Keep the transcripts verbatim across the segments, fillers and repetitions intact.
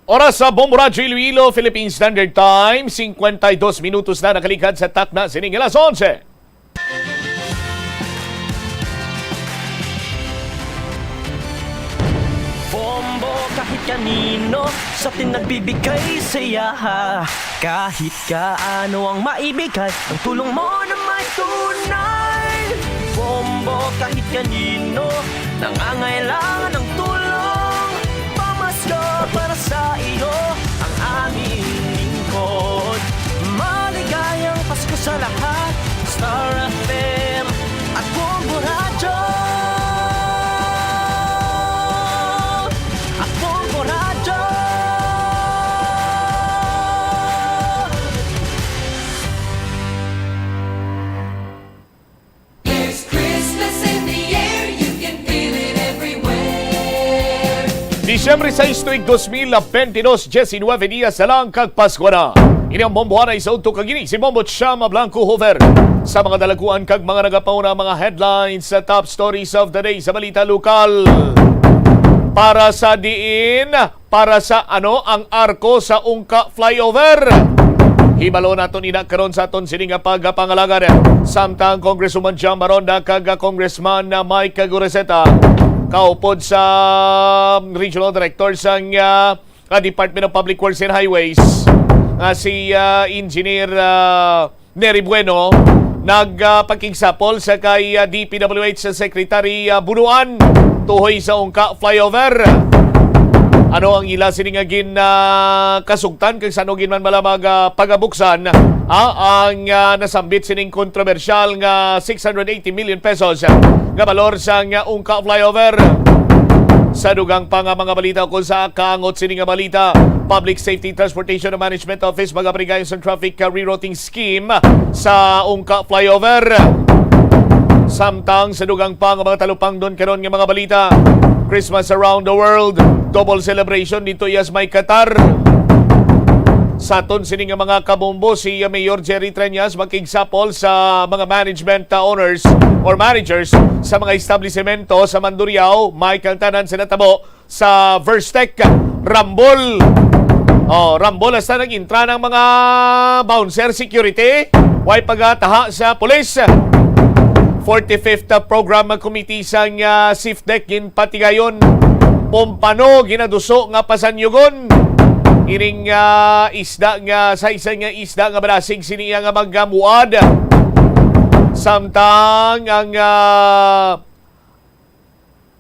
Oras sa Bombo Radyo Iloilo, Philippine Standard Time, cincuenta y dos minutos na nakaligad sa takna sining alas onse. Bombo kahit kanino sa atin nagbibigay saya. Kahit kaano ang maibigay, ang tulong mo na may tunay. Bombo kahit kanino nangangailangan ng tulong. Pamasko para sa iyo ang aming lingkod. Maligayang Pasko sa lahat. Star F M at Bombo Radyo. At Bombo Radyo. There's Christmas in the air, you can feel it everywhere. Disyembre sais tuig dos mil benti dos, diecinueve dias na lang kag Pasko na. Ini ang Bombo Anay sa udto kag ini si Bombo Chama Blanco Hoover. Sa mga dalaguan kag mga nagapauna, mga headlines sa top stories of the day sa balita lokal. Para sa diin, para sa ano ang arko sa Ungka Flyover? Hibalo naton ina karon sa aton sini nga pagpangalagad. Samtang Congresswoman Jam Baronda kag Congressman Mike Goreseta, kaupod sa Regional Director sang ah, ah, Department of Public Works and Highways, nga si ah, Engineer ah, Neri Bueno, nagpakigsapol sa kay ah, D P W H Secretary ah, Bunuan tuhoy sa Ungka Flyover. Ano ang ila sini nga gin ah, kasugtan kag sano gin man bala mag ah, pagabuksan ah, ang ah, nasambit sining kontrobersyal nga six hundred eighty million pesos nga balor sang ah, Ungka Flyover? Sa dugang pa nga mga balita, kung sa kaangot sini nga balita, Public Safety Transportation and Management Office magabrigayon sa traffic rerouting scheme sa Ungka Flyover. Samtang sa dugang pa nga mga talupangdon karon nga mga balita, Christmas around the world, double celebration dito iyas may Qatar. Sa aton sini nga mga kabombo, si Mayor Jerry Treñas makigsapol sa mga management uh, owners or managers sa mga establisemento sa Mandurriao, may kang tanan sa natabo sa Verstec Rambol. Oh, Rambol, hasta nag-intra ng mga bouncer, security, way pagataha sa pulis. Forty-fifth Program Committee sang uh, SIFDEC ginpatigayon, pumpano ginaduso nga pasanyugon. Ining uh, isda nga sa isa nga isda nga barasig sini iya nga magamuad. Samtang ang uh,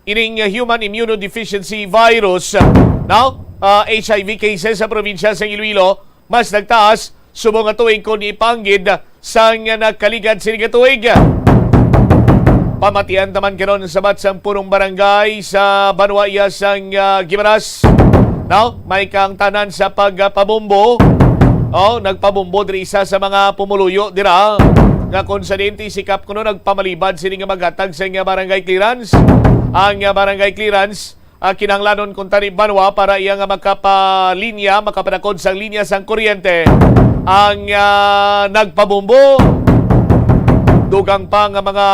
ining human immunodeficiency virus, no? Ah, H I V cases sa probinsya sa Iloilo mas nagtaas subong nga tuig kon ipanggid sang nagkaligad sini nga tuig. Pamatian taman karon sa bat sang punong barangay sa banwa iya sang ah, Gibaras. No? May kang tanan sa pagpabombo. Oh, nagpabombo diri isa sa mga pumuluyo dira nga konsidente sikap kuno nagpamalibad sini nga maghatag sa nga barangay clearance. Ang ah, barangay clearance ah, kinahanglanon kung tani banwa para iya nga makapalinya, makapanakod sang linya sang kuryente ang ah, nagpabombo. Dugang pa nga mga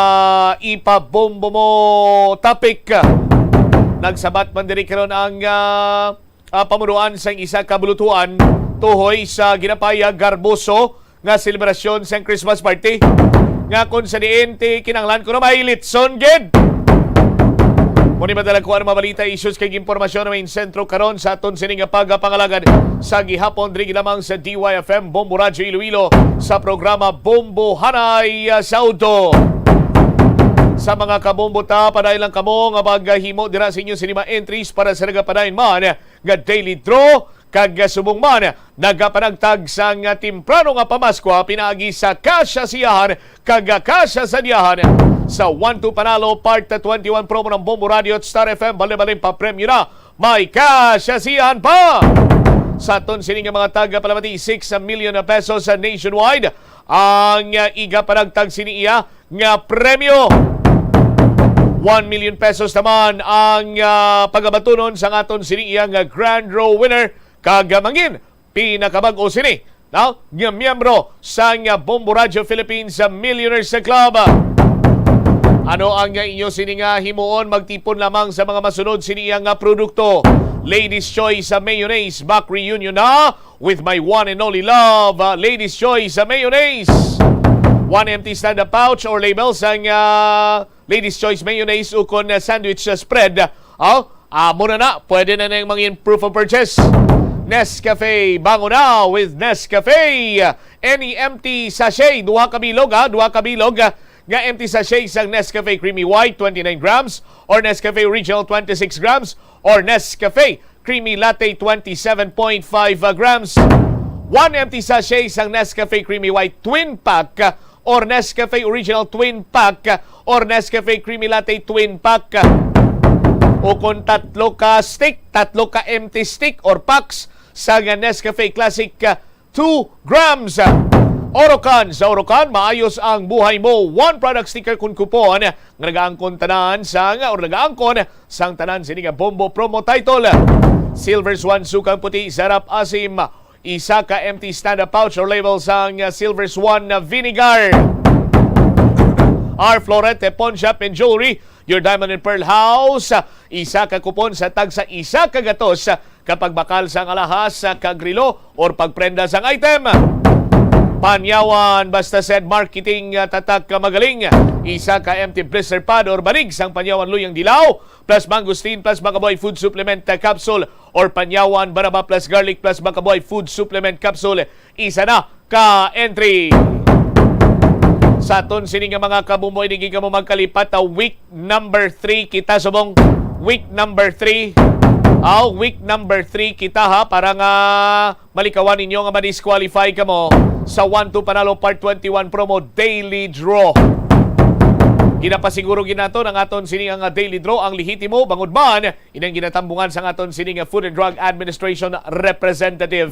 ipabombo mo topic. Nagsabat man diri karon ang ah, ah, pamunuan sang isa ka bulutuan tuhoy sa ginapayag garboso nga selebrasyon sang Christmas party nga kung sa diin ti kinahanglan kuno may litson gid. Muni madala ko ang mga balita, issues kag impormasyon na may sentro karon sa aton sini nga pagapangalagad sa gihapon diri lamang sa D Y F M Bombo Radyo Iloilo sa programa Bombo Hanay ah, sa Udto. Sa mga kabombo ta, padayon lang kamo nga maghimo dira sa inyo sini mga entries para sa nagapadayon man nga daily draw kag subong man nagapanagtag sang temprano nga pamaskwa pinaagi sa kasyasiyahan kag kasyasadiyahan sa One to Panalo Part twenty-one promo ng Bombo Radio at Star F M. Bali-baling papremyo na may kasyasiyahan pa. Sa aton sini nga mga tagapalamati, six million pesos sa nationwide ang igapanagtag sini iya nga premyo. One million pesos naman ang ah, pagabatunon sa aton sini iya nga Grand Draw winner kag ah, mangin pinakabag-o sini, no? Nga miyembro sang ah, Bombo Radio Philippines ah, Millionaires Club. Ano ang ah, inyo sini nga himuon? Magtipon lamang sa mga masunod sini iya nga produkto. Ladies Choice sa mayonnaise, back reunion na with my one and only love, uh, Ladies Choice sa mayonnaise. One empty stand-up pouch or label sang, uh, Ladies Choice mayonnaise ukon, uh, sandwich, uh, spread. Oh, amo na na, pwede na nang mangin proof of purchase. Nescafe, bango na with Nescafe. Any empty sachet, duha ka bilog, ha, duha ka bilog, uh, nga empty sachet sang Nescafe Creamy White, twenty-nine grams, or Nescafe Original, twenty-six grams, or Nescafe Creamy Latte, twenty-seven point five grams. One empty sachet sang Nescafe Creamy White Twin Pack, or Nescafe Original Twin Pack, or Nescafe Creamy Latte Twin Pack. O kung tatlo ka stick, tatlo ka empty stick or packs sang Nescafe Classic, two grams. Orocan, sa Orocan, maayos ang buhay mo. One product sticker kun coupon nga nagaangkon tanan sang, or nagaangkon sang tanan sini nga Bombo promo title. Silver Swan, sukang puti, sarap asim. Isa ka empty stand-up pouch or label sang Silver Swan na vinegar. Our Florete Pawn Shop and Jewelry, your diamond and pearl house. Isa ka kupon sa tagsa isa ka gatos kapag bakal sang alahas, kag relo, or pagprenda sang item. Panyawan, basta said marketing, ah, tatak ka magaling. Isa ka empty blister pad or banig sang Panyawan Luyang Dilaw, plus mangosteen, plus Bakabuhay Food Supplement, ah, capsule, or Panyawan Baraba plus Garlic plus Bakabuhay Food Supplement Capsule. Isa na ka entry. Sa aton sini nga mga kabumboy, di gid kamo magkalipat, ah, week number three kita subong. Week number three. Aw, week number three kita, ha, para nga malikawan ninyo nga ma-disqualify kamo sa One Two Panalo Part twenty-one Promo Daily Draw. Ginapasiguro gid naton ang aton sini nga daily draw ang lehitimo, bangod man ini ang ginatambungan sang aton sini nga Food and Drug Administration representative.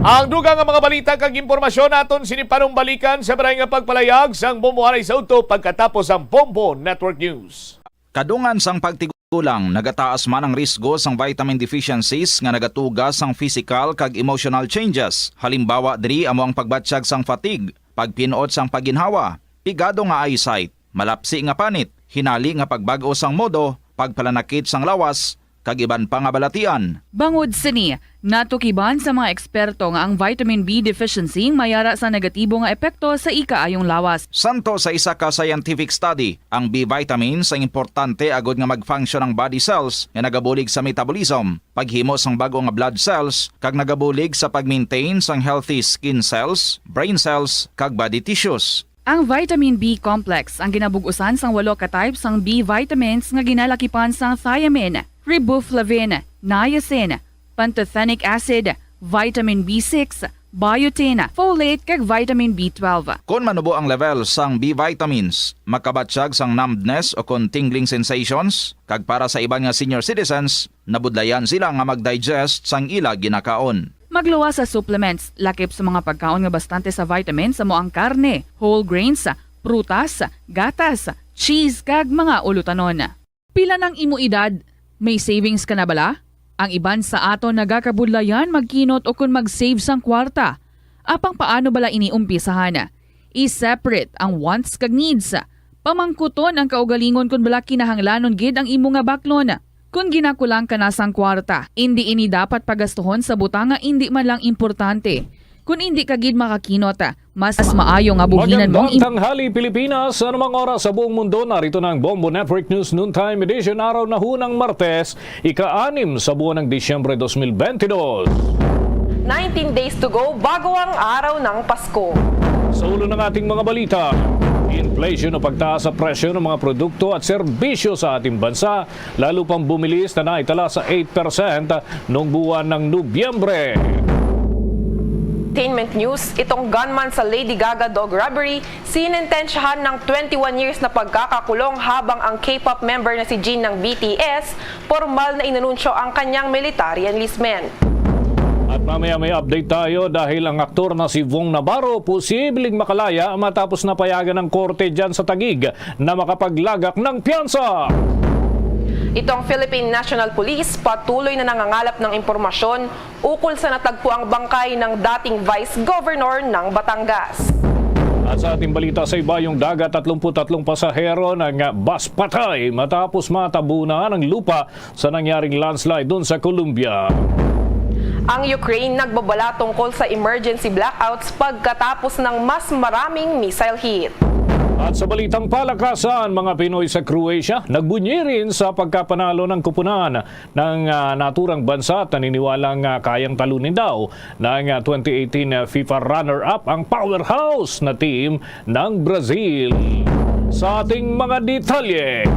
Ang dugang nga mga balita kag impormasyon aton sini panumbalikan sa baray nga pagpalayag sang Bombo anay sa udto pagkatapos ang Bombo Network News. Kadungan sang pagtigulang, nagataas man ang risgo sang vitamin deficiencies nga nagatuga sang physical kag emotional changes. Halimbawa diri amo ang pagbatyag sang fatigue, pagpin-ot sang pagginhawa, pigado nga eyesight, malapsi nga panit, hinali nga pagbag-o sang modo, pagpalanakit sang lawas, kag iban pa nga balatian. Bangod sini, natukiban sa mga eksperto nga ang vitamin B deficiency may ara sa negatibo nga epekto sa ikaayong lawas. Santo sa isa ka scientific study, ang B vitamins ang importante agod nga mag-function ang body cells nga nagabulig sa metabolism, paghimo sang bag-o nga blood cells, kag nagabulig sa pag-maintain sang healthy skin cells, brain cells, kag body tissues. Ang vitamin B complex ang ginabug-usan sang walo ka type sang B vitamins nga ginalakipan sang thiamine, riboflavin, niacin, pantothenic acid, vitamin B six, biotin, folate, kag vitamin B twelve. Kon manubo ang level sang B vitamins, makabatyag sang numbness o kon tingling sensations, kag para sa iban nga senior citizens, nabudlayan sila nga mag-digest sang ila ginakaon. Magluwas sa supplements, lakip sa mga pagkaon nga bastante sa vitamins amo ang karne, whole grains, prutas, gatas, cheese, kag mga ulutanon. Pila nang imo edad? May savings ka na bala? Ang iban sa aton nagakabudlayan magkinot ukon mag-save sang kwarta. Apang paano bala ini umpisahan? I-separate ang wants kag needs. Pamangkuton ang kaugalingon kon bala kinahanglanon gid ang imo nga baklon. Kon ginakulang ka na sang kwarta, indi ini dapat pagastuhon sa butang nga indi man lang importante. Kon indi ka gid makakinot, mas maayo nga buhinan mong Magandang im- tanghali, Pilipinas. Sa anumang oras sa buong mundo, narito na ang Bombo Network News Noontime Edition, araw na hunang Martes, ika-anim sa buwan ng Disyembre dos mil bentidós. Nineteen days to go bago ang araw ng Pasko. Sa ulo ng ating mga balita, inflation o pagtaas sa presyo ng mga produkto at serbisyo sa ating bansa, lalo pang bumilis na naitala sa eight percent noong buwan ng Nobyembre. Entertainment news, itong gunman sa Lady Gaga dog robbery, sinentensyahan ng twenty-one years na pagkakakulong, habang ang K-pop member na si Jin ng B T S, pormal na inanunsyo ang kanyang military enlistment. At mamaya may update tayo dahil ang aktor na si Vong Navarro posibleng makalaya matapos na payagan ng korte dyan sa Taguig na makapaglagak ng piyansa. Itong Philippine National Police patuloy na nangangalap ng impormasyon ukol sa natagpuang bangkay ng dating Vice Governor ng Batangas. At sa ating balita, sa ibayong dagat, tatlumpu't tatlong pasahero ng bus patay matapos matabunan ang lupa sa nangyaring landslide doon sa Colombia. Ang Ukraine nagbabala tungkol sa emergency blackouts pagkatapos ng mas maraming missile hit. At sa balitang palakasan, mga Pinoy sa Croatia nagbunyi rin sa pagkapanalo ng kupunan ng ah, naturang bansa at naniniwalang ah, kayang talunin daw ng ah, twenty eighteen FIFA runner-up ang powerhouse na team ng Brazil. Sa ating mga detalye,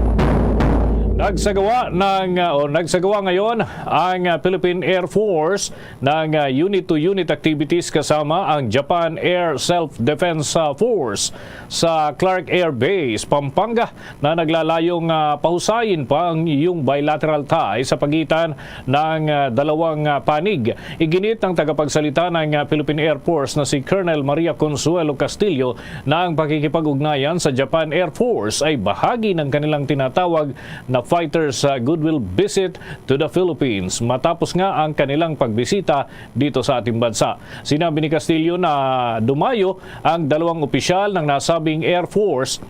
nagsagawa ng ah, o nagsagawa ngayon ang ah, Philippine Air Force ng ah, unit-to-unit activities kasama ang Japan Air Self-Defense ah, Force sa Clark Air Base, Pampanga, na naglalayong ah, pahusayin pa ang iyong bilateral tie sa pagitan ng ah, dalawang ah, panig. Iginit ng tagapagsalita ng ah, Philippine Air Force na si Colonel Maria Consuelo Castillo na ang pakikipag-ugnayan sa Japan Air Force ay bahagi ng kanilang tinatawag na Fighters ah, Goodwill Visit to the Philippines matapos nga ang kanilang pagbisita dito sa ating bansa. Sinabi ni Castillo na dumayo ang dalawang opisyal ng nasabing Air Force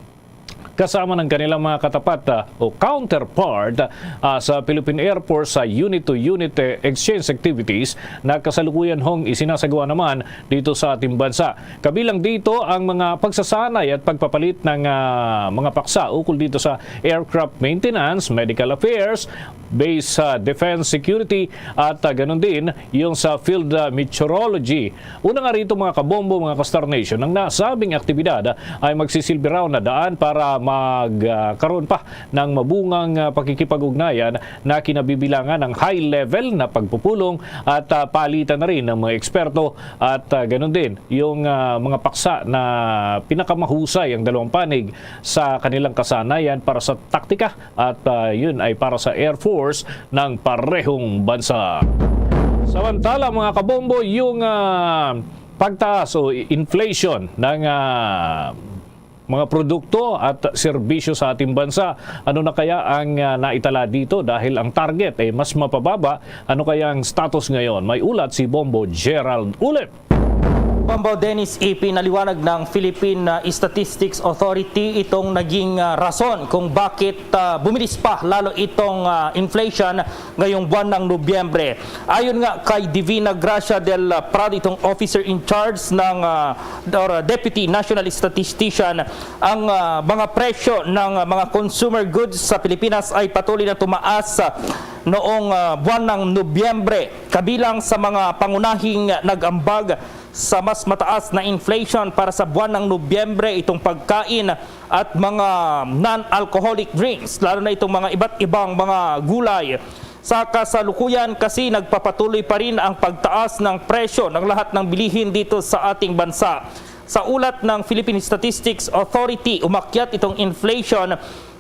kasama ng kanilang mga katapat ah, o counterpart ah, sa Philippine Air Force sa unit-to-unit eh, exchange activities na kasalukuyan hong isinasagawa naman dito sa ating bansa. Kabilang dito ang mga pagsasanay at pagpapalit ng ah, mga paksa ukol dito sa aircraft maintenance, medical affairs, base ah, defense security at ah, ganun din yung sa field ah, meteorology. Una nga rito, mga kabombo, mga ka-Star Nation, ang nasabing aktibidad ay magsisilbi raw na daan para magkaroon pa ng mabungang ah, pakikipag-ugnayan na kinabibilangan ng high-level na pagpupulong at ah, palitan na rin ng mga eksperto at ah, ganun din yung ah, mga paksa na pinakamahusay ang dalawang panig sa kanilang kasanayan para sa taktika at ah, yun ay para sa Air Force ng parehong bansa. Samantala, mga kabombo, yung ah, pagtaas o inflation ng ah, mga produkto at serbisyo sa ating bansa. Ano na kaya ang ah, naitala dito? Dahil ang target ay mas mapababa, ano kaya ang status ngayon? May ulat si Bombo Gerald Ulip. Bombo Dennis, ipinaliwanag ng Philippine ah, Statistics Authority itong naging ah, rason kung bakit ah, bumilis pa lalo itong ah, inflation ngayong buwan ng Nobyembre. Ayon nga kay Divina Gracia del Prado, itong officer in charge ng ah, or ah, Deputy National Statistician, ang ah, mga presyo ng ah, mga consumer goods sa Pilipinas ay patuloy na tumaas ah, noong ah, buwan ng Nobyembre. Kabilang sa mga pangunahing nag-ambag sa mas mataas na inflation para sa buwan ng Nobyembre itong pagkain at mga non-alcoholic drinks, lalo na itong mga iba't ibang mga gulay. Sa kasalukuyan kasi, nagpapatuloy pa rin ang pagtaas ng presyo ng lahat ng bilihin dito sa ating bansa. Sa ulat ng Philippine Statistics Authority, umakyat itong inflation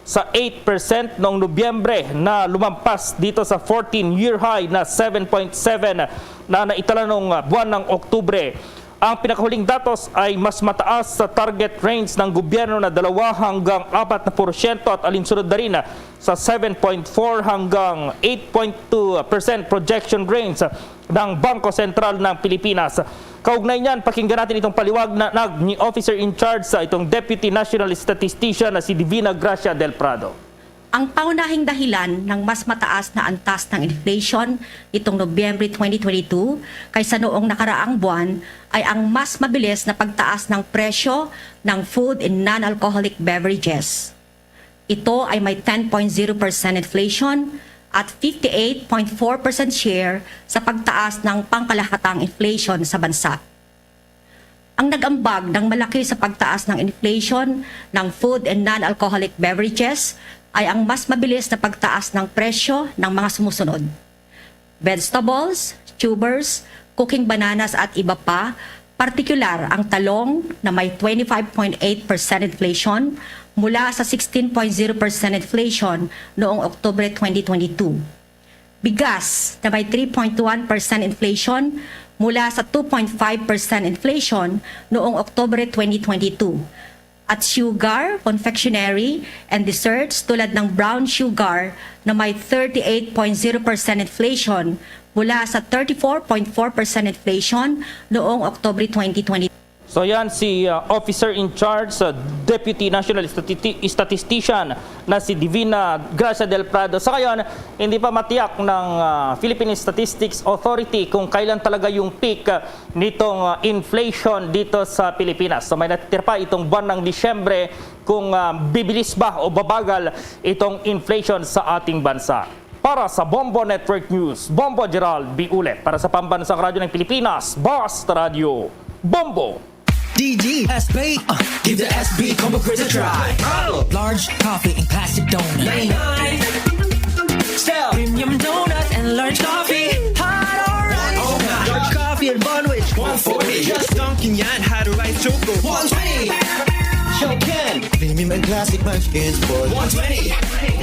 sa eight percent noong Nobyembre na lumampas dito sa fourteen-year high na seven point seven na naitala noong buwan ng Oktubre. Ang pinakahuling datos ay mas mataas sa target range ng gobyerno na dalawa hanggang apat na porsyento at alinsunod na rin sa seven point four hanggang eight point two percent projection range ng Bangko Sentral ng Pilipinas. Kaugnay niyan, pakinggan natin itong paliwanag ni Officer in Charge sa itong Deputy National Statistician na si Divina Gracia del Prado. Ang pangunahing dahilan ng mas mataas na antas ng inflation nitong Nobyembre twenty twenty-two kaysa noong nakaraang buwan ay ang mas mabilis na pagtaas ng presyo ng food and non-alcoholic beverages. Ito ay may ten point zero percent inflation at fifty-eight point four percent share sa pagtaas ng pangkalahatang inflation sa bansa. Ang nag-ambag ng malaki sa pagtaas ng inflation ng food and non-alcoholic beverages ay ang mas mabilis na pagtaas ng presyo ng mga sumusunod: vegetables, tubers, cooking bananas at iba pa, partikular ang talong na may twenty-five point eight percent inflation mula sa sixteen point zero percent inflation noong Oktubre twenty twenty-two. Bigas na may three point one percent inflation mula sa two point five percent inflation noong Oktubre twenty twenty-two. At sugar, confectionery, and desserts tulad ng brown sugar na may thirty-eight point zero percent inflation mula sa thirty-four point four percent inflation noong Oktubre twenty twenty. So yan si uh, Officer in Charge sa Deputy National Stati- Statistician na si Divina Gracia Del Prado. Sa ngayon, hindi pa matiyak ng uh, Philippine Statistics Authority kung kailan talaga yung peak uh, nitong uh, inflation dito sa Pilipinas. So may natitira pa itong buwan ng Disyembre kung uh, bibilis ba o babagal itong inflation sa ating bansa. Para sa Bombo Network News, Bombo Gerald B. Ulet. Para sa Pambansang Radyo ng Pilipinas, Basta Radyo, Bombo! D G S B. Uh, give the S B Combo Quiz a try. Large coffee and classic donut. Late night. Step. Premium donut and large coffee. Hot or ice. Oh my. Large coffee and bun with one forty. Just dunking yan, hot or ice choco. One twenty. Show Ken. Premium and classic munchkins for one twenty.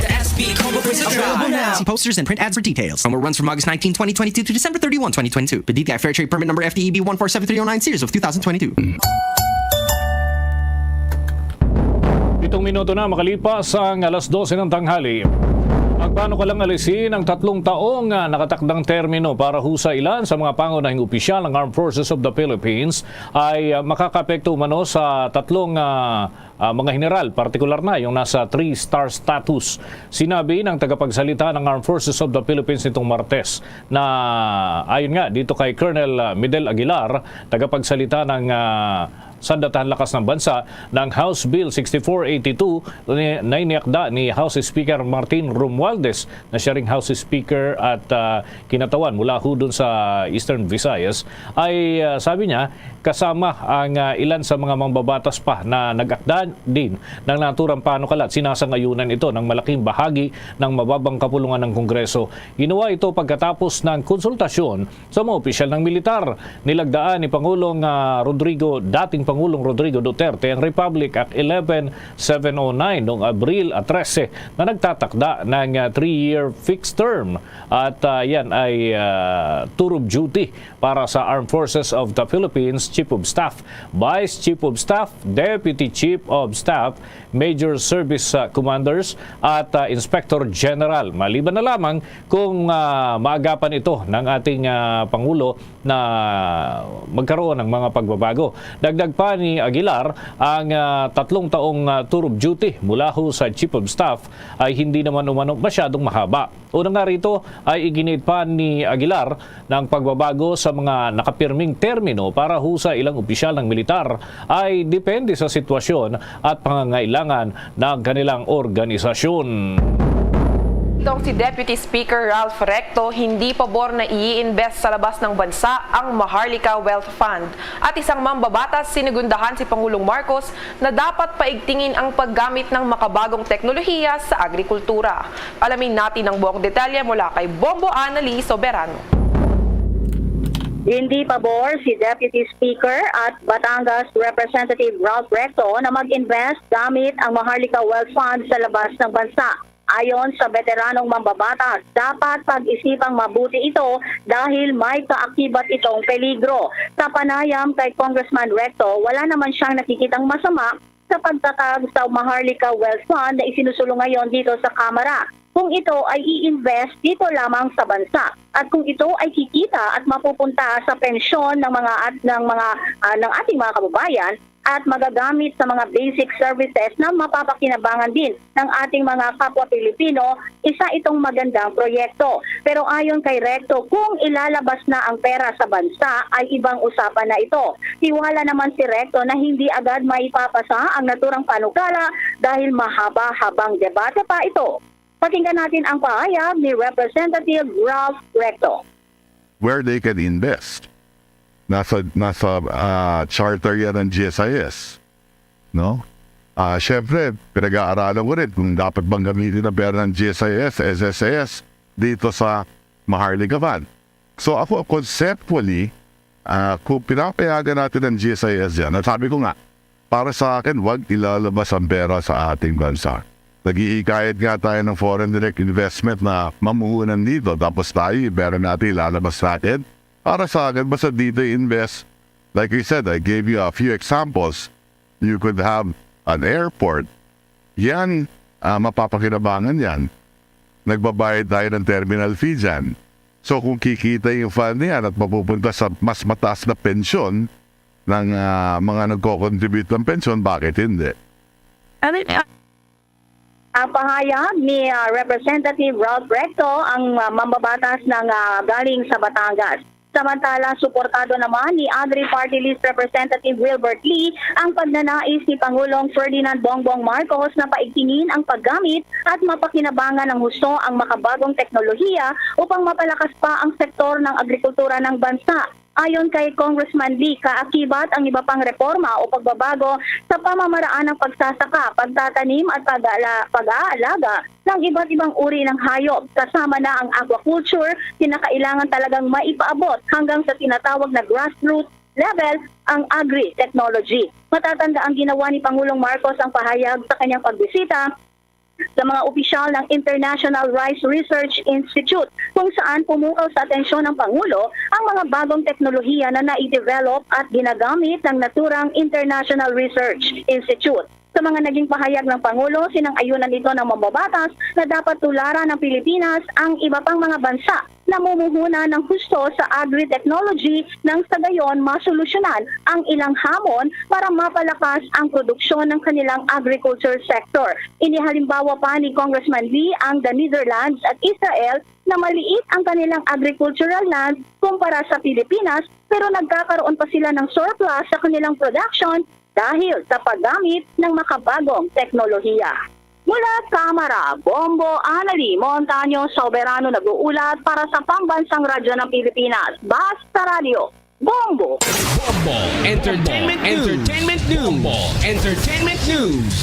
The S B Combo Quiz a try. Available now. See posters and print ads for details. Promo runs from August nineteen, twenty twenty-two to December thirty-one, twenty twenty-two. P D T I Fair Trade Permit Number F T E B one four seven three oh nine, series of two thousand twenty-two. Pitong minuto na makalipas ang alas dose ng tanghali. Ang panukalang alisin ang tatlong taong, ah, nakatakdang termino para ho sa ilan sa mga pangunahing opisyal ng Armed Forces of the Philippines ay, ah, makakaapekto umano sa tatlong, ah, ah, mga general, partikular na yung nasa three-star status. Sinabi ng tagapagsalita ng Armed Forces of the Philippines nitong Martes na ayon nga dito kay Colonel, ah, Midel Aguilar, tagapagsalita ng, ah, Sandatahan Lakas ng Bansa, ng House Bill sixty-four eighty-two ni, na iniakda ni House Speaker Martin Romualdez, na siya ring House Speaker at, ah, kinatawan mula ho dun sa Eastern Visayas, ay, ah, sabi niya, kasama ang, ah, ilan sa mga mambabatas pa na nag-akda din ng naturang panukala at sinasangayunan ito ng malaking bahagi ng mababang kapulungan ng Kongreso. Ginawa ito pagkatapos ng konsultasyon sa mga opisyal ng militar. Nilagdaan ni Pangulong, ah, Rodrigo, dating Pangulong Rodrigo Duterte, ang Republic Act eleven seven oh nine noong Abril, ah, trese, na nagtatakda ng, ah, three-year fixed term. At, ah, yan ay, ah, tour of duty para sa Armed Forces of the Philippines Chief of Staff, Vice Chief of Staff, Deputy Chief of Staff, Major Service, ah, Commanders, at, ah, Inspector General. Maliban na lamang kung, ah, maagapan ito ng ating, ah, Pangulo na magkaroon ng mga pagbabago. Dagdag pa ni Aguilar, ang, ah, tatlong taong, ah, tour of duty mula ho sa Chief of Staff ay hindi naman umano masyadong mahaba. Una nga rito ay iginiit pa ni Aguilar na ang pagbabago sa mga nakapirming termino para ho sa ilang opisyal ng militar ay depende sa sitwasyon at pangangailangan ng kanilang organisasyon. Itong si Deputy Speaker Ralph Recto hindi pabor na i-invest sa labas ng bansa ang Maharlika Wealth Fund. At isang mambabatas, sinugundahan si Pangulong Marcos na dapat paigtingin ang paggamit ng makabagong teknolohiya sa agrikultura. Alamin natin ang buong detalye mula kay Bombo Annalise Soberano. Hindi pabor si Deputy Speaker at Batangas Representative Ralph Recto na mag-invest gamit ang Maharlika Wealth Fund sa labas ng bansa. Ayon sa veteranong mambabatas, dapat pag-isipang mabuti ito dahil may kaakibat itong peligro. Sa panayam kay Congressman Recto, wala naman siyang nakikitang masama sa pagtatag sa Maharlika Wealth Fund na isinusulong ngayon dito sa Kamara, kung ito ay i-invest dito lamang sa bansa at kung ito ay kikita at mapupunta sa pensyon ng mga at ng mga, ah, ng ating mga kababayan at magagamit sa mga basic services na mapapakinabangan din ng ating mga kapwa Pilipino, isa itong magandang proyekto. Pero ayon kay Recto, kung ilalabas na ang pera sa bansa, ay ibang usapan na ito. Tiwala naman si Recto na hindi agad maipapasa ang naturang panukala dahil mahaba-habang debate pa ito. Pakinggan natin ang pahayag ni Representative Ralph Recto. Where they can invest. Nasa, nasa ah, charter yan ng G S I S. No? Ah, syempre, pinag-aaralan ko rin kung dapat bang gamitin ang pera ng G S I S, S S I S dito sa Maharlika Fund. So ako, conceptually, ah, kung pinapayagan natin ang G S I S yan, at sabi ko nga, para sa akin, wag ilalabas ang pera sa ating bansa. Naghihikayat nga tayo ng foreign direct investment na mamuhunan dito, tapos tayo, yung pera natin ilalabas natin. Para sa akin, basta dito i-invest, like I said, I gave you a few examples. You could have an airport. Yan, ah, mapapakinabangan yan. Nagbabayad tayo ng terminal fee dyan. So kung kikita yung fund na yan at mapupunta sa mas mataas na pensyon, ng, ah, mga nagko-contribute ng pensyon, bakit hindi? Ano niya? Ang pahayag ni, ah, Representative Ralph Recto, ang, ah, mambabatas ng, ah, galing sa Batangas. Samantala, suportado naman ni Agri Party List Representative Wilbert Lee ang pagnanais ni Pangulong Ferdinand Bongbong Marcos na paigtingin ang paggamit at mapakinabangan ng husto ang makabagong teknolohiya upang mapalakas pa ang sektor ng agrikultura ng bansa. Ayon kay Congressman Lee, kaakibat ang iba pang reforma o pagbabago sa pamamaraan ng pagsasaka, pagtatanim at pag-aala-, pag-aalaga ng iba't ibang uri ng hayop, kasama na ang aquaculture. Kinakailangan talagang maipaabot hanggang sa tinatawag na grassroots level ang agri-technology. Matatanda ang ginawa ni Pangulong Marcos ang pahayag sa kanyang pagbisita sa mga opisyal ng International Rice Research Institute, kung saan pumukaw sa atensyon ng Pangulo ang mga bagong teknolohiya na nai-develop at ginagamit ng naturang International Research Institute. Sa mga naging pahayag ng Pangulo, sinang-ayunan ito ng mambabatas na dapat tularan ng Pilipinas ang iba pang mga bansa na mumuhuna ng husto sa agri-technology nang sa gayon masolusyonan ang ilang hamon para mapalakas ang produksyon ng kanilang agriculture sector. Inihalimbawa pa ni Congressman Lee ang the Netherlands at Israel na maliit ang kanilang agricultural land kumpara sa Pilipinas, pero nagkakaroon pa sila ng surplus sa kanilang production dahil sa paggamit ng makabagong teknolohiya. Mula Kamara, Bombo Anali Montaño Soberano nag-uulat para sa Pambansang Radyo ng Pilipinas, Basta Radyo, Bombo! Bombo Entertainment News. Entertainment News. Bombo Entertainment News.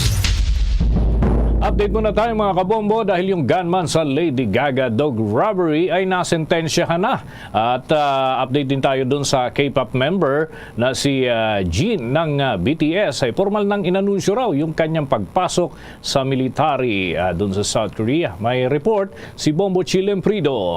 Update muna tayo, mga kabombo, dahil yung gunman sa Lady Gaga dog robbery ay nasentensyahan na. At, ah, update din tayo dun sa K-pop member na si, ah, Jin ng, ah, B T S ay formal nang inanunsyo raw yung kanyang pagpasok sa military, ah, dun sa South Korea. May report si Bombo Chilem Prido.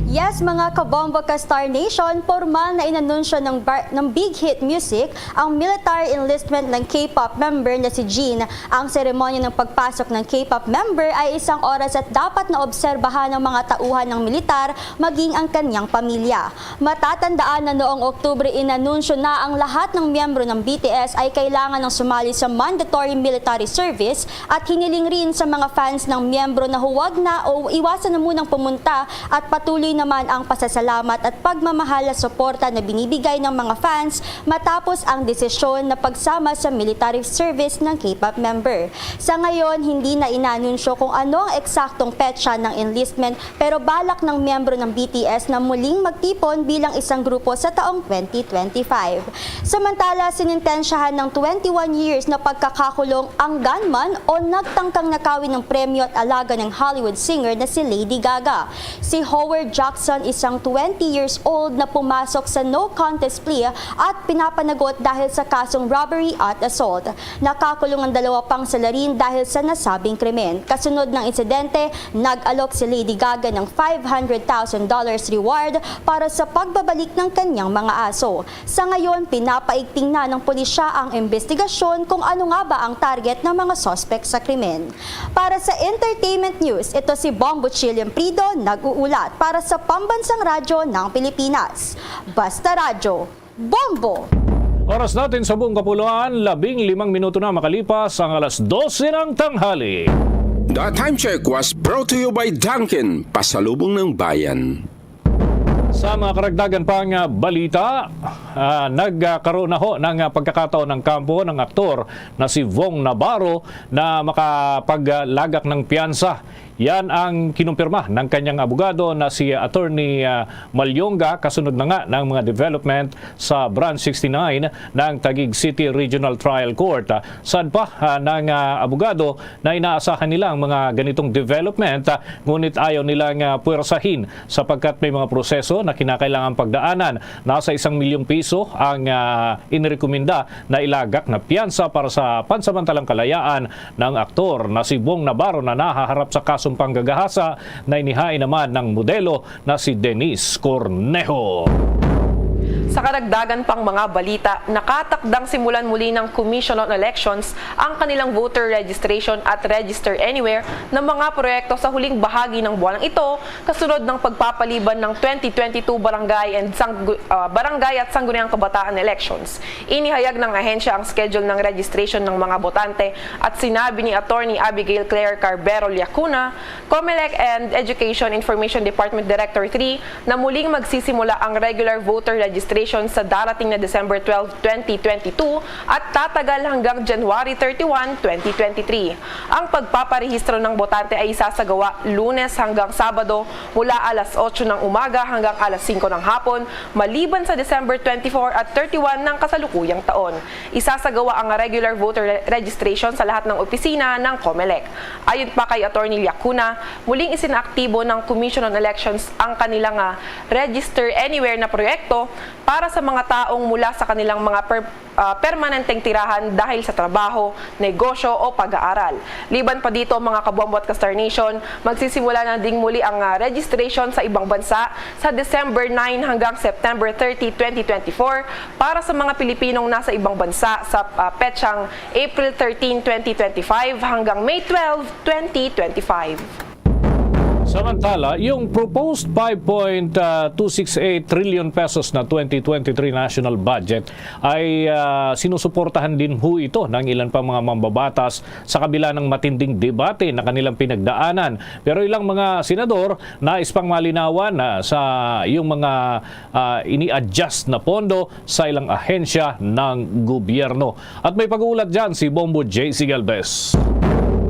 Yes, mga kabombo ka Star Nation, formal na inanunsyo ng bar-, ng Big Hit Music ang military enlistment ng K-pop member na si Jin. Ang seremonya ng pagpasok ng K-pop member ay isang oras at dapat na obserbahan ng mga tauhan ng militar, maging ang kanyang pamilya. Matatandaan na noong Oktubre, inanunsyo na ang lahat ng miyembro ng B T S ay kailangan ng sumali sa mandatory military service at hiniling rin sa mga fans ng miyembro na huwag na o iwasan na munang pumunta at patuloy naman ang pasasalamat at pagmamahal at suporta na binibigay ng mga fans matapos ang desisyon na pagsama sa military service ng K-pop member. Sa ngayon, hindi na inanunsyo kung ano ang eksaktong petsa ng enlistment, pero balak ng miyembro ng B T S na muling magtipon bilang isang grupo sa taong twenty twenty-five. Samantala, sinintensyahan ng twenty-one years na pagkakakulong ang gunman o nagtangkang nakawin ng premyo at alaga ng Hollywood singer na si Lady Gaga. Si Howard Jackson, isang twenty years old na pumasok sa no contest plea at pinapanagot dahil sa kasong robbery at assault. Nakakulong ang dalawa pang salarin dahil sa nasabing krimen. Kasunod ng insidente, nag-alok si Lady Gaga ng five hundred thousand dollars reward para sa pagbabalik ng kanyang mga aso. Sa ngayon, pinapaigting na ng pulisya ang imbestigasyon kung ano nga ba ang target ng mga suspek sa krimen. Para sa entertainment news, ito si Bombo Chilliam Prido, nag-uulat para sa Pambansang Radyo ng Pilipinas. Basta Radyo, Bombo! Oras natin sa buong kapuluan, labing limang minuto na makalipas ang alas dose ng tanghali. The time check was brought to you by Dunkin, pasalubong ng bayan. Sa mga karagdagan pang, ah, balita, ah, nagkaroon na ho ng, ah, pagkakataon ng kampo ng aktor na si Vong Navarro na makapaglagak ng piyansa. Yan ang kinumpirma ng kanyang abogado na si Attorney, ah, Malyonga, kasunod na nga ng mga development sa Branch sixty-nine ng Taguig City Regional Trial Court. Ah, sad pa, ah, ng, ah, abogado na inaasahan nila ang mga ganitong development, ah, ngunit ayaw nilang, ah, puwersahin sapagkat may mga proseso na kinakailangang pagdaanan. Nasa isang milyong piso ang, ah, inirekomenda na ilagak na piyansa para sa pansamantalang kalayaan ng aktor na si Vong Navarro na nahaharap sa kasong panggagahasa na inihain naman ng modelo na si Denise Cornejo. Sa karagdagan pang mga balita, nakatakdang simulan muli ng Commission on Elections ang kanilang voter registration at Register Anywhere na mga proyekto sa huling bahagi ng buwan ito, kasunod ng pagpapaliban ng twenty twenty-two barangay and sanggu-, ah, barangay at sangguniang kabataan elections. Inihayag ng ahensya ang schedule ng registration ng mga botante at sinabi ni Attorney Abigail Claire Carbero Liacuna, Comelec and Education Information Department Director three, na muling magsisimula ang regular voter registration sa darating na December twelve, twenty twenty-two at tatagal hanggang January thirty-one, twenty twenty-three. Ang pagpaparehistro ng botante ay isasagawa Lunes hanggang Sabado mula alas otso ng umaga hanggang alas singko ng hapon, maliban sa December twenty-four at thirty-one ng kasalukuyang taon. Isasagawa ang regular voter re-, registration sa lahat ng opisina ng Comelec. Ayon pa kay Attorney Liacuna, muling isinaaktibo ng Commission on Elections ang kanilang, ah, Register Anywhere na proyekto para sa mga taong mula sa kanilang mga per-, ah, permanenteng tirahan dahil sa trabaho, negosyo o pag-aaral. Liban pa dito, mga kabombo at ka-Star Nation, magsisimula na ding muli ang, ah, registration sa ibang bansa sa December nine hanggang September thirty, twenty twenty-four para sa mga Pilipinong nasa ibang bansa sa, ah, petsang April thirteen, twenty twenty-five hanggang May twelve, twenty twenty-five. Samantala, yung proposed five point two six eight trillion pesos na twenty twenty-three national budget ay, ah, sinusuportahan din ho ito ng ilan pang mga mambabatas sa kabila ng matinding debate na kanilang pinagdaanan. Pero ilang mga senador nais pang malinawan na sa yung mga, ah, ini-adjust na pondo sa ilang ahensya ng gobyerno. At may pag-uulat dyan si Bombo J C Galvez.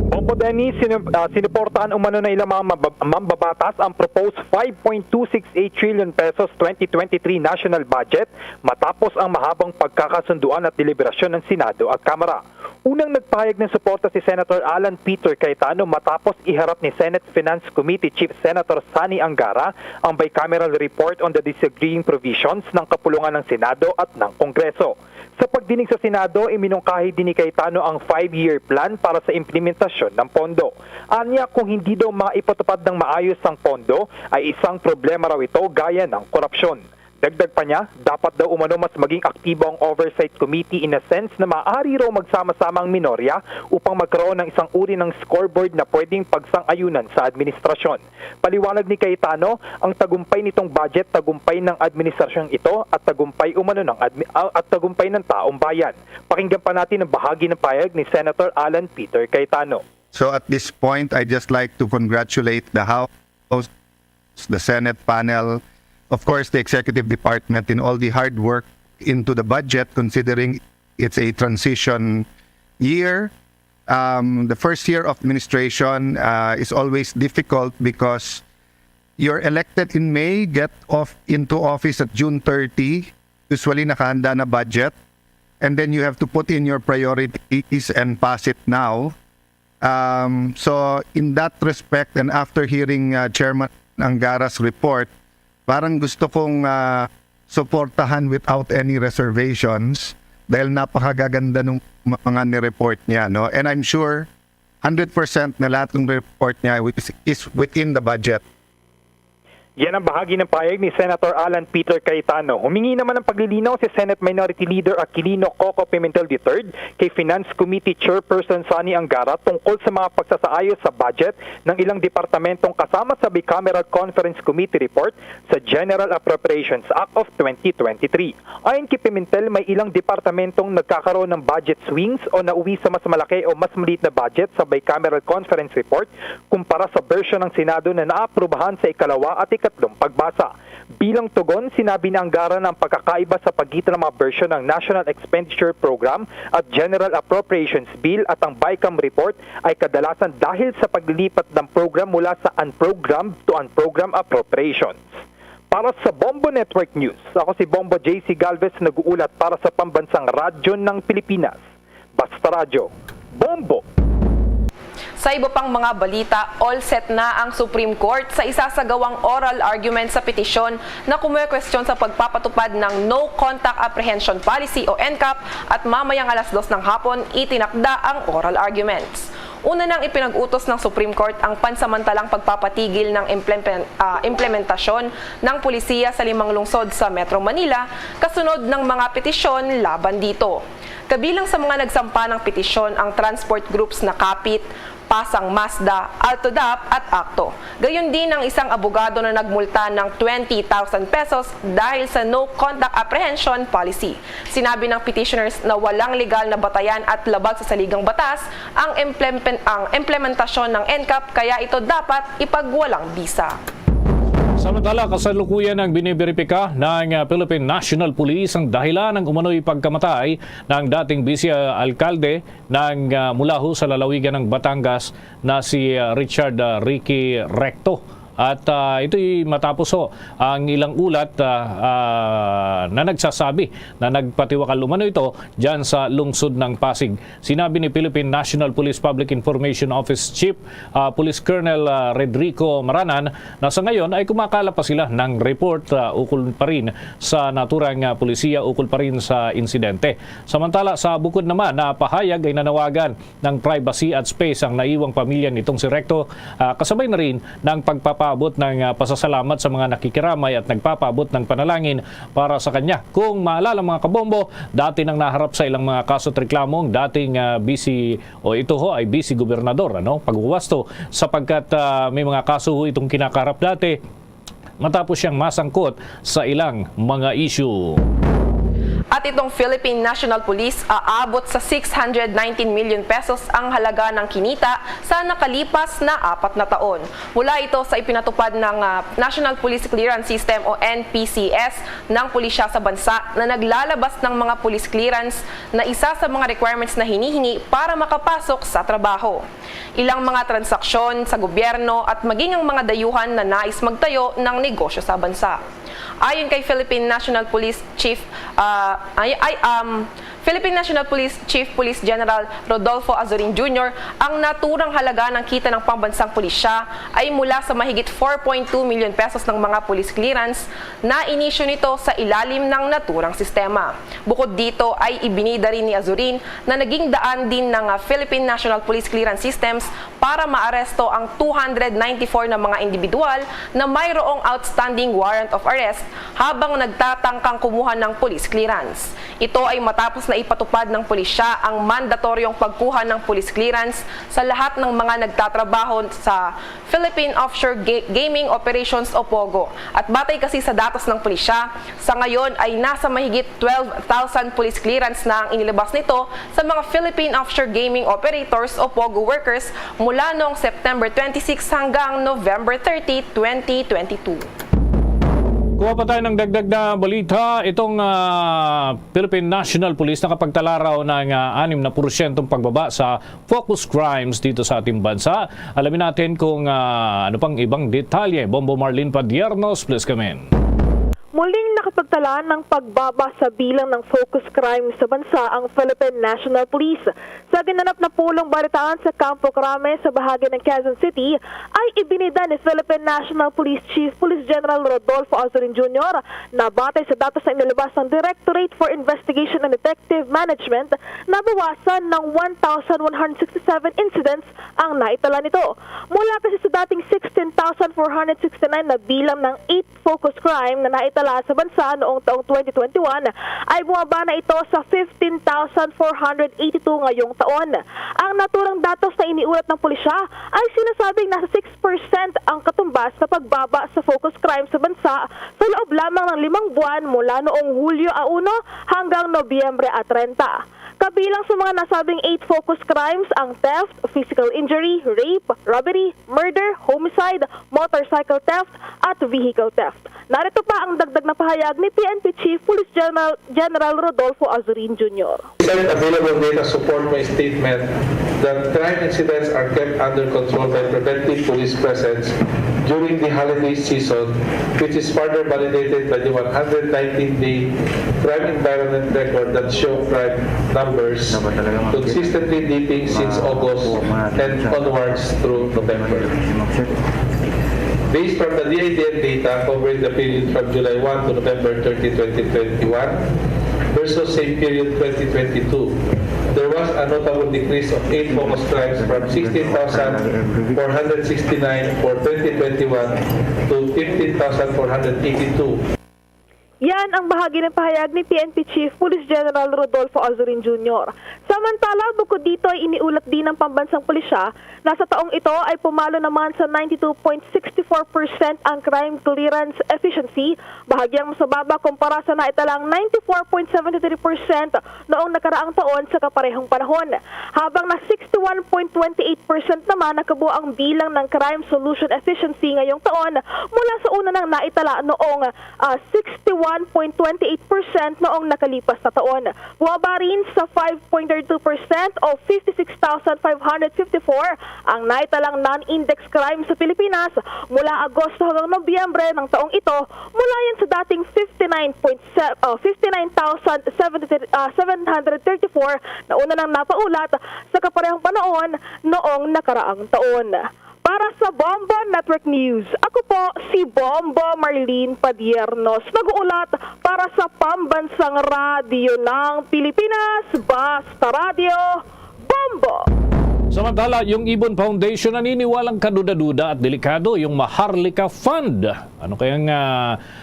Bombo Dennis, sinu- ah, sinuportahan umano na ilang mga mabab- mambabatas ang proposed five point two six eight trillion pesos twenty twenty-three national budget matapos ang mahabang pagkakasunduan at deliberasyon ng Senado at Kamara. Unang nagpahayag ng suporta si Senator Alan Peter Cayetano matapos iharap ni Senate Finance Committee Chief Senator Sonny Angara ang bicameral report on the disagreeing provisions ng kapulungan ng Senado at ng Kongreso. Sa pagdinig sa Senado, iminungkahi din ni Cayetano ang five-year plan para sa implementasyon ng pondo. Anya, kung hindi daw maipatupad ng maayos ang pondo, ay isang problema raw ito gaya ng korupsyon. Dagdag pa niya, dapat daw umano mas maging aktibo ang Oversight Committee in a sense na maaari raw magsama-sama ang minorya upang magkaroon ng isang uri ng scoreboard na pwedeng pagsang-ayunan sa administrasyon. Paliwanag ni Cayetano, ang tagumpay nitong budget, tagumpay ng administrasyong ito at tagumpay umano ng admi- ah, at tagumpay ng taong bayan. Pakinggan pa natin ang bahagi ng pahayag ni Senator Alan Peter Cayetano. So at this point, I just like to congratulate the House, the Senate panel, of course, the executive department in all the hard work into the budget, considering it's a transition year. Um, the first year of administration uh, is always difficult because you're elected in May, get off into office at June thirty, usually nakahanda na budget, and then you have to put in your priorities and pass it now. Um, so in that respect, and after hearing uh, Chairman Angara's report, parang gusto kong uh, suportahan without any reservations dahil napakagaganda ng mga ni-report niya, no? And I'm sure hundred percent na lahat ng report niya is, is within the budget. Yan ang bahagi ng pahayag ni Senator Alan Peter Cayetano. Humingi naman ng paglilinaw si Senate Minority Leader Aquilino Coco Pimentel the third kay Finance Committee Chairperson Sonny Angara tungkol sa mga pagsasaayos sa budget ng ilang departamentong kasama sa Bicameral Conference Committee report sa General Appropriations Act of twenty twenty-three. Ayon kay Pimentel, may ilang departamentong nagkakaroon ng budget swings o nauwi sa mas malaki o mas maliit na budget sa bicameral conference report kumpara sa bersyon ng Senado na naaprubahan sa ikalawa at ikatlong pagbasa. Bilang tugon, sinabi ni Angara na ang pagkakaiba sa pagitan ng mga bersyon ng National Expenditure Program at General Appropriations Bill at ang BICAM report ay kadalasan dahil sa paglilipat ng program mula sa unprogrammed to unprogrammed appropriations. Para sa Bombo Network News, ako si Bombo J C Galvez, nag-uulat para sa Pambansang Radyo ng Pilipinas, Basta Radyo, Bombo! Sa iba pang mga balita, all set na ang Supreme Court sa isasagawang oral argument sa petisyon na kumukwestiyon sa pagpapatupad ng No Contact Apprehension Policy o NCAP at mamayang alas dos ng hapon itinakda ang oral arguments. Una nang ipinag-utos ng Supreme Court ang pansamantalang pagpapatigil ng implempen-, ah, implementasyon ng pulisiya sa limang lungsod sa Metro Manila kasunod ng mga petisyon laban dito. Kabilang sa mga nagsampa ng petisyon ang transport groups na Kapit, Pasang Mazda, Alto Dap at Akto. Gayon din ang isang abogado na nagmulta ng twenty thousand pesos dahil sa no contact apprehension policy. Sinabi ng petitioners na walang legal na batayan at labag sa saligang batas ang implempen-, ang implementasyon ng N C A P, kaya ito dapat ipagwalang bisa. Samantala, kasalukuyan ang biniberipika ng ah, Philippine National Police ang dahilan ng umano'y pagkamatay ng dating vice ah, alkalde ng ah, mula ho sa lalawigan ng Batangas na si ah, Richard ah, Ricky Recto. At ah, ito'y matapos ho ang ilang ulat ah, ah, na nagsasabi na nagpatiwakal umano ito dyan sa lungsod ng Pasig. Sinabi ni Philippine National Police Public Information Office Chief ah, Police Colonel ah, Redrico Maranan na sa ngayon ay kumakala pa sila ng report ah, ukol pa rin sa naturang ah, polisiya ukol pa rin sa insidente. Samantala, sa bukod naman na pahayag ay nanawagan ng privacy at space ang naiwang pamilya nitong si Recto, ah, kasabay na rin ng pagpapaabot ng ah, pasasalamat sa mga nakikiramay at nagpapaabot ng panalangin para sa kanya. Kung maalala, mga kabombo, dati nang naharap sa ilang mga kaso at reklamo ang dating ah, vice o ito ho ay vice gobernador, ano, pagwawasto sapagkat ah, may mga kaso ho itong kinakaharap dati matapos siyang masangkot sa ilang mga issue. At itong Philippine National Police, aabot sa six hundred nineteen million pesos ang halaga ng kinita sa nakalipas na apat na taon. Mula ito sa ipinatupad ng ah, National Police Clearance System o N P C S ng pulisya sa bansa na naglalabas ng mga police clearance na isa sa mga requirements na hinihingi para makapasok sa trabaho, ilang mga transaksyon sa gobyerno at maging ang mga dayuhan na nais magtayo ng negosyo sa bansa. Ayon kay Philippine National Police Chief, ah, ay, ay, um, Philippine National Police Chief Police General Rodolfo Azurin Junior, ang naturang halaga ng kita ng pambansang pulisya ay mula sa mahigit four point two million pesos ng mga police clearance na inisyu nito sa ilalim ng naturang sistema. Bukod dito ay ibinida rin ni Azurin na naging daan din ng ah, Philippine National Police Clearance Systems para maaresto ang two hundred ninety-four na mga individual na mayroong outstanding warrant of arrest habang nagtatangkang kumuha ng police clearance. Ito ay matapos na ipatupad ng pulisya ang mandatoryong pagkuha ng police clearance sa lahat ng mga nagtatrabaho sa Philippine Offshore Ga-, Gaming Operations o POGO. At batay kasi sa datos ng pulisya, sa ngayon ay nasa mahigit twelve thousand police clearance na ang inilabas nito sa mga Philippine Offshore Gaming Operators o POGO workers mula noong September twenty-six hanggang November thirty, twenty twenty-two. Kuha pa tayo ng dagdag na balita. Itong ah, Philippine National Police nakapagtala raw ng ah, anim na porsyentong pagbaba sa focus crimes dito sa ating bansa. Alamin natin kung ah, ano pang ibang detalye. Bombo Marlene Padiernos, please come in. Muling nakapagtala ng pagbaba sa bilang ng focus crime sa bansa ang Philippine National Police. Sa ginanap na pulong balitaan sa Campo Crame sa bahagi ng Quezon City, ay ibinida ni Philippine National Police Chief Police General Rodolfo Azurin Junior na batay sa datos na inilabas ng Directorate for Investigation and Detective Management, nabawasan ng one thousand one hundred sixty-seven incidents ang naitala nito. Mula kasi sa dating sixteen thousand four hundred sixty-nine na bilang ng eight focus crime na naitala sa bansa noong taong twenty twenty-one ay bumaba na ito sa fifteen thousand four hundred eighty-two ngayong taon. Ang naturang datos na iniulat ng pulisya ay sinasabing nasa six percent ang katumbas sa pagbaba sa focus crime sa bansa sa loob lamang ng limang buwan mula noong Hulyo a uno hanggang Nobyembre a treinta. Kabilang sa mga nasabing eight focus crimes ang theft, physical injury, rape, robbery, murder, homicide, motorcycle theft, at vehicle theft. Narito pa ang dagdag na pahayag ni P N P Chief Police General, General Rodolfo Azurin Junior. Said available data support my statement that crime incidents are kept under control by preventive police presence during the holiday season, which is further validated by the one hundred nineteen day crime environment record that show crime numbers consistently dipping since August and onwards through November. Based from the D I D N data covering the period from July one to November thirty, twenty twenty-one, versus same period twenty twenty-two. There was a notable decrease of eight focus crimes from sixteen thousand four hundred sixty-nine for twenty twenty-one to fifteen thousand four hundred eighty-two. Yan ang bahagi ng pahayag ni P N P Chief Police General Rodolfo Azurin Junior. Samantala, bukod dito ay iniulat din ng pambansang pulisya na sa taong ito ay pumalo naman sa ninety-two point six four percent ang crime clearance efficiency, bahagyang mas mababa kumpara sa naitalang ninety-four point seven three percent noong nakaraang taon sa kaparehong panahon, habang na sixty-one point twenty-eight percent naman nakabuo ang bilang ng crime solution efficiency ngayong taon mula sa una nang naitala noong, ah, sixty-one point twenty-eight percent noong nakalipas na taon. Bumaba rin sa five point thirty-two percent o fifty-six thousand five hundred fifty-four ang naitalang non-index crime sa Pilipinas mula Agosto hanggang Nobyembre ng taong ito, mula yan sa dating fifty-nine point se-, oh, fifty-nine thousand seven hundred thirty-four na una nang napaulat sa kaparehong panahon noong nakaraang taon. Para sa Bombo Network News, ako po si Bombo Marlene Padiernos, nag-uulat para sa Pambansang Radyo ng Pilipinas, Basta Radyo, Bombo! Samantala, yung Ibon Foundation naniniwalang kaduda-duda at delikado yung Maharlika Fund. Ano kaya nga,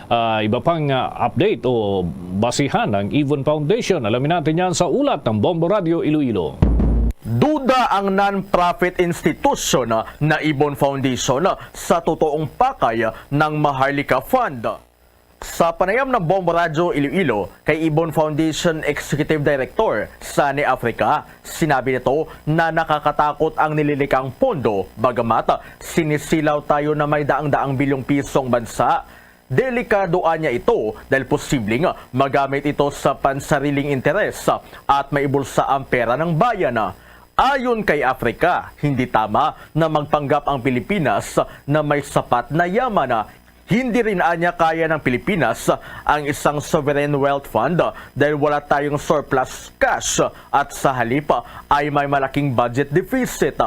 ah, iba pang, ah, update o basihan ng Ibon Foundation? Alamin natin yan sa ulat ng Bombo Radio Iloilo. Duda ang non-profit institution na Ibon Foundation sa totoong pakay ng Maharlika Fund. Sa panayam ng Bombo Radio Iloilo kay Ibon Foundation Executive Director Sunny Africa, sinabi nito na nakakatakot ang nililikang pondo, bagamat sinisilaw tayo na may daang-daang bilyong pisong bansa. Delikado anya ito dahil posibleng magamit ito sa pansariling interes at maibulsa ang pera ng bayan. Ayon kay Africa, hindi tama na magpanggap ang Pilipinas na may sapat na yaman. Hindi rin anya kaya ng Pilipinas ang isang sovereign wealth fund dahil wala tayong surplus cash at sa halip ay may malaking budget deficit.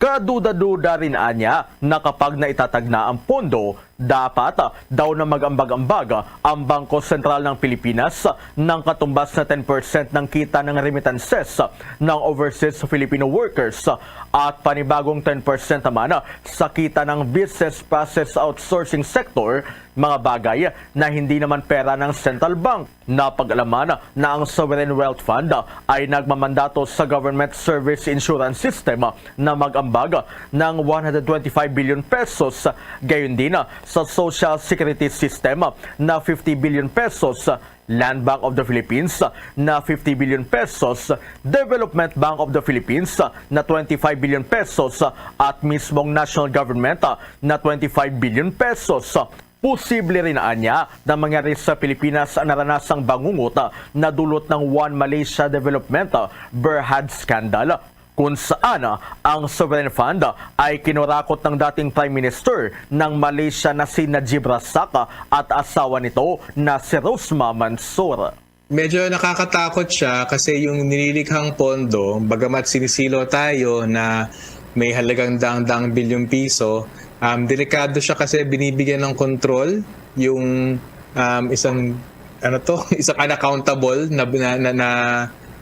Kaduda-duda rin anya na kapag naitatag na ang pondo, dapat daw na mag-ambag-ambag ang Bangko Sentral ng Pilipinas ng katumbas na ten percent ng kita ng remittances ng overseas Filipino workers at panibagong ten percent naman sa kita ng business process outsourcing sector, mga bagay na hindi naman pera ng Central Bank. Napag-alaman na ang Sovereign Wealth Fund ay nagmamandato sa Government Service Insurance System na mag-ambag ng one hundred twenty-five billion pesos, gayon din sa Social Security System na fifty billion pesos, Land Bank of the Philippines na fifty billion pesos, Development Bank of the Philippines na twenty-five billion pesos, at mismong National Government na twenty-five billion pesos. Posible rin anya na mangyari sa Pilipinas ang naranasang bangungot na dulot ng One Malaysia Development Berhad Scandal, kung saan ang Sovereign Fund ay kinurakot ng dating Prime Minister ng Malaysia na si Najib Razak at asawa nito na si Rosma Mansor. Medyo nakakatakot siya kasi yung nililikhang pondo, bagamat sinisilaw tayo na may halagang daang-daang bilyong piso, um, delikado siya kasi binibigyan ng kontrol yung, um, isang, ano to, isang unaccountable na, na, na, na,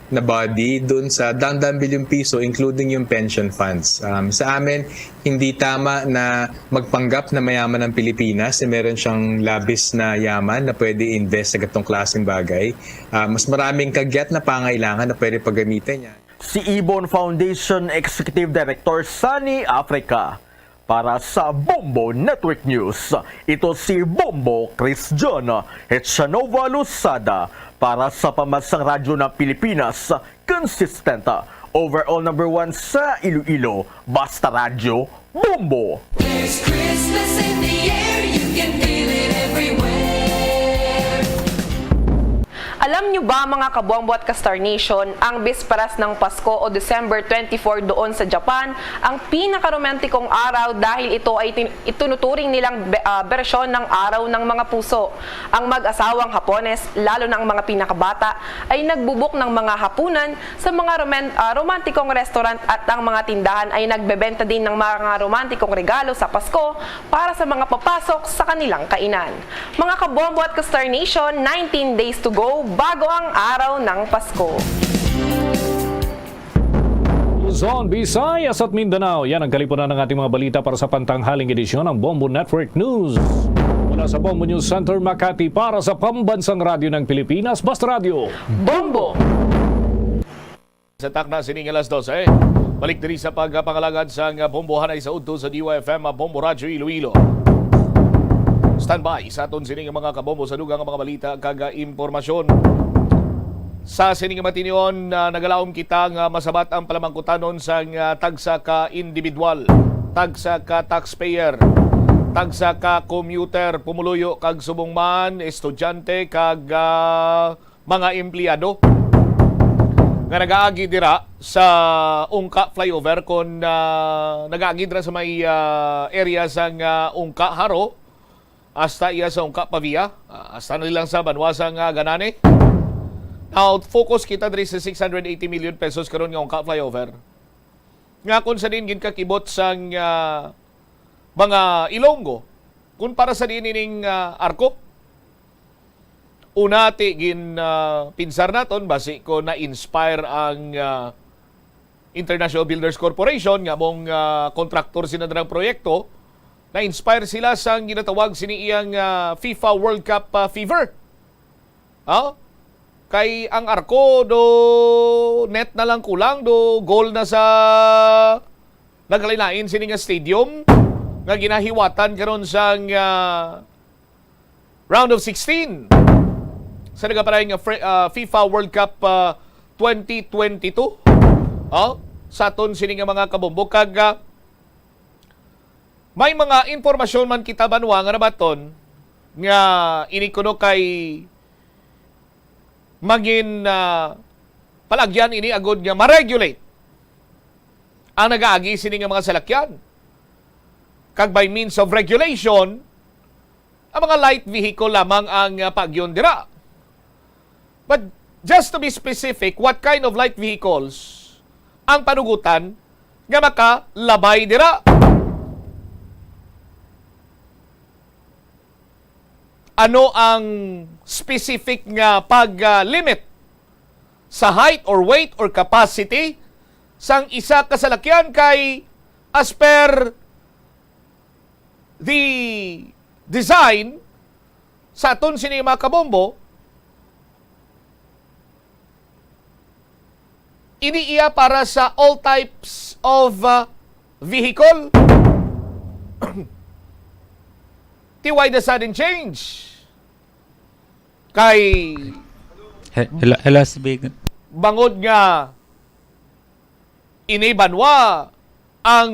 na body dun sa daang-daang bilyong piso, including yung pension funds. Um, sa amin, hindi tama na magpanggap na mayaman ang Pilipinas, na meron siyang labis na yaman na pwede invest sa gatong klaseng bagay. Ah, mas maraming kagyat na pangailangan na pwede paggamitan niya. Si Ibon Foundation Executive Director Sunny Africa. Para sa Bombo Network News, ito si Bombo Chris John Echanova Losada para sa Pambansang Radyo ng Pilipinas, consistent, overall number one sa Iloilo, Basta Radyo, Bombo! There's Christmas in the air, you can feel it everywhere. Alam nyo ba, mga kabombo at ka-Star Nation, ang bisperas ng Pasko o December twenty-four doon sa Japan, ang pinakaromantikong araw dahil ito ay tin-, itinuturing nilang be-, ah, bersyon ng Araw ng mga Puso. Ang mag-asawang Hapones, lalo na ang mga pinakabata, ay nagbubuk ng mga hapunan sa mga roman-, ah, romantikong restaurant at ang mga tindahan ay nagbebenta din ng mga romantikong regalo sa Pasko para sa mga papasok sa kanilang kainan. Mga kabombo at ka-Star Nation, nineteen days to go, Bago ang araw ng Pasko. Luzon, Visayas at Mindanao. Yan ang kalipunan ng ating mga balita para sa pantanghaling edisyon ng Bombo Network News. Mula sa Bombo News Center, Makati, para sa Pambansang Radyo ng Pilipinas, Basta Radyo. Bombo! Sa takna sining alas dose, balik diri sa pagpangalagad sang bombohanay sa udto sa D Y F M, Bombo Radyo Iloilo. Standby sa aton sining mga kabombo sa dugang nga mga balita kag, ah, impormasyon. Sa sining matinyon, ah, nagalaom kita nga masabat ang palamangkutanon sang, ah, tagsa ka individual, tagsa ka taxpayer, tagsa ka commuter, pumuluyo kag subong man, estudyante kag, ah, mga empleyado nga nagaagi dira sa Ungka Flyover, kon, ah, nagaagi dira sa may, ah, area sang, ah, Ungka Jaro, hasta iya sa Ungka Pavia, ah, hasta na lang sa banwa sang, ah, Ganane. Now, focus kita diri sa six hundred eighty million pesos karon nga Ungka Flyover, nga kon sa diin ginkakibot sang, ah, mga Ilonggo, kun para sa diin ining, ah, arko. Una, ti gin, ah, pinsar naton, basi ko na-inspire ang, ah, International Builders Corporation, nga mong, ah, kontraktor sina nilang proyekto, na-inspire sila sang ginatawag sini iyang, ah, FIFA World Cup, ah, fever. Ha? Kay ang arko do net na lang kulang, do goal na sa nagkalain-lain sini nga stadium nga ginahiwatan karon sang, ah, round of sixteen sa nagapadayon nga fre-, ah, FIFA World Cup, ah, twenty twenty-two. Oh, sa aton sini nga mga kabombo kag, ah, may mga impormasyon man kita, banwa, nga nabaton nga ini kuno kay mangin, ah, palagyan ini agud nga ma-regulate ang nagaagi sini nga mga salakyan. Kag by means of regulation, ang mga light vehicle lamang ang, ah, paagyon dira. But just to be specific, what kind of light vehicles ang panugutan nga makalabay dira? Ano ang specific nga pag-limit sa height or weight or capacity sang isa ka salakyan? Kay as per the design sa aton sini mga kabombo, ini iya para sa all types of, uh, vehicle. Ti why the sudden change? Kay He-, hela-, helas, big. Bangod nga ini banwa ang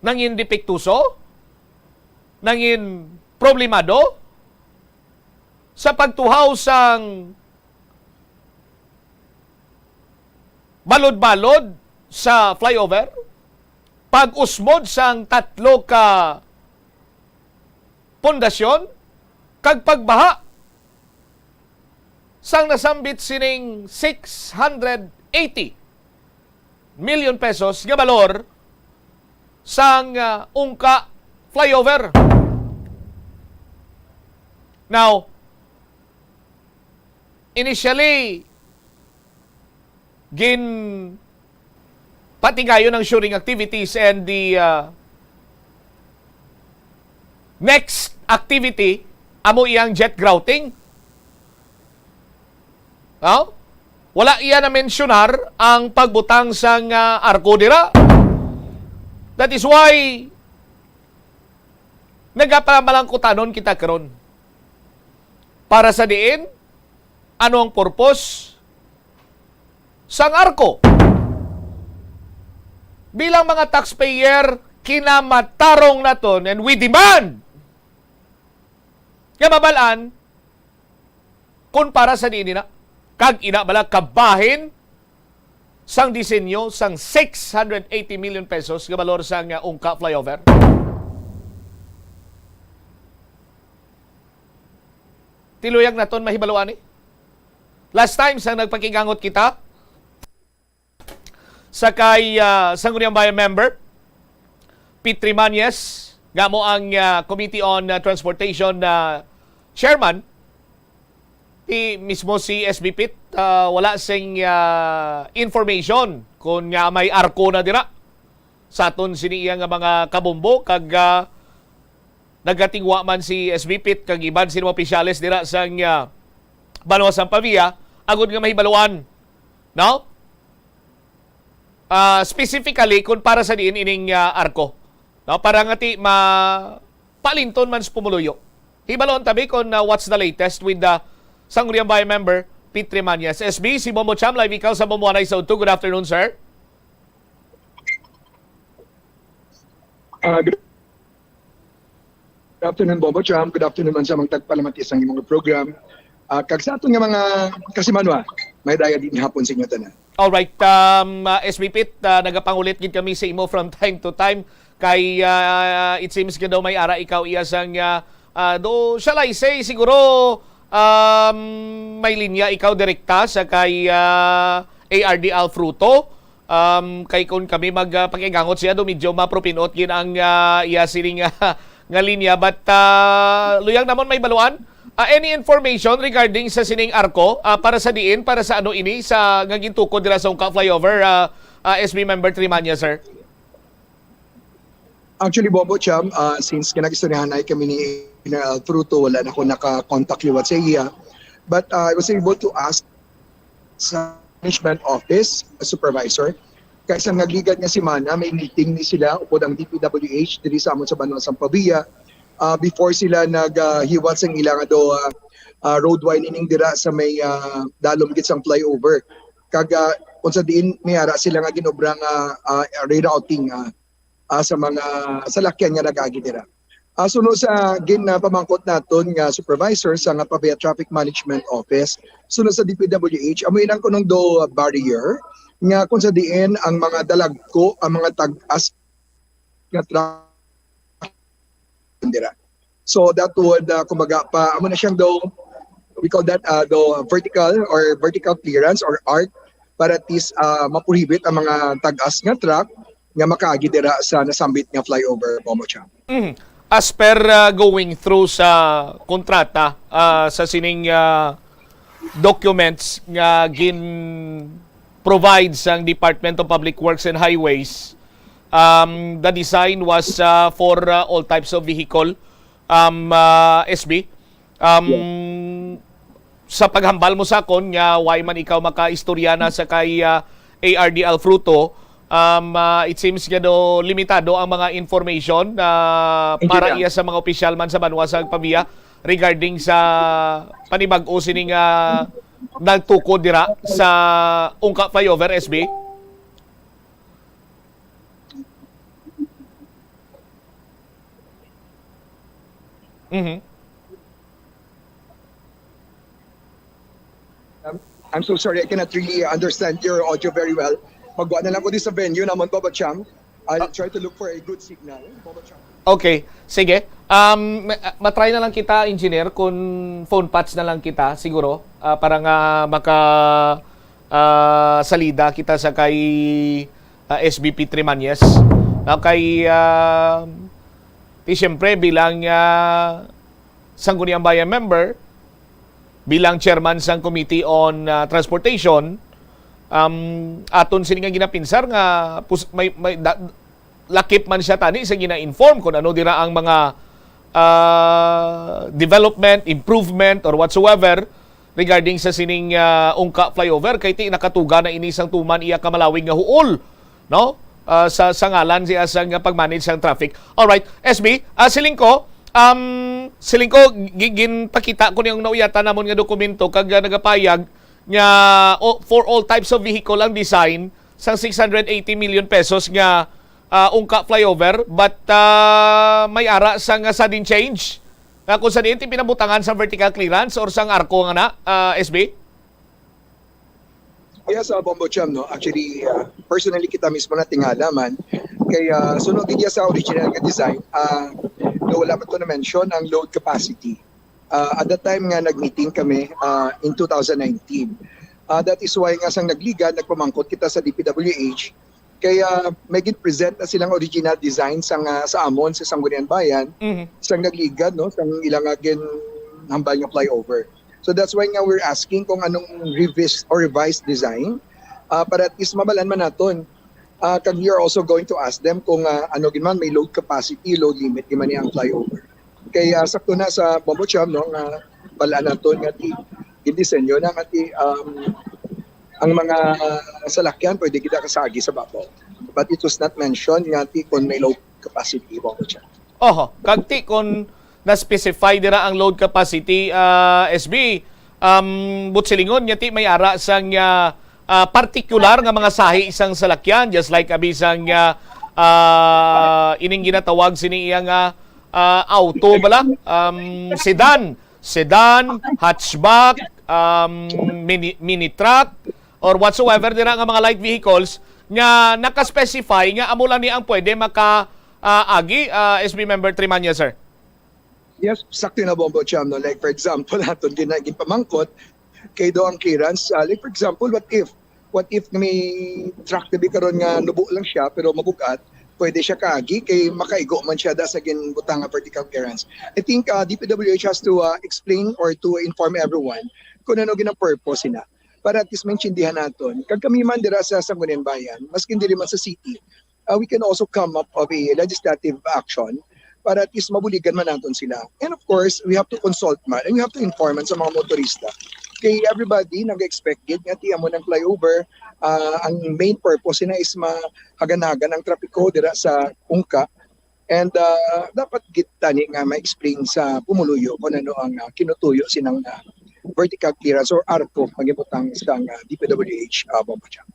nangin depektuso, nangin problemado sa pagtuhaw sang balod-balod sa flyover, pag-usmod sang tatlo ka pundasyon, kag pagbaha sang nasambit sining six hundred eighty million pesos nga balor sang, ah, Ungka flyover. Now, initially, gin patigayon ang shoring activities and the, uh, next activity amo iyang jet grouting. No? Wala iya na-mensyonar ang pagbutang sang, uh, arko dira. That is why nagapamalangkutanon kita karon. Para sa diin? Ano ang purpose sang arko? Bilang mga taxpayer, kinamatarong naton and we demand nga mabal-an kung para sa diin ina. Kag ina bala kabahin sang disenyo sang six hundred eighty million pesos nga balor sang, uh, Ungka flyover? Tiluyag naton mahibalo ani. Last time sang nagpakigangot kita sa kay, ah, Sangguniang Bayan member, Petri Mañez, nga amo ang, ah, Committee on, ah, Transportation, ah, Chairman, Ti mismo si S B Pit, ah, wala sing, ah, information kon nga may arko na dira sa aton sini iya nga mga kabombo kag, ah, nagatingwa man si S B Pit kag iban sini mga opisyales dira sang, ah, banwa sang Pavia agod nga mahibaluan, no? Ah, specifically kung para sa diin ining, ah, arko, no? Para nga ti ma-, palinton man sa pumuluyo. Hibalon tabi kung, ah, what's the latest with the Sangguniang Bayan member, Pit Remanias. S B, si Bombo Cham, live ikaw sa Bombo Anay sa Udto. Good afternoon, sir. Ah, good afternoon, Bombo Cham. Good afternoon man sa mga tagpalamati sa imong program. Ah, kag sa aton nga mga kasimanwa, may daya din hapon sa inyo tanan. Alright, um, ah, S B Pit, ah, nagapangulit gid kami sa imo from time to time. Kay, ah, it seems nga daw may ara ikaw iya sang, ah, ah, do, shall I say, siguro, um, may linya ikaw direkta sa kay, ah, A R D Alfruto. Um, kay kung kami mag, ah, pakigangot siya, do medyo mapropinot gid ang, ah, iya sining, ah, nga linya. But, ah, luyag namon mahibaluan, ah, any information regarding sa sining arko, ah, para sa diin, para sa ano ini, sa nga gintukod dira sa Ungka Flyover, ah, ah, S B member Trimania, sir? Actually, Bombo Cham, ah, since nga nag-istoryahanay kami ni Engineer Alfruto, wala na ko naka-contact liwat sa iya. But, ah, I was able to ask sa management office, supervisor, kay sa nagligad nga semana, may meeting ni sila upod ang D P W H diri sa amon sa banwa sang Pavia, ah, before sila nag, ah, hiwat sang ila nga do, ah, ah, road widening dira sa may, ah, dalom gid sang flyover. Kag, ah, kung sa diin may ara sila nga ginobra nga, ah, rerouting, ah, ah, sa mga salakyan nga nag-agi dira. Ah, suno sa ginpamangkot naton nga supervisor sa nga Pavia Traffic Management Office, suno sa D P W H, amo inang kunong do barrier nga kung sa diin ang mga dalagko, ang mga tag-as nga truck dira. So that would, ah, kumbaga pa, amo na siyang do, we call that, ah, do vertical or vertical clearance or arc para at least, ah, maprohibit ang mga tag-as nga truck nga makaagi dira sa nasambit nga flyover, Bombo Cham. Mhm. As per, ah, going through sa kontrata, ah, sa sining, ah, documents nga gin-provide sang Department of Public Works and Highways, um, the design was, ah, for, ah, all types of vehicle, um, ah, S B. Um, sa paghambal mo sa akon nga why man ikaw makaistorya na sa kay, ah, A R D Alfruto, um, ah, it seems nga do limitado ang mga information na para Engineer. Iya sa mga opisyal man sa banwa sa Pavia regarding sa panibag-o sini nga nagtukod dira sa Ungka Flyover, S B? Mhm. Um, I'm so sorry, I cannot really understand your audio very well. Magwa na lang ko di sa venue namon, Bobo Cham. I'll Ah. try to look for a good signal, Bobo Cham. Okay, sige. Um, ma-, matry na lang kita, engineer, kung phone patch na lang kita, siguro, ah, para nga maka, ah, salida kita sa kay, ah, S B P Trimanyes. Na kay, ah, ti siyempre, bilang, ah, Sangguniang Bayan member, bilang chairman sang Committee on, ah, Transportation, um, aton sini nga ginapinsar nga pus-, may, may da-, lakip man siya tani sa gina-inform kung ano dira ang mga, ah, development, improvement, or whatsoever regarding sa sining, ah, Ungka Flyover, kay ti nakatuga na ini sang tuman iya kamalawig nga huol, no? Ah, sa, sa ngalan siya sa nga pag-manage sang traffic. Alright, S B, ah, siling ko, um, siling ko, gi-, ginpakita ko niyang nauyatan namon nga dokumento kag, ah, nagapayag nga, o, for all types of vehicle ang design sang six hundred eighty million pesos nga, ah, Ungka Flyover, but, ah, may ara sang, ah, sudden change nga kung sa diin ti pinabutangan sa vertical clearance or sang arko nga na, ah, S B? Yes, uh, Bombo Cham, no? Actually, uh, personally, kita mismo na tingala man. Kay, uh, suno gid ya sa original nga design, uh, no, wala pa to na-mention ang load capacity. Uh, at the time nga nag-meeting kami, uh, in two thousand nineteen, uh, that is why nga sang nagligad, nagpamangkot kita sa D P W H, kaya may gin-present na silang original design sang, uh, sa amon, sa Sangguniang Bayan, Mhm. sang nagligad, no, sang ilang, uh, ginhambal nga flyover. So that's why nga we're asking kung anong revis or revised design, ah, para at least mabalan man naton. Ah, kag we are also going to ask them kung, ah, ano gid man, may load capacity, load limit gid man ang flyover. Kay, ah, sakto na sa Bombo Cham, no, nga balaan naton nga ti, gindisenyo na nga ti, um, ang mga salakyan pwede gid kasagi sa babaw. But it was not mentioned nga ti kung may load capacity, Bombo Cham. Oho, kag ti kon na-specify dira ang load capacity, ah, S B, um, buot silingon nga ti may ara sang, ah, ah, partikular nga mga sahi sang salakyan, just like abi sang, ah, ah, ining ginatawag sini iya nga, ah, auto bala, um, sedan, sedan, hatchback, um, mini, mini truck, or whatsoever dira nga mga light vehicles nga naka-specify nga amo lang ni ang pwede maka, ah, agi, ah, S B member Trimanya, sir. Yes, sakto na, Bombo Cham, no? Like, for example, aton gina-, ginpamangkot kay do ang clearance. Ah, like, for example, what if, what if may truck na bi karon nga nubo lang siya pero mabugat, pwede siya kaagi kay makaigo man siya da sa ginbutang nga vertical clearance. I think, uh, D P W H has to, uh, explain or to inform everyone kung ano gid ang purpose sina, para at least maintindihan naton. Kag kami man dira sa Sangguniang Bayan, maskin dili man sa city, uh, we can also come up of a legislative action para at least mabuligan man naton sila. And of course, we have to consult man and we have to inform man sa mga motorista. Kay everybody nag-expect gid nga ti amo ng flyover, uh, ang main purpose na is mahagan-hagan ang trapiko dira sa Ungka. And, uh, dapat gid tani nga ma-explain sa pumuluyo kung ano ang, uh, kinutuyo sinang, uh, vertical clearance or arco nga gibutang sa, uh, D P W H, uh, Bombo Cham.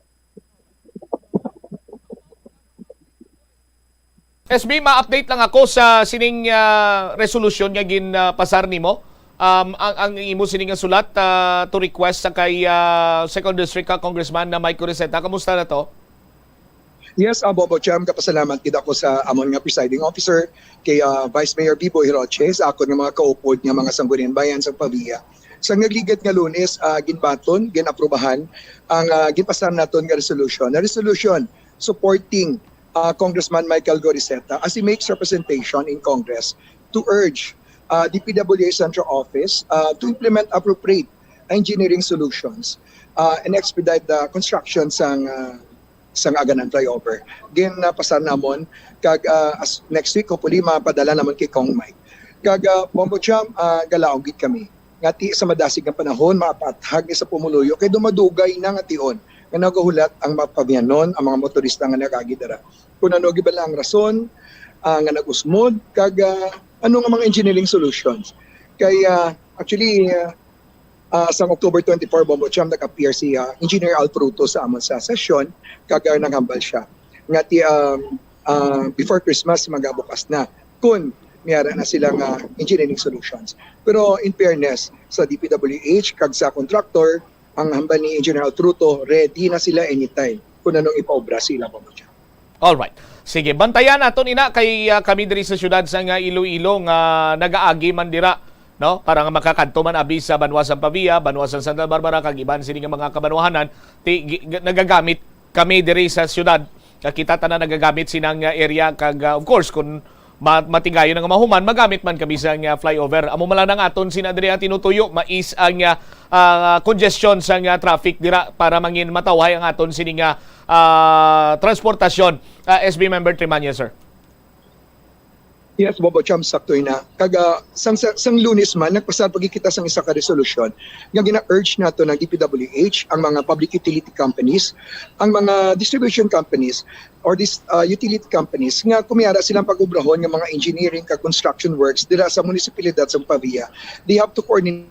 S B, ma-update lang ako sa sining, ah, resolusyon nga ginpasar nimo. Um, ang, ang imo sini nga sulat, ah, to request sa kay, ah, Second District ka Congressman na Mike Coriseta. Kamusta na to? Yes, uh, Bombo Cham, kapasalamat gid ako sa amon nga presiding officer, kay, uh, Vice Mayor Bibo Hiroche, sa akon nga mga kaupod nga mga Sangguniang Bayan sa Pavia. Sa nagligad nga Lunes, uh, ginbaton, ginaprubahan ang, uh, ginpasar naton nga resolution. Na resolution supporting, uh, Congressman Michael Goriseta as he makes representation in Congress to urge, uh, D P W H Central Office, uh, to implement appropriate engineering solutions, uh, and expedite the construction sang, uh, sang Aganan flyover. Ginapasar namon kag, uh, as next week, hopefully, mapadala namon kay Cong Mike. Kag, uh, Bombo Cham, uh, galaog gid kami nga ti sa madasig nga panahon mapaathag ni sa pumuluyo kay dumadugay na nga tion nga nagahulat ang mga pamianon, ang mga motorista nga nagagi dira. Kung ano gid bala ang rason, ah, nga nag-usmod kag, ah, ano nga mga engineering solutions. Kay, ah, actually, ah, ah, sang October twenty-four, Bombo Cham, nag-appear si, ah, Engineer Al Fruto sa amon sa session kag, ah, naghambal siya nga ti, um, ah, before Christmas magabukas na kun may ara na sila nga engineering solutions. Pero in fairness sa D P W H kag sa contractor, ang hambal ni Engineer Al Fruto, ready na sila anytime kung anong ipaobra sa ilang pamilya. Alright. Sige, bantayan naton ina kay, ah, kami diri sa siyudad sang, ah, Iloilo nga nagaagi man dira, no? Para nga makakadto man abi sa banwa sang Pavia, banwa sang Santa Barbara, kag iban sini nga mga kabanwahanan, ti, gi-, ga-, nagagamit kami diri sa siyudad. Kag kita tanan nagagamit sinang, ah, area kag, ah, of course, kung ma-, matigayon nga mahuman, magamit man kami sang, ah, flyover. Amo man lang ang aton sina diri ang tinutuyo, mais ang, ah, ah, congestion sang, ah, traffic dira para mangin matawhay ang aton sini nga, ah, transportasyon. Ah, S B member Trimanya, sir. Yes, Bombo Cham, sakto ina. Kag, ah, sang, sang, sang Lunes man, nagpasar pa gid kita sang isa ka resolusyon nga gina-urge nato ng D P W H, ang mga public utility companies, ang mga distribution companies, or dis-, ah, utility companies nga kung may ara silang pag-obrahon nga mga engineering kag construction works dira sa munisipalidad sa Pavia, they have to coordinate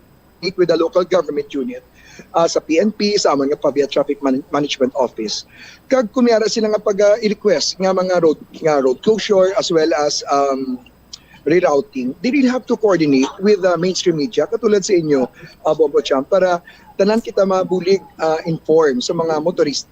with the local government unit, ah, sa P N P, sa amon nga Pavia Traffic Man-, Management Office. Kag kung may ara sila nga pag, ah, i-request nga mga road, nga road closure as well as, um, rerouting, they will have to coordinate with the mainstream media katulad sa inyo, ah, Bombo Cham, para tanan kita mabulig, ah, inform sa mga motorista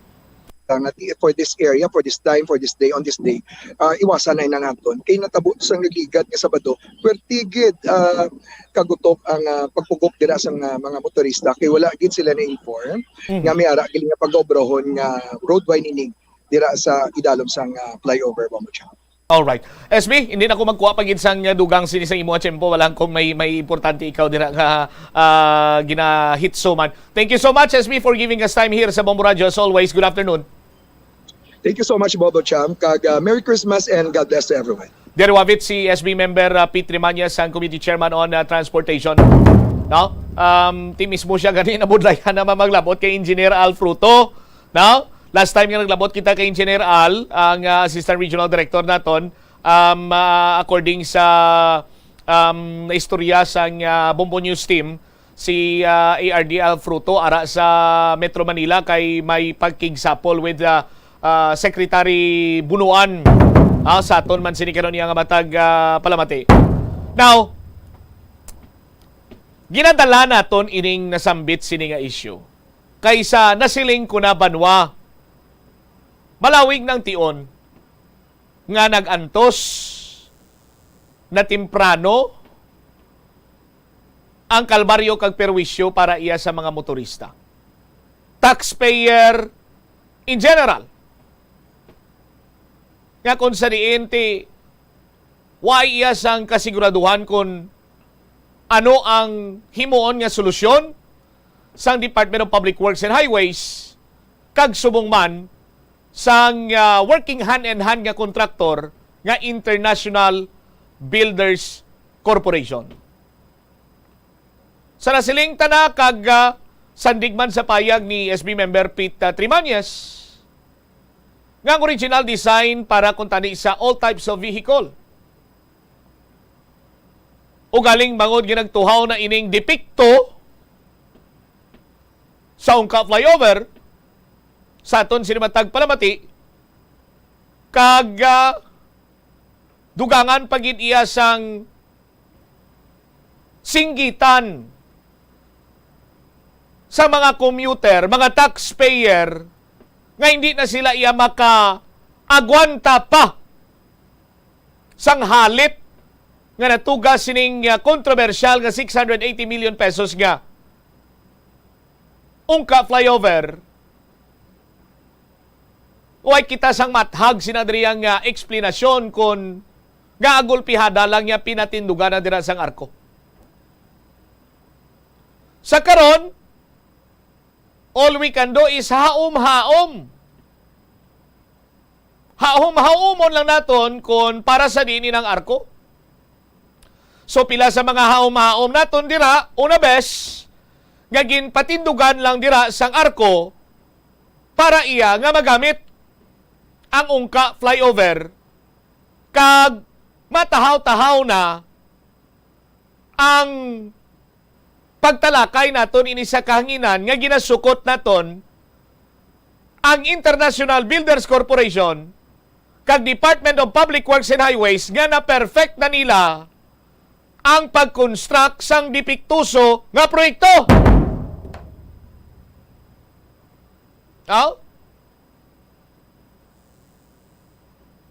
nga ti-, for this area, for this time, for this day, on this day, ah, iwasan na ina naton. Kay natabo sa nagligad nga Sabado, perti gid, ah, kagutok ang, ah, pagpugok dira sa, ah, mga motorista kay wala gid sila na-inform Mhm. nga may ara gid nga pag-obrahon nga road widening dira sa idalom sang, ah, flyover, Bombo Cham. Alright. S B, hindi na ko magkuha pa gid sang dugang sini sa imo tiyempo, wala lang kung may, may importante ikaw dira nga, ah, ginahitso man. Thank you so much, S B, for giving us time here sa Bombo Radio. As always, good afternoon. Thank you so much, Bobo Cham. Kag, uh, Merry Christmas and God bless to everyone. Diri wavit si S B member, uh, Pete Trimañez, ang committee chairman on, uh, transportation. No? Um, ti mismo siya gani nabudlayan na maglabot kay Engineer Al Fruto. No? Last time nga naglabot kita kay Engineer Al, ang, uh, assistant regional director naton, um, uh, according sa, um, istorya sang, uh, Bombo News team, si, ah, A R D Al Fruto ara sa Metro Manila kay may pagkigsapol with, ah, ah, Secretary Bunuan. Ah, sa aton man sini karon niya nga matag, ah, palamati. Now, ginadala naton ining nasambit sini nga issue kaysa nasiling ko na banwa. Malawig nang tion nga nag-antos na temprano ang kalbaryo kag perwisyo para iya sa mga motorista, taxpayer in general, nga kung sa diin ti wa iya sang kasiguraduhan kung ano ang himuon nga solusyon sang Department of Public Works and Highways kag subong man sang, ah, working hand in hand nga kontraktor nga International Builders Corporation. Sa nasiling ta na kag, ah, sandig man sa payag ni S B member Pete, ah, Trimañez, nga ang original design para kuntani sa all types of vehicle. Ugaling bangod nga nagtuhaw na ining depekto sa Ungka flyover, sa aton sini matag palamati, kag, ah, dugangan pa gid iya sang singgitan sa mga commuter, mga taxpayer, nga hindi na sila iya makaagwanta pa sang halit nga natuga sining, ah, kontrobersyal nga six hundred eighty million pesos nga Ungka flyover. Way kita sang mathag sina diri nga eksplanasyon kon nga gulpihada lang niya pinatindugan na dira sang ARCO. Sa karon, all we can do is haom-haom. Haom-haomon lang naton kon para sa diin ang ARCO. So, pila sa mga haom-haom naton dira, una bes, nga ginpatindugan lang dira sang ARCO para iya nga magamit ang Ungka flyover, kag matahaw-tahaw na ang pagtalakay naton ini sa kahanginan nga ginasukot naton ang International Builders Corporation kag Department of Public Works and Highways nga na-perfect na nila ang pag-construct sang depektuso nga proyekto. Aw?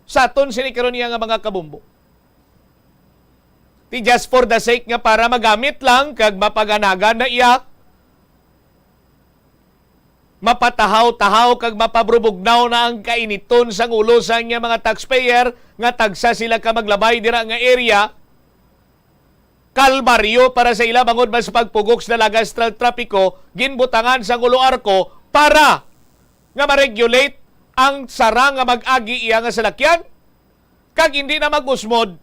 Sa aton sini karon niya nga mga kabumbo. Ti just for the sake nga para magamit lang kag mapaganagan na iya, mapatahaw-tahaw kag mapabrubugnaw na ang kainiton sang ulo sang iya mga taxpayer nga tagsa sila ka maglabay dira nga area. Kalbaryo para sa ila bangod mas pagpugok sa dalaga sa tra-, trapiko, ginbutangan sang ulo ARCO para nga ma-regulate ang sara nga mag-agi iya nga salakyan, kag hindi na mag-usmod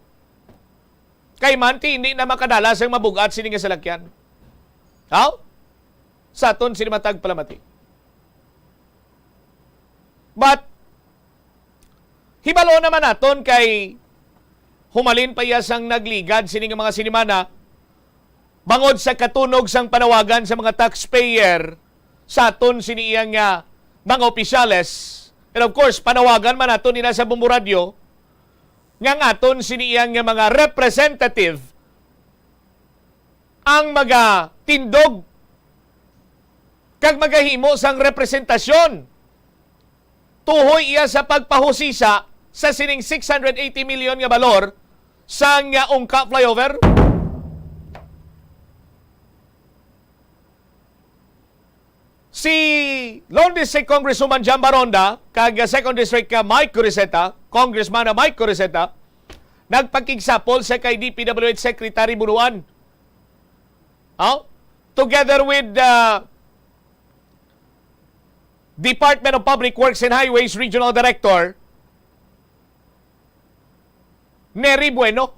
kay manti hindi na makadala sang mabug-at sini nga salakyan. Haw? Sa aton sini matag palamati. But, hibalo naman naton kay humalin pa iya sang nagligad sini nga mga sinimana, bangod sa katunog sang panawagan sa mga taxpayer sa aton sini iya nga mga opisyales. And of course, panawagan man naton nila sa Bombo Radyo nga ang aton sini iya nga mga representative ang magatindog kag magahimo sang representasyon tuhoy iya sa pagpahusisa sa sining six hundred eighty million nga balor sang, ah, Ungka flyover. Si Lone District Congresswoman Jan Baronda kag, ah, Second District, ah, Mike Goriseta, Congressman Mike Corieseta, nagpakigsapol sa kay D P W H Secretary Bunuan. Oh? Together with the Department of Public Works and Highways Regional Director, Neri Bueno,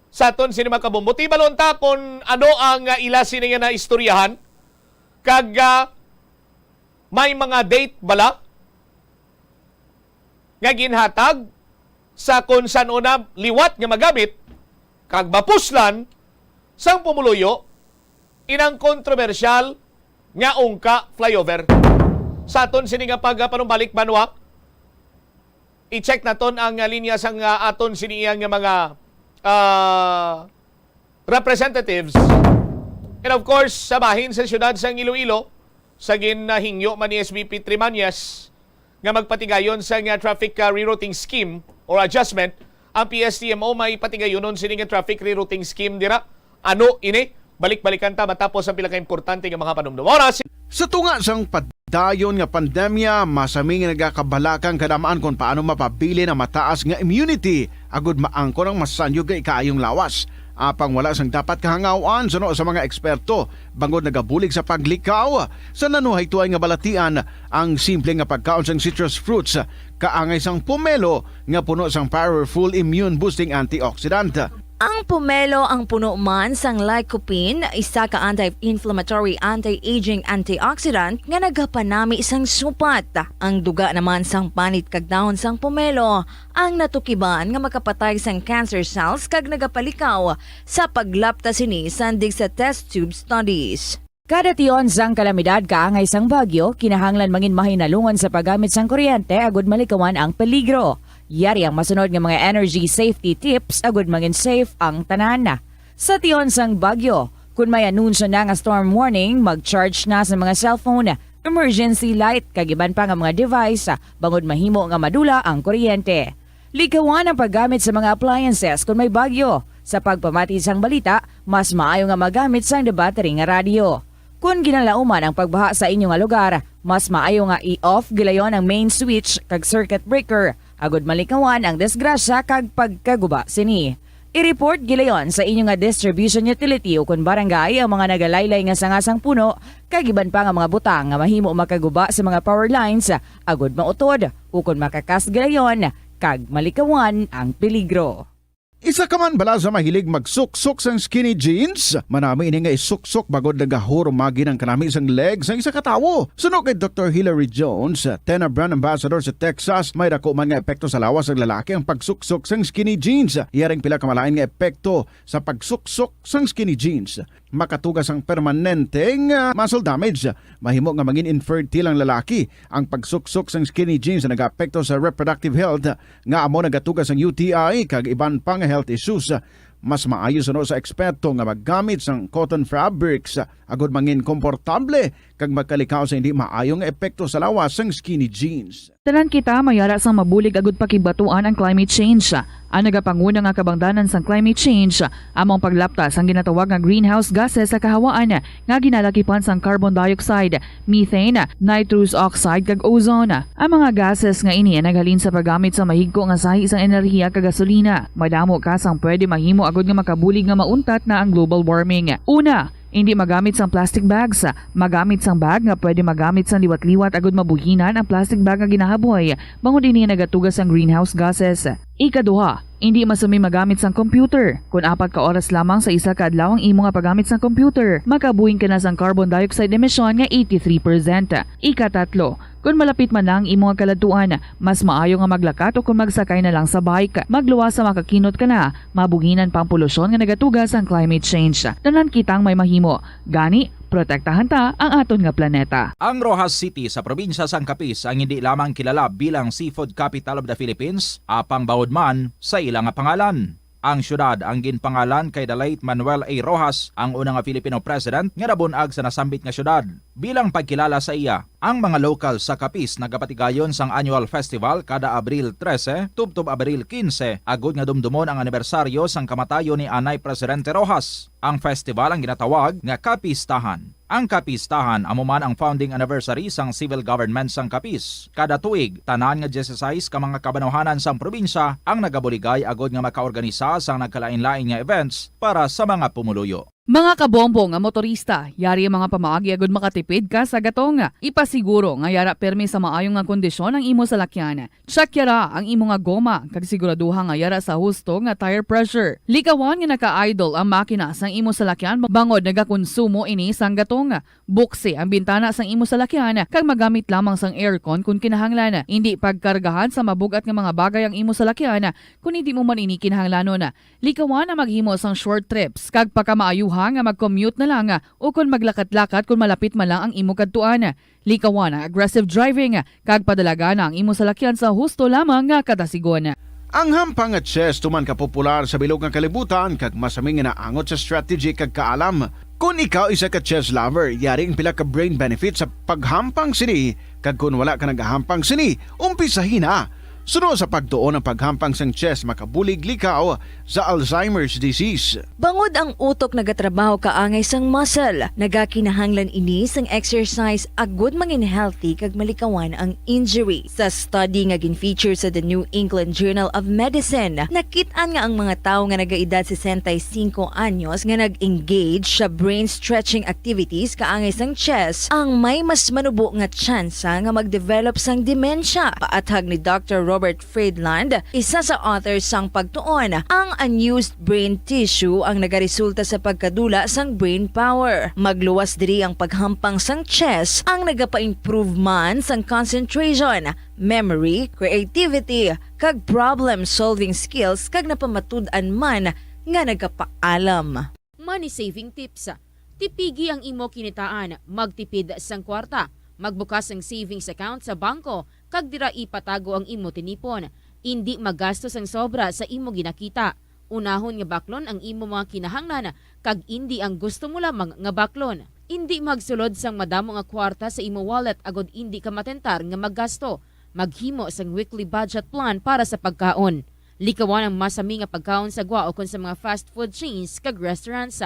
sa aton sini, mga kabombo. Tibalon ta kung ano ang, ah, ila sini nga naistoryahan, kag, ah, may mga date bala nga ginhatag sa kung san-o na liwat nga magamit kag mapuslan sang pumuluyo inang kontrobersyal nga Ungka flyover. Sa aton sini nga pagpanumbalik, Banwa, i-check naton ang, ah, linya sang, ah, aton sini nga mga, ah, representatives. And of course, sa bahin sa siyudad sang Iloilo, sa ginahingyo man ni S B P Trimañez nga magpatigayon sang, ah, traffic, ah, rerouting scheme or adjustment, ang P S T M O may patigayonon sini nga traffic rerouting scheme dira. Ano ini? Balik-balikan ta matapos ang pila ka importante nga mga panumdum. Oras. Sa tunga sang padayon nga pandemya, masami nga nagakabalaka ang kadam-an kon paano mapabilin ang mataas nga immunity agud maangkon ang masanyog nga ikaayong lawas. Apang wala sang dapat kahangaw-an suno sa mga eksperto, bangod nagabulig sa paglikaw sa nanuhay tuay nga balatian ang simple nga pagkaon sang citrus fruits, kaangay sang pomelo nga puno sang powerful immune-boosting antioxidant. Ang pomelo ang puno man sang lycopene, isa ka anti-inflammatory, anti-aging antioxidant nga nagapanami sang supat. Ang duga naman sang panit kag dahon sang pomelo ang natukiban nga makapatay sang cancer cells kag nagapalikaw sa paglapta sini sandig sa test tube studies. Kada tion sang kalamidad kaangay sang bagyo, kinahanglan mangin mahinalungon sa paggamit sang kuryente agud malikawan ang peligro. Yari ang masunod nga mga energy safety tips agud mangin safe ang tanan. Sa tion sang bagyo, kun may anunsyo na nga storm warning, mag-charge na sa mga cellphone, emergency light, kag iban pa nga mga device, bangod mahimo nga madula ang kuryente. Likawan ang paggamit sa mga appliances kon may bagyo. Sa pagpamati sang balita, mas maayo nga magamit sang debattery nga radyo. Kon ginalauman ang pagbaha sa inyo nga lugar, mas maayo nga i-off gilayon ang main switch kag circuit breaker agud malikawan ang disgrasya kag pagkaguba sini. I-report gilayon sa inyo nga distribution utility ukon barangay ang mga nagalaylay nga sanga sang puno kag iban pa nga mga butang nga mahimo makaguba sa mga power lines agud mautod ukon makakas gilayon kag malikawan ang peligro. Isa ka man bala sa mahilig magsuksok sang skinny jeans? Manami ini nga isuksok bangod nagahurumagi ang kanami sang leg sang isa ka tawo. Suno kay Doktor Hilary Jones, Tena brand ambassador sa Texas, may dako man nga epekto sa lawas sang lalaki ang pagsuksok sang skinny jeans. Yari ang pila ka malain nga epekto sa pagsuksok sang skinny jeans. Makatuga sang permanente nga muscle damage. Mahimo nga mangin infertile ang lalaki. Ang pagsuksok sang skinny jeans nagaapekto sa reproductive health, nga amo nagatuga sang U T I kag iban pa nga health issues. Mas maayo suno sa eksperto nga maggamit sang cotton fabrics agud mangin komportable kag makalikaw sa hindi maayo nga epekto sa lawas sang skinny jeans. Tanan kita may ara sang mabulig agud pakigbatuan ang climate change. Ang nagapanguna nga kabangdanan sang climate change amo ang paglapta sang ginatawag nga greenhouse gases sa kahawaan nga ginalakipan sang carbon dioxide, methane, nitrous oxide, kag ozone. Ang mga gases nga ini ang naghalin sa paggamit sa mahigko nga sahi sang enerhiya kag gasolina. Madamo kas ang pwede mahimo agud nga makabulig nga mauntat na ang global warming. Una, hindi magamit sang plastic bags. Magamit sang bag nga pwede magamit sang liwat-liwat agud mabuhinan ang plastic bag nga ginahaboy, bangod ini nagatuga sang greenhouse gases. Ikaduha, hindi masumi magamit sang computer. Kon apat ka oras lamang sa isa ka adlaw ang imo nga paggamit sang computer, makabuhin ka na sang carbon dioxide emission nga eighty-three percent. Ikatatlo, kon malapit man na ang imo nga kaladtuan, mas maayo nga maglakat o kon magsakay na lang sa bike. Magluwas sa makakinot ka na, mabuhinan pa ang polusyon nga nagatuga sang climate change. Tanan kitang may mahimo. Gani, protektahan ta ang aton nga planeta. Ang Roxas City sa probinsya sang Capiz ang hindi lamang kilala bilang seafood capital of the Philippines, apang bangod man sa ila nga pangalan. Ang siyudad ang ginpangalan kay the late Manuel A. Roxas, ang una nga Filipino president nga nabun-ag sa nasambit nga siyudad. Bilang pagkilala sa iya, ang mga lokal sa Capiz nagapatigayon sang annual festival kada Abril trese tubtob Abril kinse, agud nga dumdumon ang anibersaryo sang kamatayon ni anay Presidente Roxas. Ang festival ang ginatawag nga Kapistahan. Ang kapistahan amo man ang founding anniversary sang civil government sang Capiz. Kada tuig, tanan nga dieciséis ka mga kabanwahanan sang probinsya ang nagabuligay agod nga makaorganisa sang nagkalain-lain nga events para sa mga pumuluyo. Mga kabombo nga motorista, yari ang mga pamaagi agud makatipid ka sa gatong. Ipasiguro nga yara pirmi sa maayo nga kondisyon ang imo salakyan. Check yara ang imo nga goma, kag siguraduha nga yara sa husto nga tire pressure. Likawan nga naka-idle ang makina sang imo salakyan bangod nagakonsumo ini sang gatong. Buksi ang bintana sang imo salakyan kag magamit lamang sang aircon kon kinahanglan. Indi pagkargahan sa mabug-at nga mga bagay ang imo salakyan kon indi mo man ini kinahanglanon. Likawan ang maghimo sang short trips kag pakamaayuha nga mag-commute na lang ukon maglakat-lakat kon malapit man lang ang imo kadtuan. Likawan ang aggressive driving kag padalagan ang imo salakyan sa husto lamang nga kadasigon. Ang hampang nga chess tuman ka popular sa bilog nga kalibutan kag masami nga naangot sa strategy kag kaalam. Kon ikaw isa ka chess lover, yari ang pila ka brain benefit sa paghampang sini, kag kon wala ka nagahampang sini, umpisahi na. Suno sa pagtuon, ang paghampang sang chess makabulig likaw sa Alzheimer's disease. Bangod ang utok nagatrabaho kaangay sang muscle, nagakinahanglan ini sang exercise agud mangin healthy kag malikawan ang injury. Sa study nga gin-feature sa The New England Journal of Medicine, nakit-an nga ang mga tawo nga nagaedad sesenta y cinco anyos nga nag-engage sa brain stretching activities kaangay sang chess ang may mas manubo nga tsansa nga mag-develop sang demensya. Paathag ni Doctor Robert Friedland, isa sa author sang pagtuon, ang unused brain tissue ang nagaresulta sa pagkadula sang brain power. Magluwas diri ang paghampang sang chess ang nagapa-improve man sang concentration, memory, creativity, kag problem-solving skills, kag napamatud-an man nga nagapaalam. Money saving tips. Tipigi ang imo kinitaan, magtipid sang kwarta, magbukas sang savings account sa bangko, kag dira ipatago ang imo tinipon. Indi magasto sang sobra sa imo ginakita. Unahon nga baklon ang imo mga kinahanglan, kag indi ang gusto mo lamang nga baklon. Indi magsulod sang madamo nga kwarta sa imo wallet agod indi ka matentar nga maggasto. Maghimo sang weekly budget plan para sa pagkaon. Likawan ang masami nga pagkaon sa gwa ukon sa mga fast food chains kag restaurants.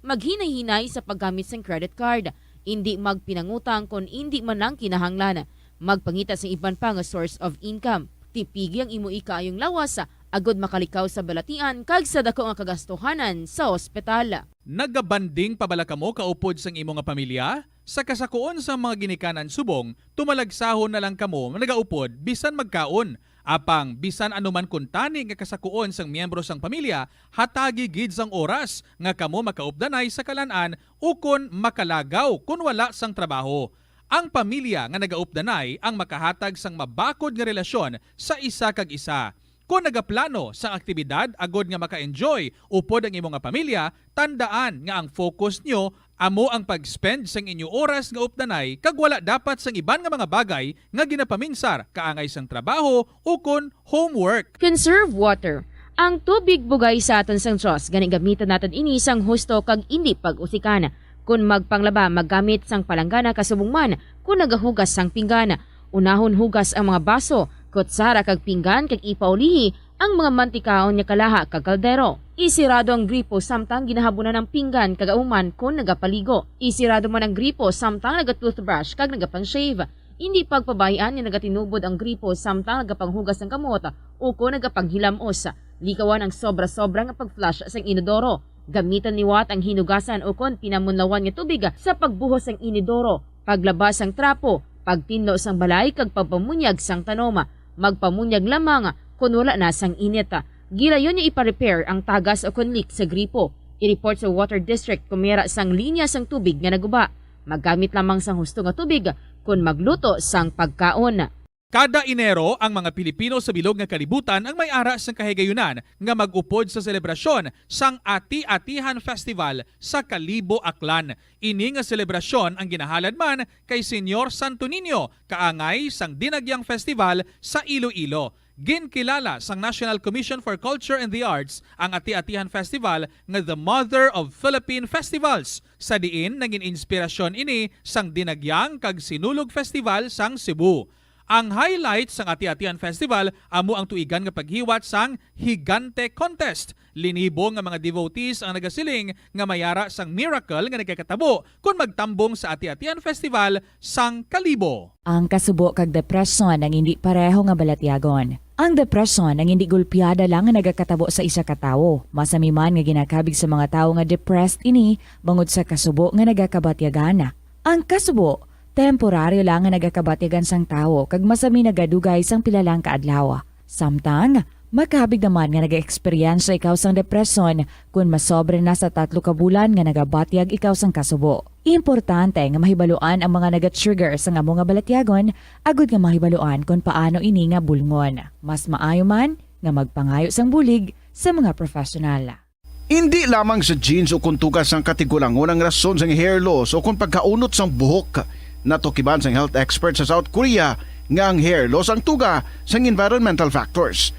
Maghinay-hinay sa paggamit sang credit card. Indi magpinangutang kon indi man lang kinahanglan. Magpangita sang iban pa nga source of income. Tipigi ang imo ikaayong lawas, agod makalikaw sa balatian kag sa dako nga kagastuhanan sa ospital. Nagabanding pa bala kamo kaupod sang imo nga pamilya? Sa kasakuon sang mga ginikanan subong, tumalagsahon na lang kamo nagaupod bisan magkaon. Apang bisan ano man kuntani nga kasakuon sang miyembro sang pamilya, hatagi gid sang oras nga kamo makaupdanay sa kalan-an ukon makalagaw kon wala sang trabaho. Ang pamilya nga nagaupdanay ang makahatag sang mabakod nga relasyon sa isa kag isa. Kon nagaplano sang aktibidad agod nga maka-enjoy upod ang imo nga pamilya, tandaan nga ang focus nyo amo ang pag-spend sang inyo oras nga updanay kag wala dapat sang iban nga mga bagay nga ginapaminsar kaangay sang trabaho ukon homework. Conserve water. Ang tubig bugay sa aton sang Dios, gani gamitan naton ini sang husto kag indi pag-usikan. Kon magpanglaba, maggamit sang palanggana kasubong man kon nagahugas sang pinggan. Unahon hugas ang mga baso, kutsara kag pinggan kag ipaulihi ang mga mantikaon nga kalaha kag kaldero. Isirado ang gripo samtang ginahabunan ang pinggan kag human kon nagapaligo. Isirado man ang gripo samtang naga-toothbrush kag nagapan-shave. Indi pagpabay-an nga nagatinubod ang gripo samtang nagapanghugas sang kamot ukon nagapanghilamos. Likawan ang sobra-sobra nga pag-flush sang inodoro. Gamitan liwat ang hinugasan ukon pinamunlawan nga tubig sa pagbuhos sang inidoro, paglaba sang trapo, pagtinlo sang balay kag pagpamunyag sang tanom. Magpamunyag lamang kon wala na sang init. Gilayon nga ipa-repair ang tagas ukon leak sa gripo. I-report sa water district kon may ara sang linya sang tubig nga naguba. Maggamit lamang sang husto nga tubig kon magluto sang pagkaon. Kada Enero, ang mga Pilipino sa bilog nga kalibutan ang may ara sang kahigayunan nga mag-upod sa selebrasyon sang Ati-Atihan Festival sa Kalibo, Aklan. Ini nga selebrasyon ang ginahalad man kay Señor Santo Niño, kaangay sang Dinagyang Festival sa Iloilo. Ginkilala sang National Commission for Culture and the Arts ang Ati-Atihan Festival nga the mother of Philippine festivals, sa diin nangin inspirasyon ini sang Dinagyang kag Sinulog Festival sang Cebu. Ang highlight sang Ati-Atian Festival amo ang tuigan nga paghiwat sang Higante Contest. Linibo nga mga devotees ang nagasiling nga may ara sang miracle nga nagakatabo kon magtambong sa Ati-Atian Festival sang Kalibo. Ang kasubo kag depresyon ang indi pareho nga balatyagon. Ang depresyon ang indi gulpiada lang nga nagakatabo sa isa ka tawo. Masami man nga ginakabig sa mga tawo nga depressed ini bangod sa kasubo nga nagakabatyagan. Ang kasubo, temporaryo lang nga nagakabatyagan sang tawo kag masami nagadugay sang pila lang ka adlaw. Samtang, makabig naman nga nagaeksperyensya ikaw sang depresyon kon masobra na sa tatlo ka bulan nga nagabatyag ikaw sang kasubo. Importante nga mahibaluan ang mga nagatrigger sang amo nga balatyagon agud nga mahibaluan kon paano ini nga bulngon. Mas maayo man nga magpangayo sang bulig sa mga professional. Indi lamang sa genes o kon tuga sang katigulangon ang rason sang hair loss o kon pagkaunot sang buhok. Natukiban sang health expert sa South Korea nga ang hair loss ang tuga sang environmental factors.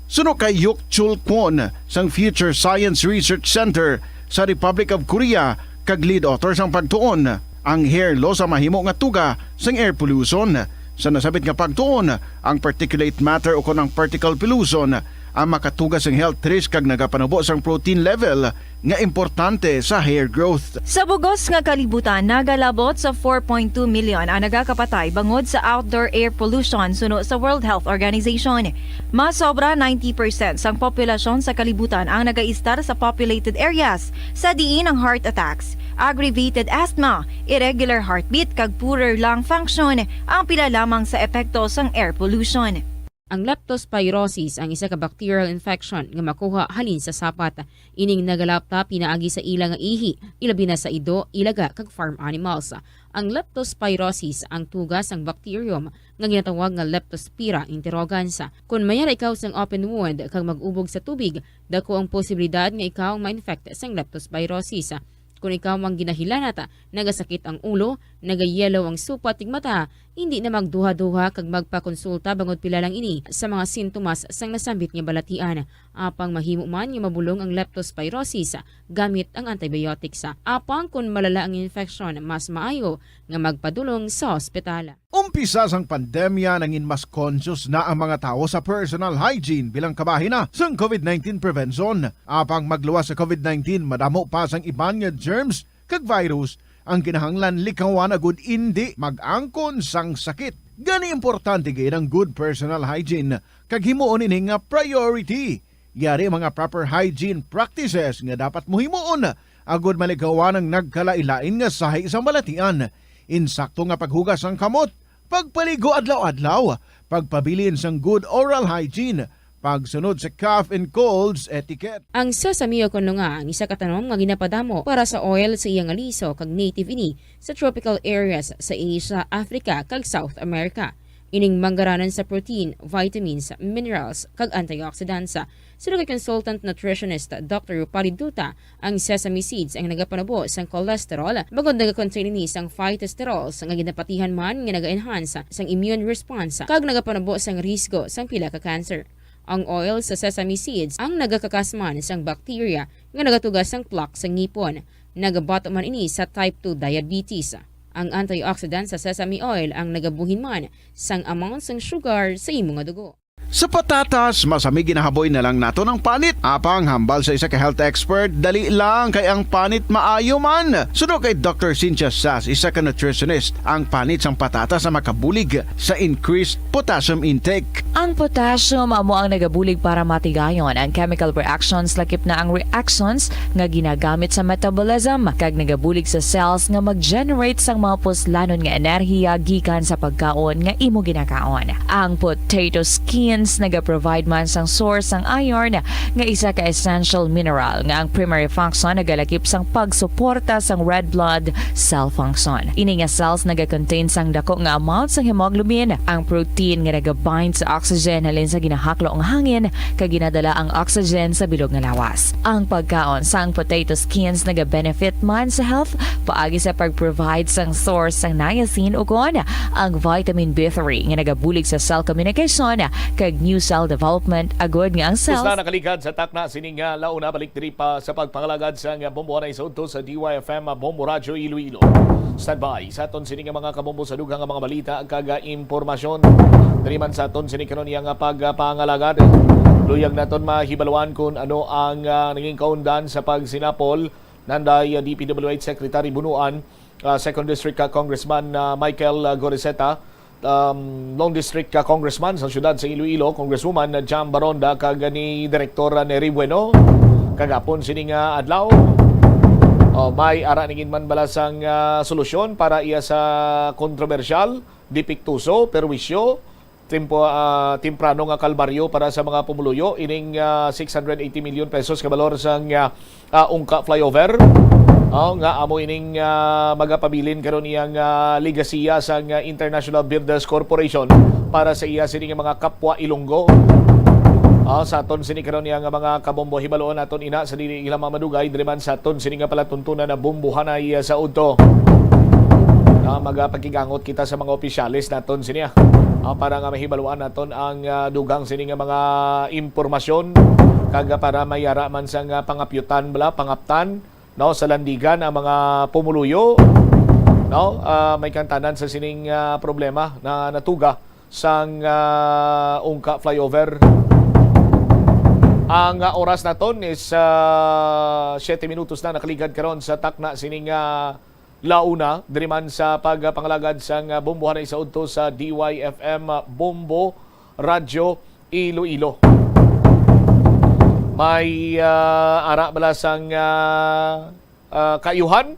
Suno kay Hyuk Chul Kwon sang Future Science Research Center sa Republic of Korea kag lead author sang pagtuon, ang hair loss ang mahimo nga tuga sang air pollution. Sa nasabit nga pagtuon, ang particulate matter o kon ang particle pollution ang makatuga sang health risk kag nagapanubo sang protein level nga importante sa hair growth. Sa bugos nga kalibutan, nagalabot sa four point two million ang nagakapatay bangod sa outdoor air pollution, suno sa World Health Organization. Mas sobra ninety percent sang populasyon sa kalibutan ang nagaistar sa populated areas, sa diin ang heart attacks, aggravated asthma, irregular heartbeat, kag poorer lung function ang pila lamang sa epekto sang air pollution. Ang leptospirosis ang isa ka bacterial infection nga makuha halin sa sapat. Ining nagalapta pinaagi sa ila nga ihi, ilabi na sa ido, ilaga, kag farm animals. Ang leptospirosis ang tuga sang bacterium nga ginatawag nga Leptospira interrogans. Kon may ara ikaw sang open wound kag mag-ubog sa tubig, dako ang posibilidad nga ikaw ma-infect sang leptospirosis. Kon ikaw ang ginahilanat, nagasakit ang ulo, nagayellow ang supat kag mata, hindi na magduha-duha kag magpakonsulta bangod pila lang ini sa mga sintomas sang nasambit nga balatian. Apang mahimo man nga mabulong ang leptospirosis gamit ang antibiotics. Apang kon malala ang infection, mas maayo nga magpadulong sa ospital. Umpisa sang pandemya, nangin mas conscious na ang mga tawo sa personal hygiene bilang kabahin na sang COVID nineteen prevention. Apang magluwas sa COVID nineteen, madamo pa sang iban nga germs kag virus ang kinahanglan likawan agud indi mag-angkon sang sakit. Gani, importante gid ang good personal hygiene kag himuon ini nga priority. Yari ang mga proper hygiene practices nga dapat mo himuon agud malikawan ang nagkalain-lain nga sahi sang balatian. Insakto nga paghugas sang kamot, pagpaligo adlaw-adlaw, pagpabilin sang good oral hygiene, pagsunod sa cough and colds etiquette. Ang sesame o kon lunga ang isa ka tanom nga ginapadamo para sa oil sa iya nga liso kag native ini sa tropical areas sa Asia, Africa, kag South America. Ining manggaranan sa protein, vitamins, minerals, kag antioxidants. Suno kay consultant nutritionist Doctor Rupali Duta, ang sesame seeds ang nagapanubo sang cholesterol, bangod nagakontain ini sang phytosterols nga ginapatihan man nga naga-enhance sang immune response kag nagapanubo sang risgo sang pila ka cancer. Ang oil sa sesame seeds ang nagakakas man sang bacteria nga nagatuga sang plaque sa ngipon. Nagabato man ini sa type two diabetes. Ang antioxidant sa sesame oil ang nagabuhin man sang amount sang sugar sa imo nga dugo. Sa patatas, masami ginahaboy na lang naton ang panit. Apang hambal sa isa ka health expert, dali lang kay ang panit maayo man. Suno kay Doctor Cynthia Sass, isa ka nutritionist, ang panit sang patatas ang makabulig sa increased potassium intake. Ang potassium amo ang nagabulig para matigayon ang chemical reactions, lakip na ang reactions nga ginagamit sa metabolism, kag nagabulig sa cells nga mag-generate sang mga puslanon nga enerhiya gikan sa pagkaon nga imo ginakaon. Ang potato skins nagaprovide man sang source sang iron, nga isa ka essential mineral nga ang primary function nagalakip sang pagsuporta sang red blood cell function. Ini nga cells nagakontain sang dako nga amount sang hemoglobin. Ang protein nga nagabind sa oxygen halin sa ginahaklo nga hangin kag ginadala ang oxygen sa bilog nga lawas. Ang pagkaon sang potato skins nagabenefit man sa health paagi sa pag-provide sang source sang niacin ukon ang vitamin B three nga nagabulig sa cell communication kay New cell development, agod nga ang cells Kusna nakaligad sa takna sining, ah, launa, balik diri pa sa pagpangalagad sang, ah, Bombo Anay sa udto sa D Y F M, ah, Bombo Radyo Iloilo. Standby sa aton sini nga mga kabombo sa dugang nga mga balita kag, ah, impormasyon. Diri man sa aton sini karon iya nga pagpangalagad. Luyag naton mahibaluan kung ano ang, ah, naging kaundan sa pagsinapol nanday, ah, D P W H Secretary Bunuan, ah, Second District, ah, Congressman, ah, Michael, ah, Goriseta, um, Lone District, ah, Congressman sa siyudad sa Iloilo, Congresswoman, ah, Jam Baronda, kag ni Direktor, ah, Neri Bueno. Kagapon sini nga adlaw, oh, may ara ningin man bala sang, ah, solusyon para iya sa kontrobersyal, dipiktuso, perwisyo, tempo, ah, temprano nga kalbaryo para sa mga pumuluyo, ining, ah, six hundred eighty million pesos ka balor sang, ah, ah, Ungka Flyover. Oh, nga amo ining, ah, magapabilin karon iyang, ah, legasiya sang, ah, International Builders Corporation para sa iya sini nga mga kapwa Ilonggo. Ah, sa aton sini karon iya nga mga kabombo, hibaloon naton ina sa dili ila mamadugay diri man sa aton sini nga palatuntunan na Bombo Anay, ah, sa udto. Ah, magapakigangot kita sa mga opisyales naton sini, ah, ah, para nga mahibaluan naton ang, ah, dugang sini nga mga impormasyon kag para mayara man sang, ah, pangapyutan bala, pangaptan, no, sa landigan ang mga pumuluyo, no, ah, may kantanan sa sining, ah, problema na natuga sang, ah, Ungka Flyover. Ang, ah, oras naton is, ah, siyete minutos na nakaligad karon sa takna sining, ah, launa diri man sa pagpangalagad sang, ah, Bombo Anay sa udto sa D Y F M, ah, Bombo Radyo Iloilo. May, ah, ara bala sang, ah, ah, kaayuhan,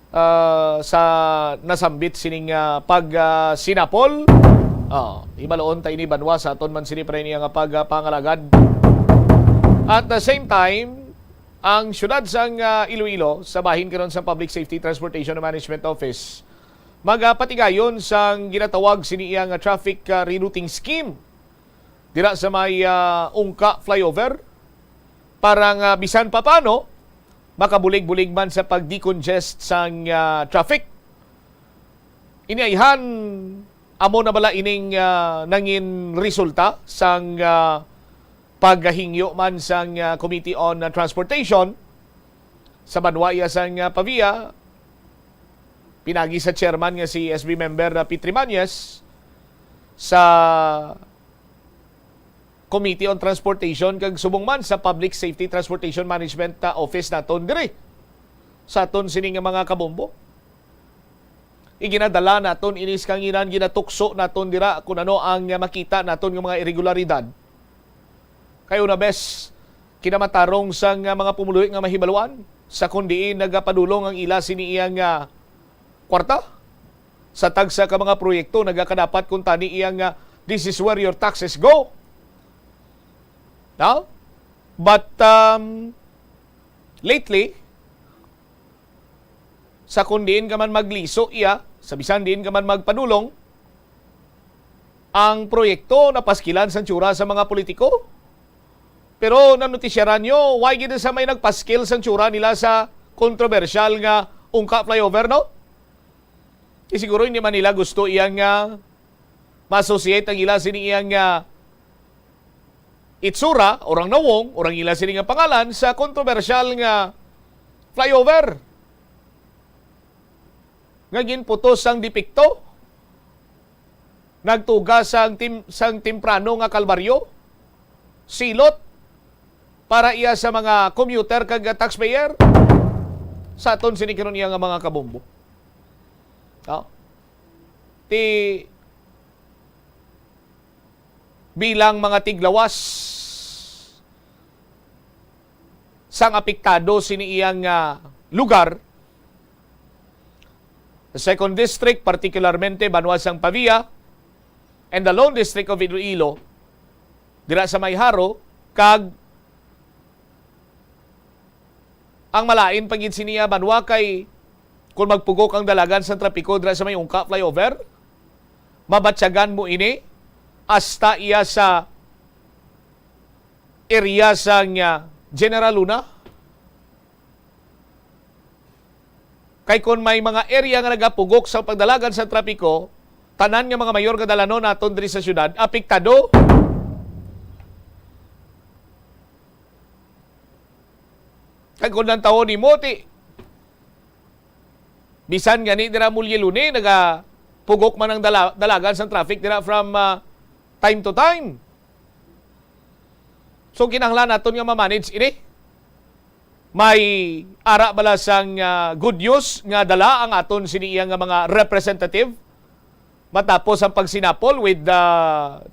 ah, sa nasambit sining, ah, pag, ah, sinapol. Ah, hibaloon ta ini banwa sa aton man sini pa rin iya nga pag, ah, pangalagad. At the same time, ang siyudad sang, ah, Iloilo, sa bahin karon sa Public Safety Transportation Management Office, magapatigayon sang ginatawag sini iya nga traffic, ah, rerouting scheme dira sa may, ah, Ungka Flyover para nga bisan papano makabulig-bulig man sa pag-decongest sang, ah, traffic. Ini ayhan, amo na bala ining, ah, nangin resulta sang, ah, paghingyo man sang, ah, Committee on, ah, Transportation sa banwa iya sang, ah, Pavia, pinagi sa chairman nga si S B member na Petri Mañez, sa Committee on Transportation kag subong man sa Public Safety Transportation Management, ah, Office naton diri sa aton sini nga mga kabombo. Iginadala naton ini sa kanginan, ginatukso naton dira kung ano ang, ah, makita naton nga mga irregularidad. Kay una bes, kinamatarong sang, ah, mga pumuluyo nga mahibaluan sa kon diin nagapadulong ang ila sini iya nga kwarta sa tagsa ka mga proyekto, nagakadapat kuntani iya nga, "This is where your taxes go." No? But, um, lately, sa kon diin ka man magliso iya, sa bisan diin ka man magpadulong, ang proyekto napaskilan sang tsura sa mga politiko. Pero nanutisyaran nyo, why gid sa may nagpaskil sang tsura nila sa kontrobersyal nga Ungka Flyover, no? Di siguro hindi man nila gusto iyang, ah, ma-associate ang ila sini iyang, ah, itsura, orang nawong, orang ila sini nga pangalan sa kontrobersyal nga flyover nga ginputos sang depekto, nagtuga sang tim-, sang temprano nga kalbaryo, silot para iya sa mga commuter kag taxpayer. Sa aton sini karon iya nga mga kabombo. No? Ti bilang mga tiglawas sang apektado sini iyang, ah, lugar, the Second District, particularmente banwa sang Pavia, and the Lone District of Iloilo, dira sa may Jaro, kag ang malain pa gid sini nga banwa kay kung magpugok ang dalagan sang trapiko dira sa may Ungka Flyover, mabatyagan mo ini hasta iya sa area sang, ah, General Luna. Kay kon may mga area nga nagapugok sa pagdalagan sa trapiko, tanan nga mga mayor nga dalanon naton diri sa syudad apektado. Kung ang tawo nimo, ti, bisan gani dira Mulyelone, nagapugok man ang dala-, dalagan sang traffic dira from, ah, time to time. So, kinahanglan naton nga ma-manage ini. May ara bala sang, ah, good news nga dala ang aton sini iya nga mga representative matapos ang pagsinapol with the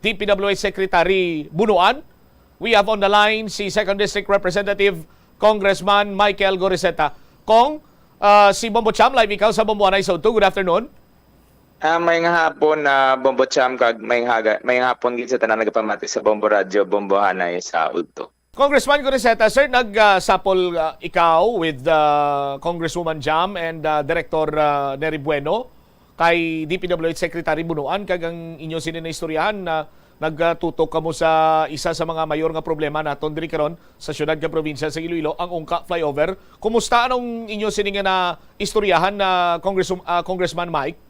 D P W H Secretary Bunuan? We have on the line si Second District Representative Congressman Michael Goriseta. Kong, ah, si Bombo Cham, live ikaw sa Bombo Anay sa Udto. Good afternoon. Ah, may nga hapon na Bombo Cham kag may haga, may nga hapon gid sa tanan nagapamati sa Bombo Radyo, Bombo Hanay sa Udto. Congressman Goriseta, sir, nagsapol, ah, ikaw with, ah, Congresswoman Jam and, ah, Director, ah, Neri Bueno kay D P W H Secretary Bunuan, kag ang inyo sini na istoryahan na nagtutok kamo sa isa sa mga mayor nga problema naton diri karon sa siyudad kag probinsya sa Iloilo, ang Ungka Flyover. Kumusta anong inyo sini nga na istoryahan na Congress-, ah, Congressman Mike?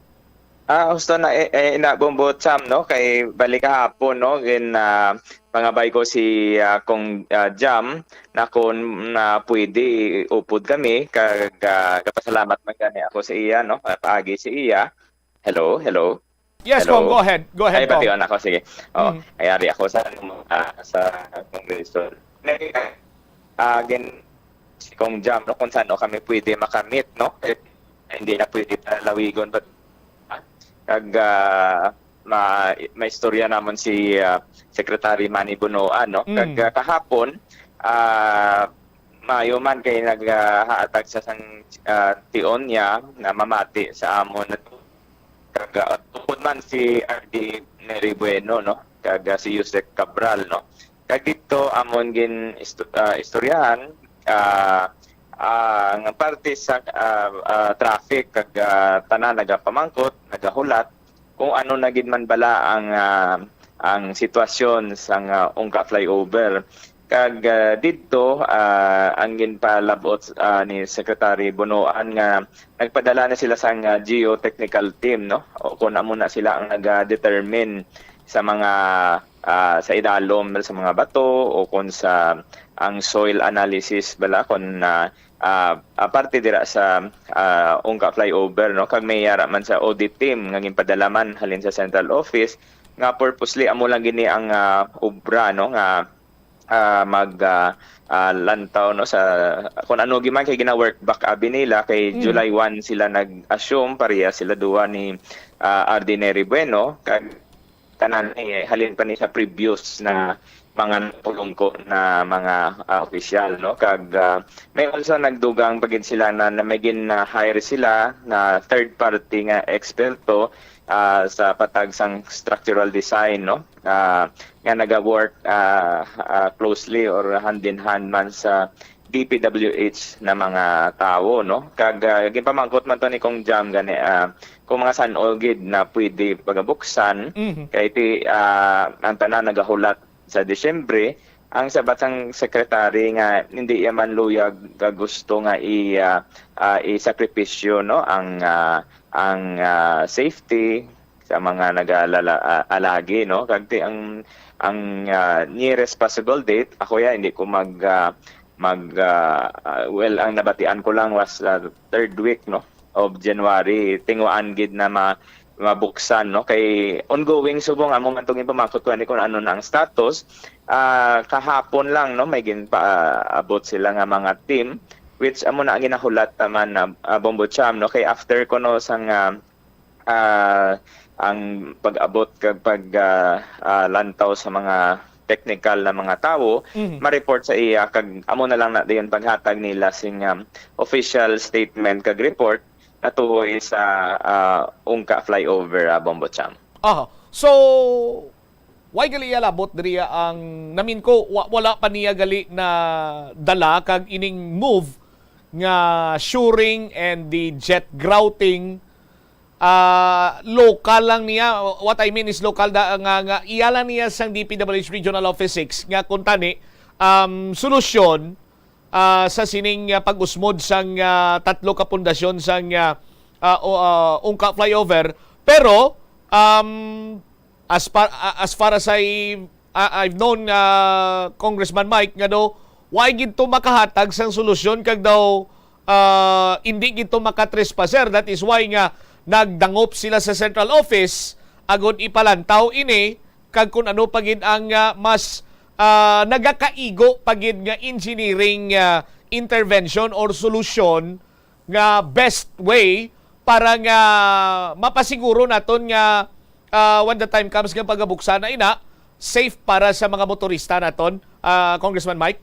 Ah, husto na, eh, eh, ina Bombo Cham, no? Kay balik kahapon, no? Gin, ah, pangabay ko si, ah, Kong, ah, Jam na kung, ah, pwede, upod kami. Kag, ah, gapasalamat man gani ako sa iya, no? Ah, paagi sa iya. Hello, hello. Yes, Hello? Kong, go ahead. Go ahead, Ay, Kong. Bation ako, sige. Oh, Mm. ay, ari ako sa, ah, sa Kongreso. Ah, gin-, si Kong Jam, no, kung saan, no, kami pwede makamit, no? Eh, hindi na pwede palawigon, but, ah, kag, ah, ma-, maistorya namon si, ah, Secretary Manny Bonoan, no? Kag, Mm. ah, kahapon, ah, maayo man kay naghahatag sa sang, ah, tion niya na mamati sa amon na to. Kag, ah, tungod man si R D Neri Bueno, no? Kag, ah, si Yusek Cabral, no? Kag dito, amon gin isto-, ah, istoryahan, ah, ang parte sa, ah, ah, traffic, kag, ah, tanan nagapamangkot, nagahulat, kung ano na gid man bala ang, ah, ang sitwasyon sang, ah, Ungka Flyover. Kag, ah, didto, ah, ang ginpalabot, ah, ni Secretary Bonoan nga nagpadala na sila sang, ah, geotechnical team, no? O kung amo na sila ang nag-determine sa mga, ah, sa idalom, sa mga bato, o kung sa, ang soil analysis bala, kung, ah, ah, aparte dira sa, ah, Ungka Flyover, no? Kag may yara man sa audit team nga ginpadala man halin sa central office, nga purposely amo lang gini ang, ah, obra, no? Nga, ah, mag, ah, ah, lantaw, no? Sa, kung ano gi man kay gina-work back abi nila, kay Mm. July one sila nag-assume, pareha sila duwa ni, ah, R D Neri Bueno, kag tanan, eh, halin pa ni sa previous na mga pulungko na mga, ah, opisyal, no? Kag, ah, may also nagdugang pa gid sila na, na may gin-hire sila na third party nga eksperto, ah, sa patag sang structural design, no? Ah, nga naga-work, ah, ah, closely or hand in hand man sa D P W H na mga tawo, no? Kag, ah, ginpamangkot man to ni Kong Jam gani, ah, kung mga san-o gid na pwede pagabuksan, Mhm. kay ti, ah, ang tanan nagahulat sa Disyembre, ang sabat sang secretary nga hindi iya man luyag ka gusto nga i, ah, ah, isakripisyo, no, ang, ah, ang, ah, safety sa mga nagalala-, ah, alagi, no? Kag ti ang, ang, ah, nearest possible date, ako ya, hindi ko mag, ah, mag, ah, ah, well, ang nabatian ko lang was, ah, third week, no, of January. Tinguan gid na ma-, mabuksan, no? Kay ongoing subong amo man tong ipamangkot ko ani kung ano na ang status. Ah, kahapon lang, no, may ginpaabot sila nga mga team, which amo na ang ginahulat naman na, ah, Bombo Cham, no? Kay after ko, no, sang, ah, ah, ang pag-abot kag pag, ah, ah, lantaw sa mga technical na mga tawo, Mhm. ma-report sa iya, kag amo na lang na dayon paghatag nila sing, um, official statement kag report natuhoy sa, ah, Ungka Flyover, ah, Bombo Cham. Aha. So, why gali iya labot diri ang, namin ko, wa-, wala pa niya gali na dala kag ining move nga shoring and the jet grouting, ah, lokal lang niya. What I mean is lokal da, nga, nga iya lang niya sang D P W H Regional Office six nga kung tani, um, solusyon, ah, sa sining, ah, pag-usmod sang, ah, tatlo ka pundasyon sang, ah, ah, o, ah, Ungka Flyover. Pero, um, as par-, ah, as far as I, ah, I've known, ah, Congressman Mike, nga do, Why gid to makahatag sang solusyon kag daw, ah, hindi gid to makatrespasser? That is why nga nagdangop sila sa central office agod ipalantaw ini kag kun ano pa gid ang, ah, mas, ah, nagakaigo pa gid nga engineering, ah, intervention or solusyon nga best way para nga mapasiguro naton nga, ah, when the time comes nga pagabuksan na ina, safe para sa mga motorista naton, ah, Congressman Mike?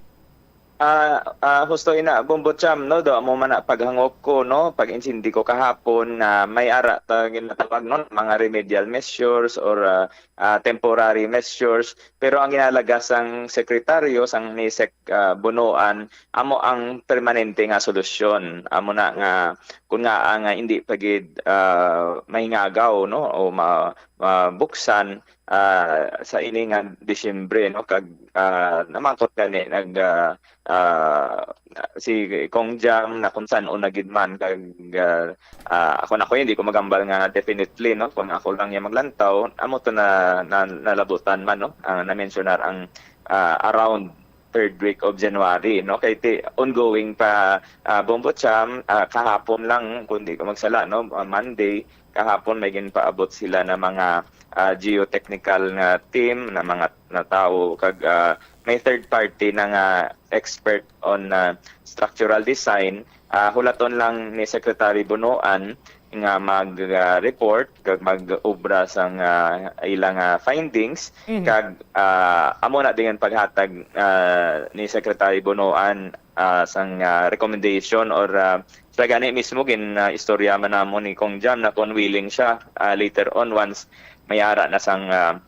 Ah, ah, husto ina, Bombo Cham, no, do mo man na paghangop ko, no, pag-intindi ko kahapon nga may ara ta ginatawag, no, mga remedial measures or, ah, ah, temporary measures. Pero ang ginalagas sang sekretaryo sang ni Sec, ah, Bonoan, amo ang permanente nga solusyon. Amo na nga kun nga ang, ah, hindi pa gid, ah, mahingagaw, no, o ma-, mabuksan, ah, sa ini nga Disyembre, no, kag, ah, namangkot gani nag, ah, ah, si Cong Jam na kung san-o na gid man kag, ah, ah, ako na ko hindi ko magambal nga definitely, no, kung ako lang yung maglantaw, amo to na, na nalabutan man, no, ang na-mensionar ang, ah, around third week of January, no? Kay ti, ongoing pa, ah, Bombo Cham, ah, kahapon lang, kung di ko magsala, no, ah, Monday, kahapon may ginpaabot sila na mga, ah, geotechnical nga team, na mga, na tawo, kag, ah, may third party na nga expert on, ah, structural design. Ah, hulaton lang ni Secretary Bonoan nga mag, ah, report kag mag-obra sang, ah, ilang, ah, findings. Mhm. Kag, ah, amo na din ang paghatag, ah, ni Secretary Bonoan, ah, sang, ah, recommendation or, ah, siya gani mismo gin, ah, istorya man namo ni Cong Jam na kung willing siya, ah, later on once may ara na sang, ah,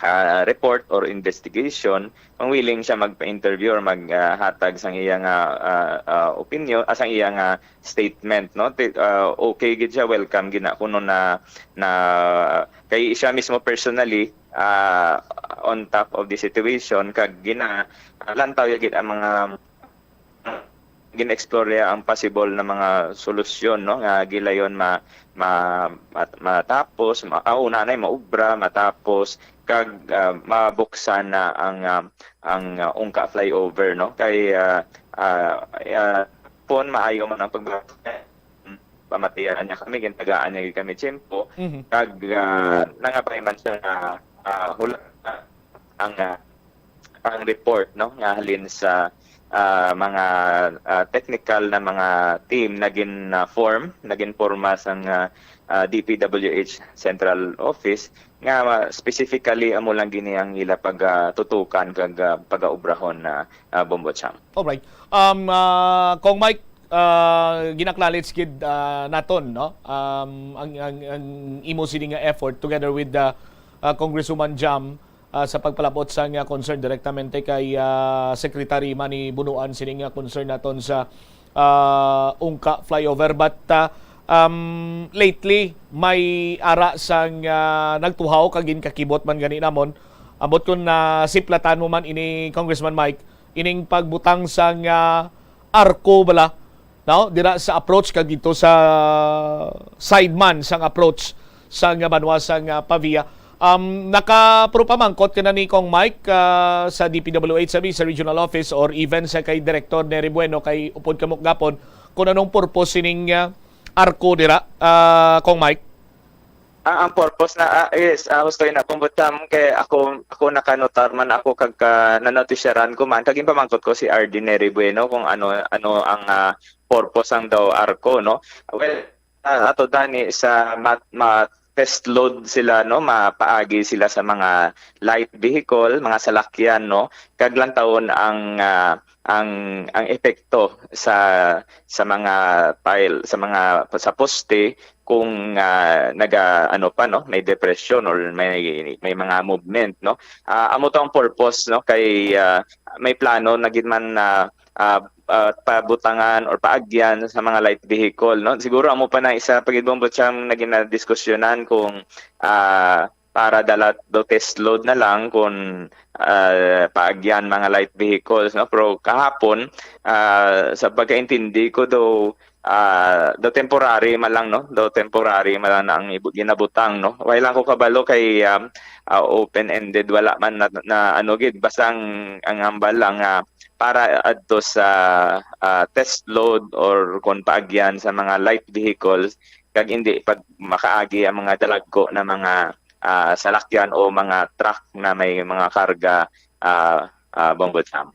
ah, report or investigation, kung willing siya magpa-interview or mag, ah, hatag sang iya nga, ah, ah, opinion, ah, sang iya nga statement, no? Ti-, ah, okay gid siya, welcome gid na kuno na, na kay siya mismo personally, ah, on top of the situation, kag gina-, ah, lantaw ya gid ang mga gin-explore niya ang possible na mga solusyon, no, nga gilayon ma-, ma-, mat-, matapos, ma-, ah, una na maubra, matapos, kag, ah, mabuksan na ang, ah, ang, ah, Ungka flyover, no? Kay, ah, ah, ah, pon maayo man ang pag-, pamatian niya kami, gintagaan niya kami tiyempo, Mhm. kag, ah, nangabay man siya nga, ah, hula-, ang, ah, ang report, no, nga halin sa, ah, mga, ah, technical na mga team na gin, ah, form, na ginporma sang, ah, ah, D P W H Central Office nga ma-, specifically amo lang gini ang ila pag, ah, tutukan kag, ah, pagaobrahon na, ah, Bombo Cham. Alright. Um, ah, Cong Mike, ah, gin-acknowledge gid, ah, naton, no? Um, ang, ang, ang imo sini nga effort together with the, ah, Congresswoman Jam, ah, sa pagpalabot sa nga concern direktamente kay, ah, Secretary Manny Bonoan sini nga concern naton sa, ah, Ungka flyover. But, ah, um, lately, may ara sang, ah, nagtuhaw kag ginkakibot man gani namon. Ambot kun nasiplatan mo man ini, Congressman Mike, ining pagbutang sang, ah, arko bala, no? Dira sa approach kag dito sa side man sang approach sang banwa sang, ah, Pavia. Um, naka-, pero pamangkot ka na ni Cong Mike, ah, sa D P W H, sabi, sa regional office or even sa kay Director Nery Bueno, kay upod kamo gapon, kung anong purpose sining, ah, arko dira, ah, Cong Mike? Ah, ang purpose na, ah, yes, ah, husto na, Bombo Cham, kay ako, ako nakanotar man ako kag, ah, nanotisyaran ko man, kag ginpamangkot ko si R D Nery Bueno kung ano, ano ang, ah, purpose sang daw arko, no? Well, ah, ato dani sa mat-, ma-test load sila, no? Mapaagi sila sa mga light vehicle, mga salakyan, no? Kag lantawon ang, ah, ang, ang epekto sa, sa mga pile, sa mga, sa poste kung, ah, naga, ano pa, no? May depression or may, may mga movement, no? Ah, amo to ang purpose, no? Kay, ah, may plano na gid man na, ah, ah, pabutangan or paagyan sa mga light vehicle, no? Siguro amo pa na isa pa gid, Bombo Cham, na ginadiskusyonan kung, ah, para dala do test load na lang kung, ah, paagyan mga light vehicles, no? Pero kahapon, ah, sa pagkaintindi ko do, ah, daw temporary man lang, no? Daw temporary man lang na ang ibu-, ginabutang, no? Wala lang ko kabalo kay, um, ah, open-ended, wala man na, na ano gid, basta ang, ang hambal lang nga para adto sa, ah, test load or kon paagyan sa mga light vehicles, kag hindi pag makaagi ang mga dalagko na mga, ah, salakyan o mga truck na may mga karga, ah, ah, Bombo Cham.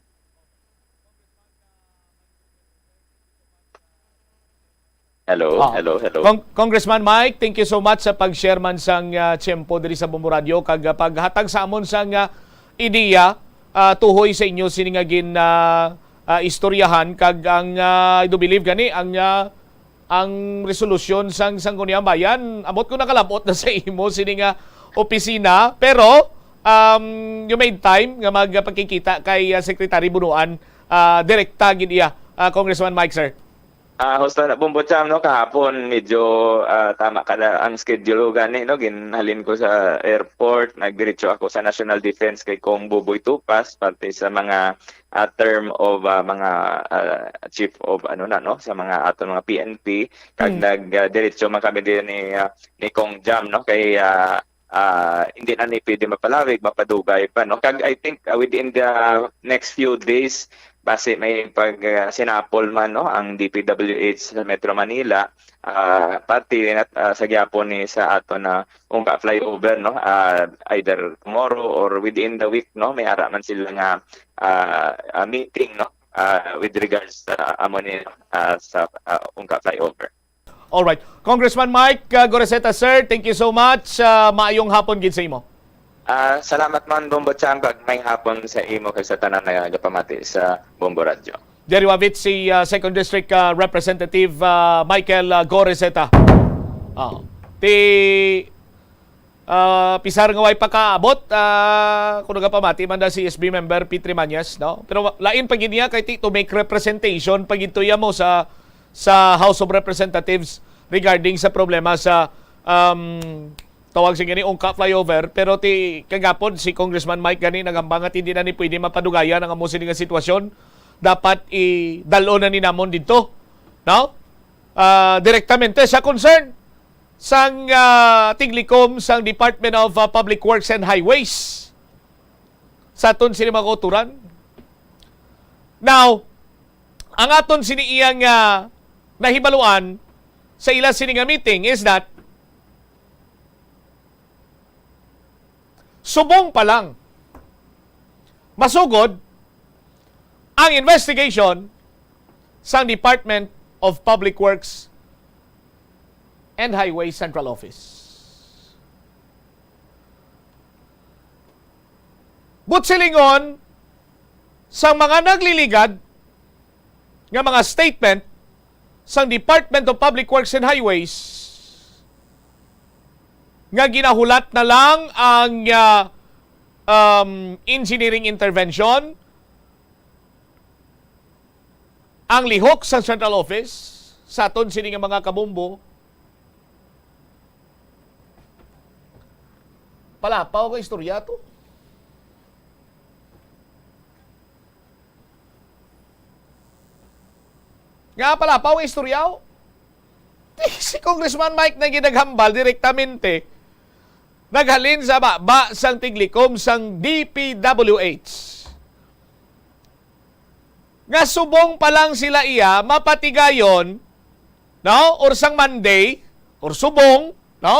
Hello, Ah. hello, hello. Cong-, Congressman Mike, thank you so much sa pag-share man sang, ah, tiyempo diri sa Bombo Radio kag, ah, paghatag sa amon sang, ah, ideya, ah, tuhoy sa inyo sini nga gin, ah, ah, istoryahan kag ang, ah, I do believe gani ang, ah, ang resolusyon sang Sangguniang Bayan, ambot ko nakalabot na sa imo sini nga opisina, pero, um, you made time nga magpakikita kay, ah, Secretary Bunuan, ah, direkta gid iya, ah, Congressman Mike, sir. Ah, husto na, Bombo Cham, no, kahapon medyo, ah, tama ka na ang schedule ko gani, no, ginhalin ko sa airport, nagdiretso ako sa National Defense kay Cong Buboy Tupas, parte sa mga, ah, term of, ah, mga, ah, chief of, ano na, no, sa mga aton mga P N P, kag Mm. nag, ah, diretso man kami din ni, ah, ni Cong Jam, no, kay, ah, ah, hindi na ni pwede mapalawig, mapadugay pa, no? Kag I think, ah, within the next few days, basi may pag, ah, sinapol man, no, ang D P W H sa Metro Manila, ah, pati na, ah, sa gyapon ni sa ato na Ungka flyover, no, ah, either tomorrow or within the week, no, may ara man sila nga, ah, ah, meeting, no, ah, with regards sa amo ni, no, ah, sa, ah, Ungka flyover. Alright. Congressman Mike, uh, Goreseta, sir, thank you so much. Uh, maayong hapon gid sa imo. Ah, salamat man, Bombo Cham, kag may hapon sa imo kag sa tanan nga nagapamati sa Bombo Radyo. Jerry Wavit, si, uh, Second District, uh, Representative, uh, Michael, uh, Goreseta. Oh. Ti Ah, pisar nga way pakaabot, ah, kung nagapamati man na si S B member P three Mañas, no? Pero wa-, lain pa gid niya kay ti-, to make representation pa gid to iya mo sa, sa House of Representatives regarding sa problema sa, um, tawag sa gani, Ungka flyover. Pero ti kagapon si Congressman Mike gani nagambang nga hindi na ni pwede mapadugayan ang amo sini nga sitwasyon. Dapat idal-on na ni namon didto, no? Ah, direktamente sa concern sang, ah, tiglikom sang Department of, ah, Public Works and Highways sa aton sini mga kauturan. Now, ang aton sini iyang, ah, nahibaluan sa ila sini nga meeting is that subong pa lang masugod ang investigation sang Department of Public Works and Highways Central Office. But silingon sang mga nagliligad nga mga statement sang Department of Public Works and Highways nga ginahulat na lang ang, ah, um, engineering intervention, ang lihok sa central office sa aton sini nga mga kabombo. Palapaw nga istorya to. Nga palapaw nga istorya, oh. Si Congressman Mike na ginaghambal direktamente naghalin sa baba sang tiglikom sang D P W H. Nga subong pa lang sila iya mapatigayon, no? Or sang Monday, or subong, no?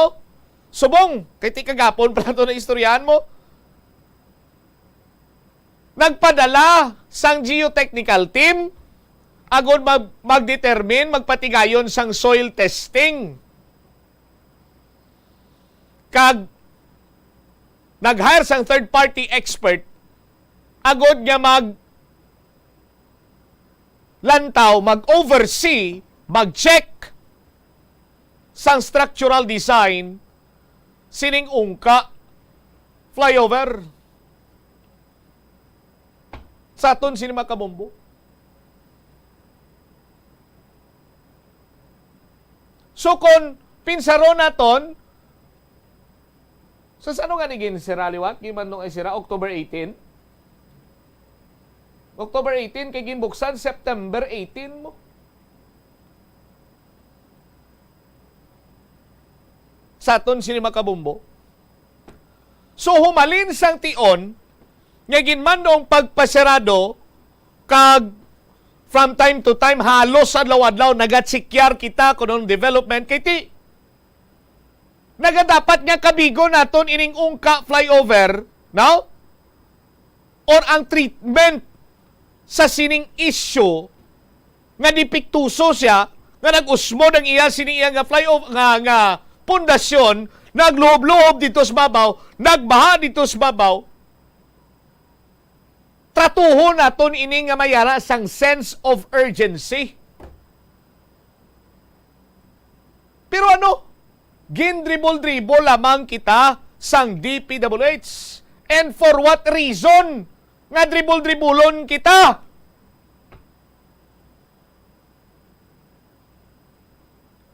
Subong, kay ti kagapon pa lang to na istoryahan mo. Nagpadala sang geotechnical team agod mag-, mag-determine, magpatigayon sang soil testing. Kag nag-hire sang third party expert agod nga mag-, lantaw, mag-oversee, mag-check sang structural design sining Ungka flyover. Sa aton sini mga kabombo. So, kon pinsaron naton, sa, sa ano nga ni ginsira liwat? Giman nung ay sira, October eighteen? October eighteen, kay ginbuksan September eighteen mo. sa aton sini, mga kabumbo. So, humalin sang tion nga ginmando ang pagpasirado, kag from time to time, halos adlaw-adlaw nagachekyar kita kung anong development, kay ti nagadapat nga kabigon naton ining Ungka flyover, no? Or ang treatment sa sining issue nga depektuso siya, nga nag-usmod ang iya sini iya nga flyover, nga, nga pundasyon, nagluhob-luhob dito sa babaw, nagbaha dito sa babaw. Tratuhon naton ini nga may ara sang sense of urgency. Pero ano, gindribol-dribol lamang kita sang D P W H. And for what reason nga dribol-dribulon kita?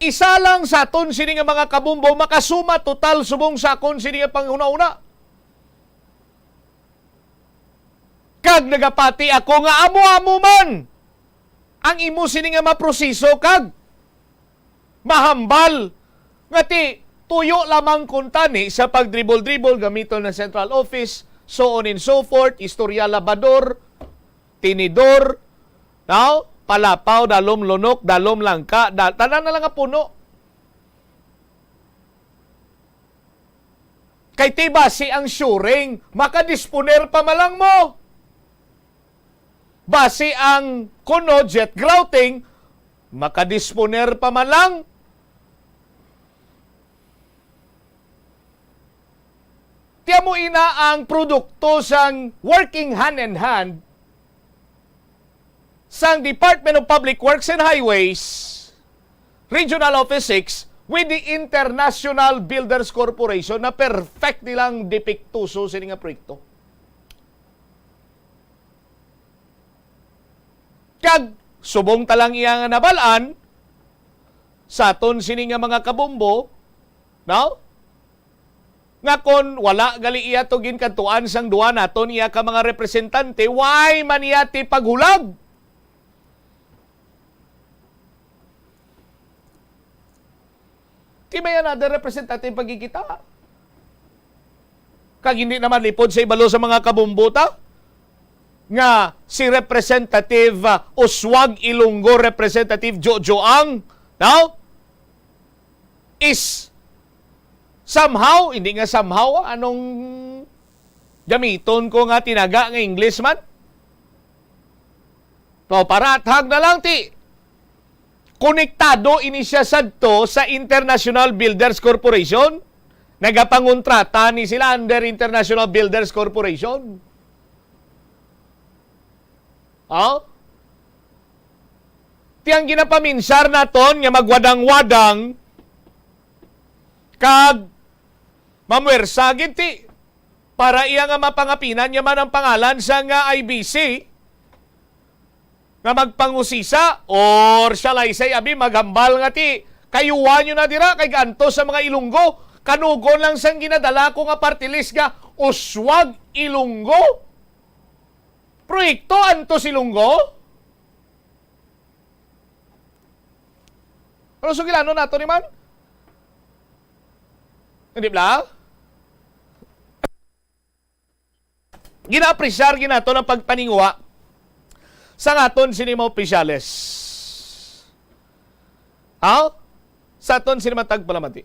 Isa lang sa aton sini nga mga kabumbo makasuma total subong sa akon sini nga panghuna-huna. Kag nagapati ako nga amo-amo man ang imo sini nga maproseso kag mahambal nga ti tuyo lamang kuntani sa pagdribol-dribol gamiton ng central office, so on and so forth, istorya labador, tinidor, no? Palapaw, dalom lunok, dalom langka, da-, tanan na lang nga puno. Kay ti basi ang shoring, makadisponer pa man lang mo. Basi ang kuno jet grouting, makadisponer pa man lang. Ti amo ina ang produkto sang working hand in hand sang Department of Public Works and Highways, Regional Office six, with the International Builders Corporation na perfect nilang depektuso sini nga proyekto. Kag subong ta lang iya nga nabalaan, sa aton sini nga mga kabumbo, no? Nga kon wala gali iya to ginkadtuan sang duha naton iya ka mga representante, why man iya ti paghulag? Ti may another representative pagkikita. Kag hindi naman lipod sa ibalo sa mga kabumbo ta nga si Representative, ah, Uswag Ilonggo, Representative Jojo Ang, no? Is somehow, hindi nga somehow, ah, anong gamiton ko nga tinaga nga English man? To, para athag na lang ti konektado ini siya sadto sa International Builders Corporation. Nagapangontrata ni sila under International Builders Corporation. Oh? Ti ang ginapaminsar naton nga magwadang-wadang kag mamwersa gid ti para iya nga mapangapinan niya man ang pangalan sa nga I B C nga magpangusisa, or shall I say, abi, maghambal nga ti kayuwa nyo na dira kay gaantos sa mga Ilonggo. Kanugon lang sang ginadala ko nga party list nga Uswag Ilonggo. Proyekto antos Ilonggo? Ano sugilanon nato ni man? Hindi bla? Ginaapresyar gid nato ang pagpaninguha sa aton sini mga opisyales. Ha? Sa aton sini mga tagpalamati.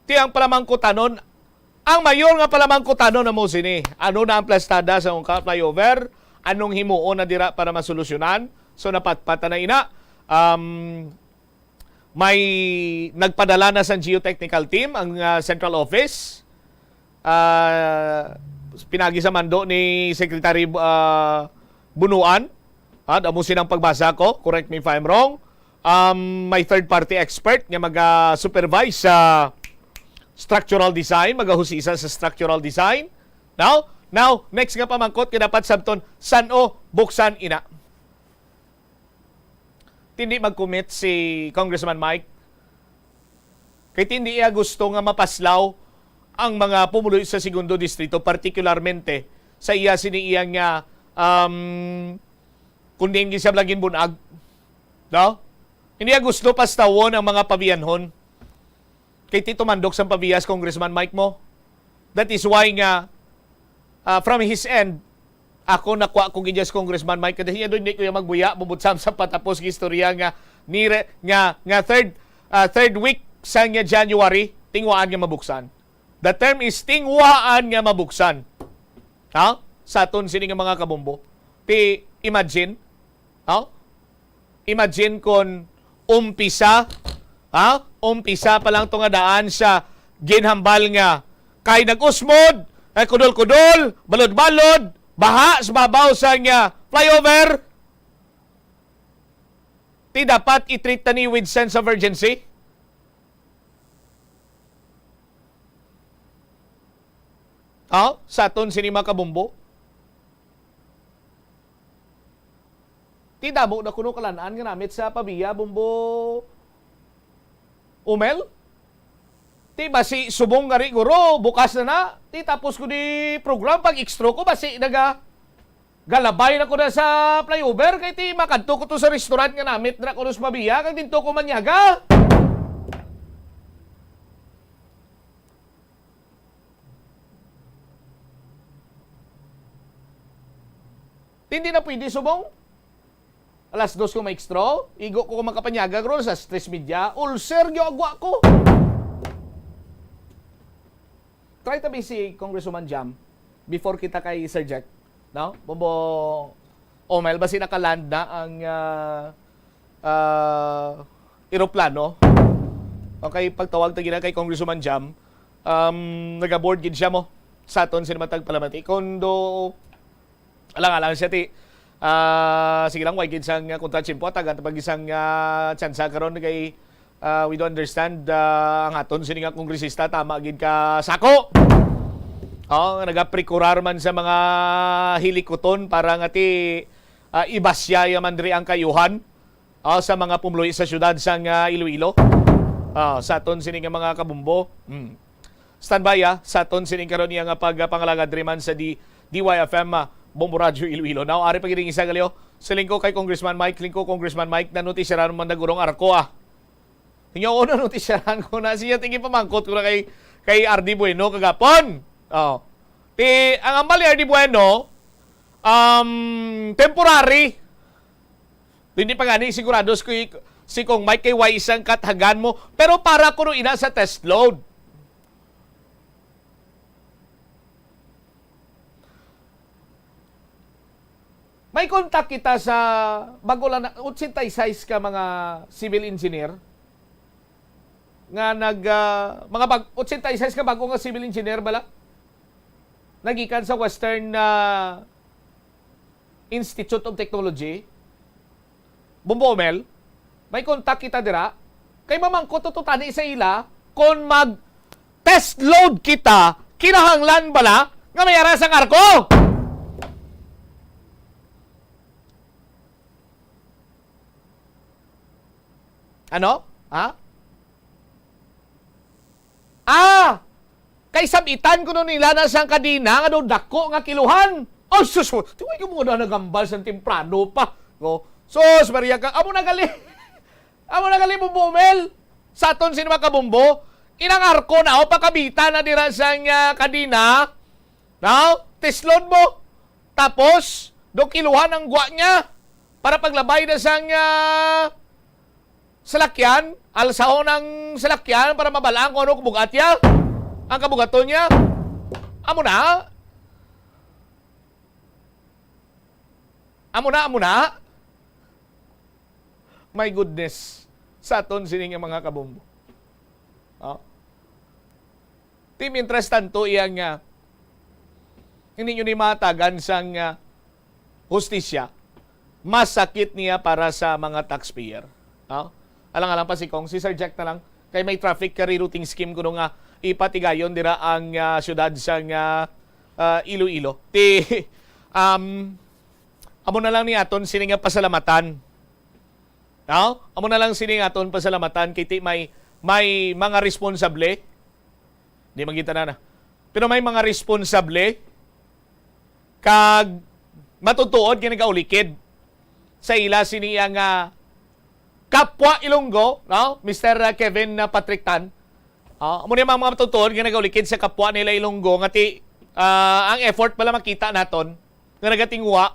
Ti ang palamangkutanon, ang mayor nga palamangkutanon na mo sini. Ano na ang plastada sa Ungka flyover? Anong himuon na dira para masolusyonan? So, napatpat na ina. Um, may nagpadala na sa geotechnical team ang, ah, central office. Ah, pinagi sa mando ni Secretary, ah, Bunuan. Ah, amo sinang pagbasa ko. Correct me if I'm wrong. Um, may third party expert nga maga-supervise sa structural design, magahusisa sa structural design. Now, now, next nga pamangkot nga dapat sabton, san-o buksan ina? Hindi mag-commit si Congressman Mike. Kay hindi iya gusto nga mapaslaw ang mga pumuluyo sa Segundo Distrito, partikularmente sa iya sini iya nga, um, kung diin siya laging bunag. No? Hindi iya gusto pastawon ang mga pabiyanhon. kay Tito Mandok sang Pavia, Congressman Mike mo. That is why nga, ah, from his end, ako nakuha ko gid sa Congressman Mike, kay niya doon, di ko yung magbuya, bubutsam sa patapos ng istorya nga, nire, nga, nga third, ah, third week sa nga January, tingwaan nga mabuksan. The term is tingwaan nga mabuksan. Ha? Sa aton sini nga mga kabombo. Ti, imagine, ha? Imagine kon umpisa, ha? Umpisa pa lang to nga daan sa ginhambal nga kay nag-usmod, kay kudol-kudol, balod-balod, baha sa babaw sa nga flyover. Ti dapat i-treat na ni with sense of urgency? Ha? Sa aton sini mga kabombo? Ti damo na kuno kalan-an nga namit sa Pavia, Bombo Omel? Ti basi subong gari guro, bukas na na. Ti tapos ko di program, pag extra ko, basi naga galabay na ko na sa flyover, kay ti makadto ko to sa restaurant nga namit na kuno sa Pavia, kag dito ko manyaga. Hindi na pwede subong. Alas dos ko maestro, igo ko makapanyaga ron sa stress media, ulcer gyud agwa ko. Try tabi si Congresswoman Jam before kita kay Sir Jack, no? Bombo Omel, basi nakaland na ang, ah, ah, eroplano. Okay, pagtawag ta gina kay Congresswoman Jam, um, nagaboard gid siya mo sa aton sini matag palamati. Kondo, alang-alang siya ti, ah, sige lang, way gid sang, ah, kontra tiyempo, tagan ta pag isang, ah, tsansa karon kay, ah, we do understand, ah, ang aton sini nga kongresista, tama gid ka, Sako. Oh, nga nagaprekurar man sa mga hilikuton para nga ti, ah, ibasya ya man diri ang kayuhan, ah, sa mga pumuluyo sa siyudad sang, ah, Iloilo. Ah, sa aton sini nga mga kabumbo. Hmm. Standby, ah, sa aton sining karon iya nga pagpangalagad diri man sa D-, D Y F M, ah, Bombo Radio Iloilo. Now, ari pa gid ang isa, Galio. Siling ko kay Congressman Mike, siling ko, Congressman Mike, nanutisyaran man nagurong arko, ah. Inyo, o, nanutisyaran ko na siya, tingin pamangkot ko na kay, kay R D Bueno kagapon. Oh. Ti, ang ambal ni R D Bueno, um, temporary. Hindi pa gani sigurado si, si Kong Mike kay way isang kathagan mo. Pero para kuno ina sa test load. May kontak kita sa bago lang na, ochenta y seis ka mga civil engineer nga nag, ah, mga bag-, ochenta y seis ka bago nga civil engineer bala nagikan sa Western, ah, Institute of Technology, Bombo Omel, may kontak kita dira. Kay mamangkot to tani sa ila, kung mag-test load kita, kinahanglan bala nga may ara sang arko? Ano? Ha? Ah! Kay sabitan kuno nila na sang kadena nga daw dako nga kiluhan. Oh, sus! Tiway ka mo na nagambal sa temprano pa. Oh, sus, Maria ka. Amo na gali. Amo na gali, Bombo Mel. Sa aton sini mga kabombo, inang arko na, oh, pakabita na dira sang, ah, kadena. Now, tislon mo. Tapos, do kiluhan ang gwa niya para paglabay na sang, ah, salakyan, alsahon ang salakyan para mabalaan kung ano kabugat niya, ang kabugaton niya. Amo na. Amo na, amo na. My goodness. Sa aton sini nga mga kabombo. Oh. Ti, mientras tanto, iya nga, hindi nyo ni mahatagan sang, ah, hustisya, mas sakit niya para sa mga taxpayer. No? Alang-alang pa si Kong, si Sir Jack na lang, kay may traffic rerouting scheme kuno nga ipatigayon dira ang, ah, syudad sang, ah, ah, Iloilo. Ti, um, amo na lang ni aton sini nga pasalamatan. No? Amo na lang sini nga aton pasalamatan kay ti may, may mga responsable. Di man kita na na. Pero may mga responsable kag matutuod nga nagaulikid sa ila sini nga kapwa Ilonggo, no? Mister Kevin, uh, Patrick Tan, Ah, amo ni mga, mga matutuon nga nagaulikid sa kapwa nila Ilonggo nga ti, ah, ang effort pala makita naton nga nagatinguha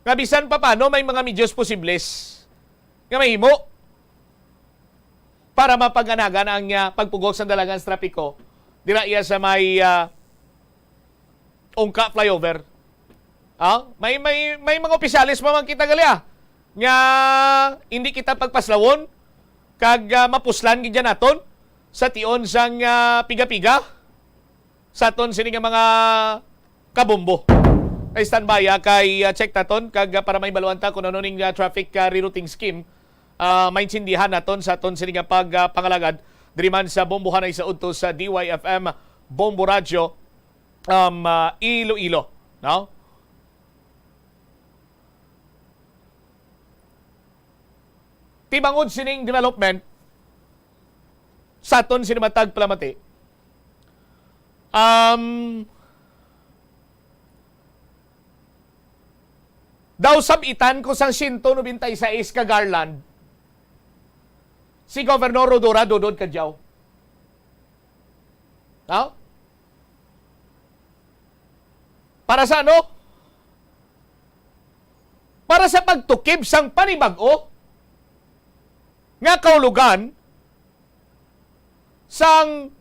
nga bisan pa paano may mga medios posibles nga mahimo para mapaganagan ang, ah, pagpugok sa dalagan sa trapiko dira iya sa may, ah, Ungka flyover. Ah, may, may, may mga opisyales pa man kita gali, ah, nga hindi kita pagpaslawon kag, ah, mapuslan gid dyan naton sa tion sang, ah, piga-piga sa aton sini nga mga kabombo. Ay, standby, ah, kay, ah, check taton kag, ah, para maibaluan ta kung ano ning, ah, traffic, ah, rerouting scheme, ah, maintindihan naton sa aton sini nga pag, ah, pangalagad diri man sa Bombohanay sa udto sa D Y F M Bombo Radyo, um, ah, Iloilo, no? Ti bangod sining development sa aton sini matag palamati, um, daw sab-itan ko sang siyento nobenta y seis ka garland si Governor Rhodora Dodod Cadiao. No? Para sa ano? Para sa pagtukib sang panibag-o nga kahulogan sang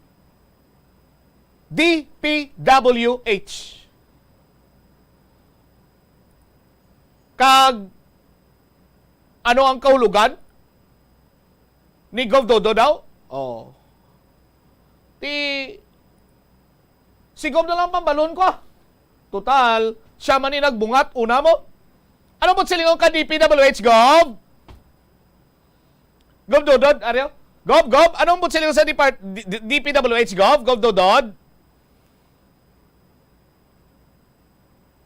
D P W H. Kag ano ang kahulogan ni Gov Dodod daw? Oh. Ti, si Gov na lang pambalon ko, ah. Total, siya man ni nagbungat, una mo. Ano mo silingon ka D P W H, Gov? Gov Dodod, Aryo? Gov, Gov, anong mo silingon sa depart-, D-, D-, D P W H, Gov? Gov Dodod?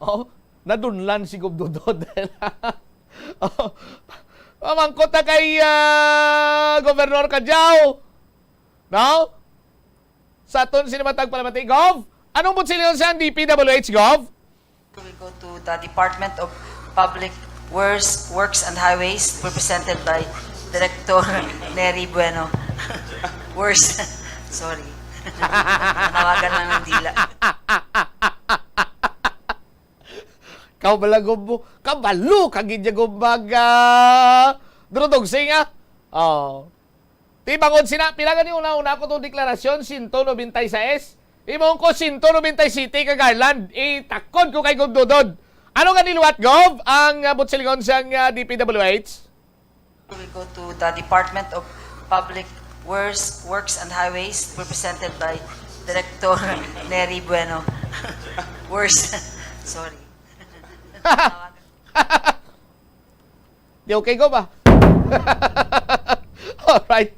Oh, nadunlan si Gov Dodod. Oh, mamangkot na kay, ah, Gobernador Cadiao. No? Sa aton sini matag palamati, Gov? Anong mo silingon sa D P W H, Gov? We go to the Department of Public Works, Works and Highways, represented by Director Neri Bueno. Works. Sorry. Nanawagan lang ng dila. Kabalo, Gov, mo. Kabalo ka gid ya, Gov, mag, ah, Duro Dogsing, ah. Oh. Ti bangod sina, pila gani una-una ko tong deklarasyon, siyento nobenta y seis? Imong ko siyento nobenta y siyete ka garland, itakod ko kay Gov Dodod. Ano gani liwat, Gov, ang, ah, butsilingon sang, ah, D P W H? We go to the Department of Public Works, Works and Highways, represented by Director Neri Bueno. Works. Sorry. Di okay ko ba? Alright.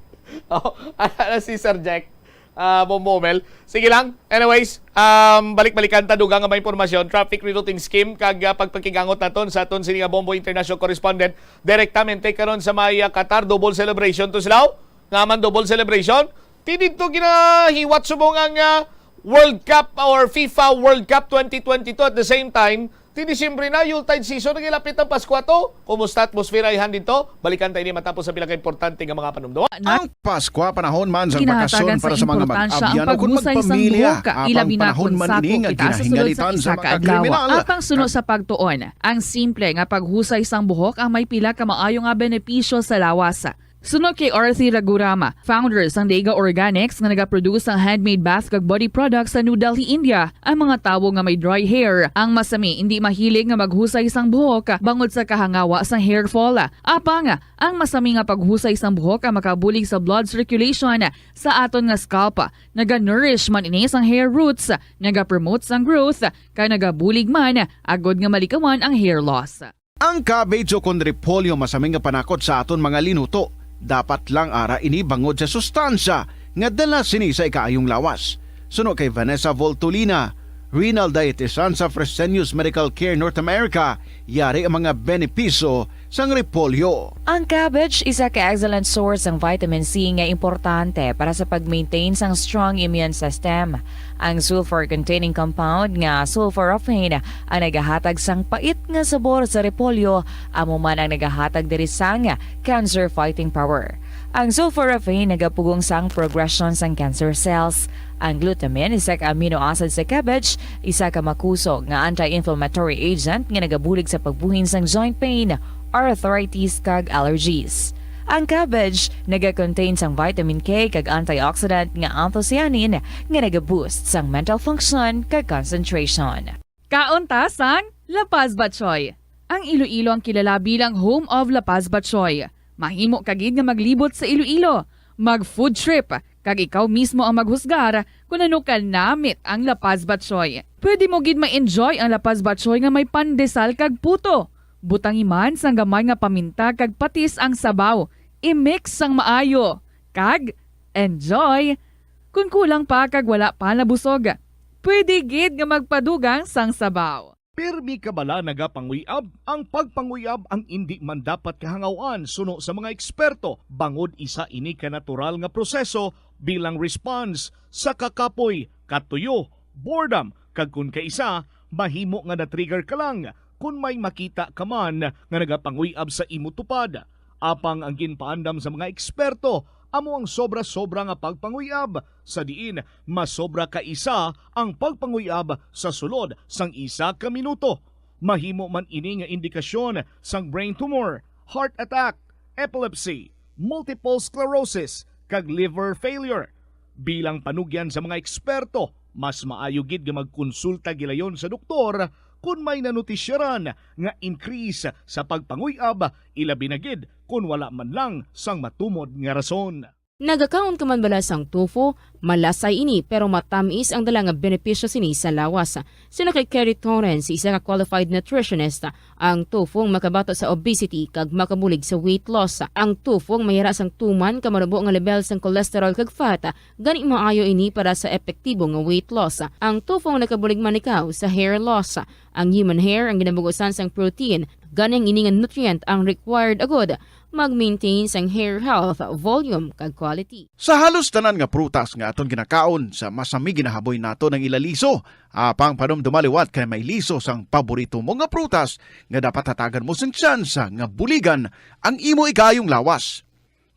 Oh, ala na si Sir Jack. Ah, Bombo Mel. Sige lang. Anyways, um, balik-balikan ta dugang nga may impormasyon, traffic rerouting scheme, kag, ah, pagpakigangot naton sa aton sini nga Bombo International Correspondent direktamente karon sa may, ah, Qatar. Double celebration to sila, oh. Nga man double celebration. Ti didto ginahiwat subong ang, ah, World Cup or FIFA World Cup twenty twenty-two. At the same time, ti Disyembre na, Yuletide season, nagilapit ang Pasko ato. Kumusta atmosfera ihan didto? Balikan ta ini matapos sa pila ka importante nga mga panumdom. Ang Paskwa, panahon man sang ginahatagan bakasyon para sa mga mag-abyan o kon magpamilya, apang panahon man ini nga ginahingalitan sa mga kriminal. Apang suno sa pagtuon, ang simple nga paghusay sang buhok ang may pila ka maayo nga benepisyo sa lawas. Suno kay Arthur Ragurama, founder sang Dega Organics nga nagaproduce sang handmade bath kag body products sa New Delhi, India, ang mga tawo nga may dry hair ang masami indi mahilig nga maghusay sang buhok bangod sa kahangawa sang hair fall. Apang, ang masami nga paghusay sang buhok ang makabulig sa blood circulation sa aton nga scalp. Naga-nourish man ini sang hair roots, nagapromote sang growth, kag nagabulig man agod nga malikawan ang hair loss. Ang cabbage o kon repolyo masami nga panakot sa aton mga linuto. Dapat lang ara ini bangod sa sustansya nga dala sini sa ikaayong lawas. Suno kay Vanessa Voltolina, renal dietitian sa Fresenius Medical Care North America, yari ang mga benepisyo sang repolyo. Ang cabbage isa ka excellent source sang vitamin C nga importante para sa pag-maintain sang strong immune system. Ang sulfur-containing compound nga sulforaphane ang nagahatag sang pait nga sabor sa repolyo, amo man ang nagahatag diri sang cancer-fighting power. Ang sulforaphane nagapugong sang progresyon sang cancer cells. Ang glutamine, isa ka amino acid sa cabbage, isa ka makusog nga anti-inflammatory agent nga nagabulig sa pagbuhin sang joint pain, arthritis, kag allergies. Ang cabbage nagakontain sang vitamin K kag antioxidant nga anthocyanin nga nagaboost sang mental function kag concentration. Kaon ta sang La Paz Batchoy. Ang Iloilo ang kilala bilang home of La Paz Batchoy. Mahimo ka gid nga maglibot sa Iloilo, mag-food trip, kag ikaw mismo ang maghusgar kon ano ka namit ang La Paz Batchoy. Pwede mo gid ma-enjoy ang La Paz Batchoy nga may pandesal kag puto. Butangi man sang gamay nga paminta kag patis ang sabaw. I-mix sang maayo. Kag enjoy! Kon kulang pa kag wala pa nabusog, pwede gid nga magpadugang sang sabaw. Pirmi ka bala nagapanguyab? Ang pagpanguyab ang indi man dapat kahangaw-an suno sa mga eksperto, bangod isa ini ka natural nga proseso bilang response sa kakapoy, katuyo, boredom, kag kon kaisa, mahimo nga na-trigger ka lang kon may makita ka man nga nagapanguyab sa imo tupad. Apang ang ginpaandam sa mga eksperto amo ang sobra-sobra nga pagpanguyab, sa diin masobra ka isa ang pagpanguyab sa sulod sang isa ka minuto. Mahimo man ini nga indikasyon sang brain tumor, heart attack, epilepsy, multiple sclerosis, kag liver failure. Bilang panugyan sa mga eksperto, mas maayo gid nga magkonsulta gilayon sa doktor kon may nanutisyaran nga increase sa pagpanguyab, ilabi na gid kon wala man lang sang matumod nga rason. Nagakaon ka man bala sang tofu? Malasay ini, pero matamis ang dala nga benepisyo sini sa lawas. Suno kay Kerry Torrens, isa ka qualified nutritionist, ang tofu ang makabato sa obesity kag makabulig sa weight loss. Ang tofu ang mayara sang tuman ka marubo nga lebel sang cholesterol kag fat, gani maayo ini para sa epektibo nga weight loss. Ang tofu ang nakabulig man ikaw sa hair loss. Ang human hair ang ginabugusan sang protein, gani ang ini nga nutrient ang required agud mag-maintain sang hair health, volume, kag quality. Sa halos tanan nga prutas nga aton ginakaon, sa masami ginahaboy naton ang ila liso. Apang panumduma liwat kay may liso sang paborito mo nga prutas nga dapat hatagan mo sing tsansa nga buligan ang imo ikaayong lawas.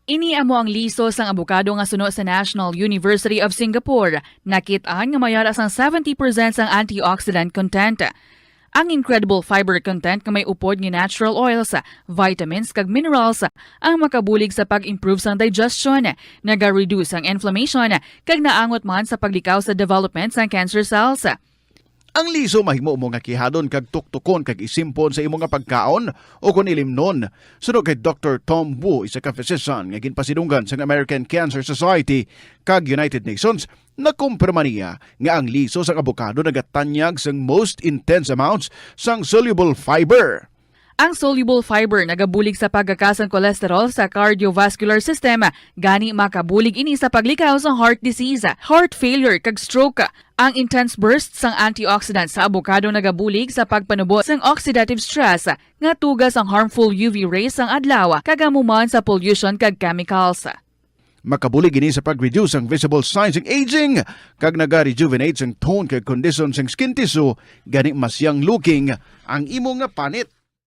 Ini amo ang liso sang abokado nga suno sa National University of Singapore. Nakit-an nga mayara sang seventy percent sang antioxidant content. Ang incredible fiber content nga may upod nga natural oils, vitamins, kag minerals ang makabulig sa pag-improve sang digestion, naga-reduce ang inflammation, kag naangot man sa paglikaw sa development sang cancer cells. Ang liso mahimo mo nga kihadon kag tuktukon kag isimpon sa imo nga pagkaon o kon ilimnon. Suno kay Doktor Tom Wu, isa ka physician nga ginpasidunggan sang American Cancer Society kag United Nations, nakumpirma niya nga ang liso sang abokado nagatanyag sang most intense amounts sang soluble fiber. Ang soluble fiber nagabulig sa pagkaka sang cholesterol sa cardiovascular system, gani makabulig ini sa paglikaw sa heart disease, heart failure, kag stroke. Ang intense burst sang antioxidant sa abokado nagabulig sa pagpanubo sang oxidative stress nga tuga sang harmful U V rays sang adlaw, kag amo man sa pollution kag chemicals. Makabulig ini sa pag-reduce sang visible signs sang aging, kag naga-rejuvenate sang tone kag condition sang skin tissue, gani mas young looking ang imo nga panit.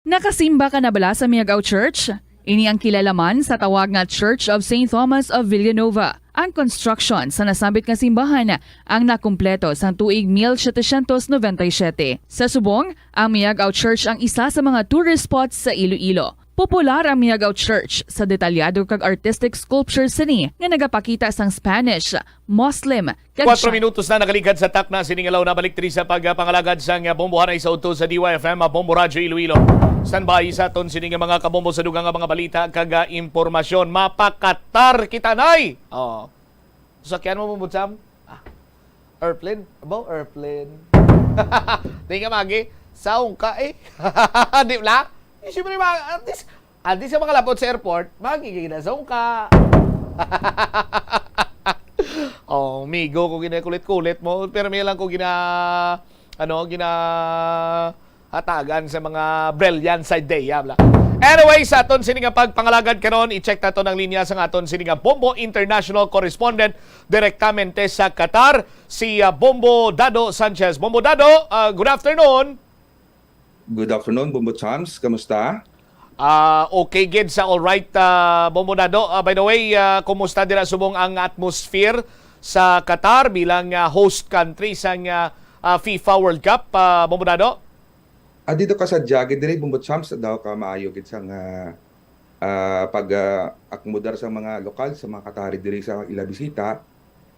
Nakasimba ka na bala sa Miagao Church? Ini ang kilala man sa tawag nga Church of Saint Thomas of Villanova. Ang construction sa nasambit nga simbahan ang nakumpleto sang tuig mil setecientos noventa y siete. Sa subong, ang Miagao Church ang isa sa mga tourist spots sa Iloilo. Popular ang Miagao Church sa detalyado kag artistic sculptures sini nga nagapakita sang Spanish, Muslim, kag Kwatro minutos na nakaligad sa takna sini nga law. Nabalik diri sa pagpangalagad sang Bombo Hanay sa udto sa D Y F M, Bombo Radyo Iloilo. Standby sa aton sini nga mga kabombo sa dugang nga mga balita kag, ah, impormasyon. Mapakatar kita, nay! Oh. Sakyan mo, Bombo Sam? Ah. Airplane? Abo, airplane. Di nga magi. Saong ka eh. Di ba? Eh, siyempre, ma-, at least, at least sa mga lapot sa airport, magiging na saong ka. Oh, migo ko ginakulit-kulit mo. Pero may lang ko gina-, ano, gina-, hatagan sa mga brilliant sa ideya, bla. Anyway, sa aton sini nga pagpangalagad karon, i-check naton ang linya sa aton sini nga Bombo International Correspondent direktamente sa Qatar, si, ah, Bombo Dado Sanchez. Bombo Dado, ah, good afternoon. Good afternoon, Bombo Charms. Kamusta? Ah, okay gid sa all right, ah, Bombonado. Ah, by the way, ah, kumusta dira subong ang atmosphere sa Qatar bilang, ah, host country sang, ah, ah, FIFA World Cup, ah, Bombonado? Ah, dito ka sa Jagid diri, Bombo Champs, daw ka maayo gid sang, ah, ah, pag, ah, akomodar sa mga lokal, sa mga Qatari diri sa ila bisita.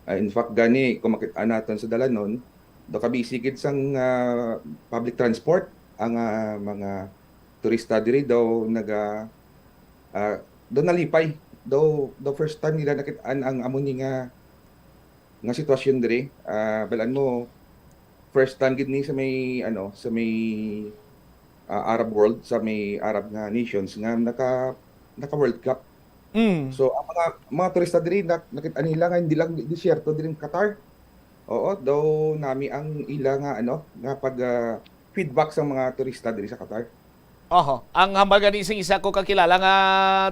Ah, in fact, gani, kung makit-, ah, naton sa dalanon, daw ka busy gid sang, ah, public transport ang, ah, mga turista diri daw naga, ah, daw nalipay. Daw, daw first time nila nakit-an ang amo ni nga, nga sitwasyon diri. Ah, balan mo, first time gid ni sa may, ano, sa may, ah, Arab world, sa may Arab nga nations nga naka, naka World Cup. Mm. So, ang mga, mga turista diri, nak-, nakita nila nga hindi lang di-, disyerto diri ang Qatar. Oo, daw nami ang ila nga, ano, nga pag, ah, feedback sa mga turista diri sa Qatar. Oho, ang hambal gani sing isa ko kakilala nga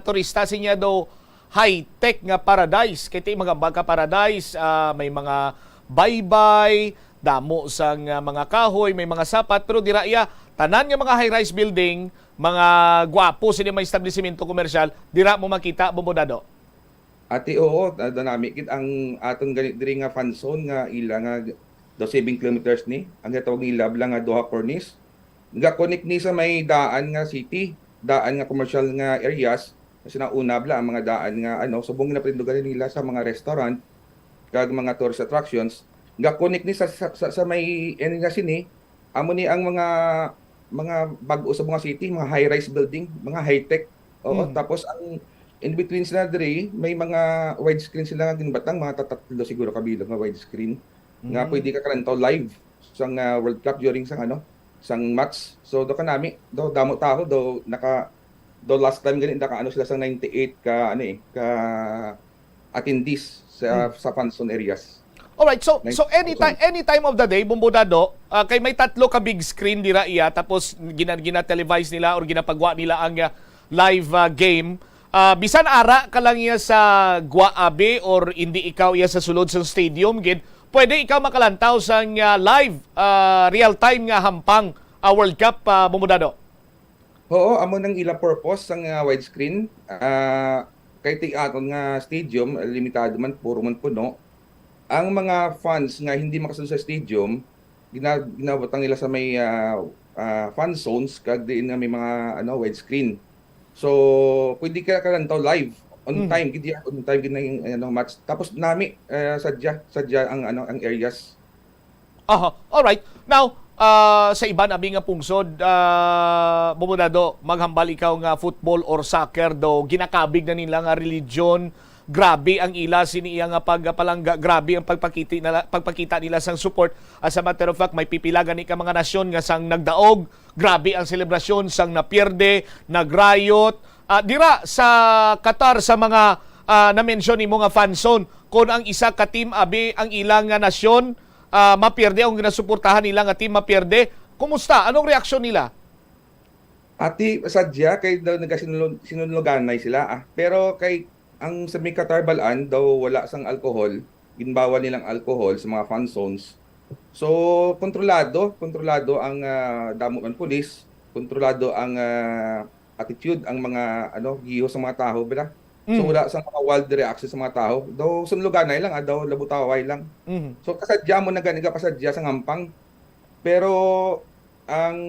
turista, sinya daw high-tech nga paradise. Kay ti magamba ka paradise, ah, may mga baybay, damo sang, ah, mga kahoy, may mga sapat, pero dira iya, tanan nga mga high-rise building, mga gwapo sini mga establisimento komersyal, dira mo makita, Bombonado. Ati, oo, da-, danami gid ang aton gani diri nga fan zone nga ila nga daw seven kilometers ni. Ang ginatawag nila bala nga Doha Cornice. Ga-connect ni sa may daan nga city, daan nga commercial nga areas. Kasi nauna bala ang mga daan nga, ano, subong ginapatindugan nila sa mga restaurant kag mga tourist attractions. Ga-connect ni sa, sa, sa, sa may area sini, amo ni ang mga, mga bag-o sa mga city, mga high-rise building, mga high-tech. Oo, Mm. tapos ang in between sila diri, may mga widescreen sila nga ginbatang, mga tatatlo siguro ka bilog nga widescreen nga Mm. pwede ka kalantaw live sang, ah, World Cup during sang, ano, sang match. So, do kanami, do damo taho, do naka, do last time gani naka ano sila sang ninety-eight ka, ano eh, ka attendees sa, Hmm. sa fan zone areas. Alright, so, so Nineteen thousand. Any time, any time of the day, Bombonado, ah, kay may tatlo ka big screen dira iya, tapos gina-, gina-televise nila or ginapagwa nila ang, ah, live, ah, game. Ah, bisan ara ka lang iya sa gwa abi or hindi ikaw iya sa sulod sa stadium gid, pwede ikaw makalantaw sang, ah, live, ah, real time nga hampang, ah, World Cup, ah, Bombonado. Oo, amo nang ila purpose sang, ah, widescreen. Ah, kay ti aton nga stadium, limitado man, puro man puno. Ang mga fans nga hindi makasulod sa stadium, gina-, ginabutang nila sa may, ah, ah, fan zones, kag diin nga may mga, ano, widescreen. So, pwede ka kalantaw live, on Mhm. time, gid ya, on time gid na yung, ano, match. Tapos nami, ah, sadya, sadya ang, ano, ang areas. Aha, alright. Now, ah, sa iban abi nga pungsod, ah, Bombonado, maghambal ikaw nga football or soccer daw ginakabig na nila nga religion. Grabe ang ila sini iya nga pagpalangga, grabe ang pagpakiti nila, pagpakita nila sang support. As a matter of fact, may pipila gani ka mga nasyon nga sang nagdaog, grabe ang selebrasyon, sang napierde, nagrayot. Ah, dira sa Qatar, sa mga, ah, na-mention nimo nga fan zone, kung ang isa ka team abi ang ilang nga nasyon, ah, mapierde, ang ginasuportahan nila nga team mapierde, kumusta? Anong reaksyon nila? Ati, sadya kay daw nagasinulog-, sinulog-anay sila, ah. Pero kay ang sa may Qatar bal-an daw wala sang alcohol, ginbawal nilang alcohol sa mga fan zones. So, kontrolado, kontrolado ang, ah, damo man pulis, kontrolado ang, ah, attitude, ang mga, ano, giho sa mga tawo, bala. So, Mm. wala sang mga wild reaction sa mga tawo. Daw sunluganay lang, ah, daw labutaway lang. Mhm. So, kasadya mo na gani ka pasadya sa ngampang. Pero ang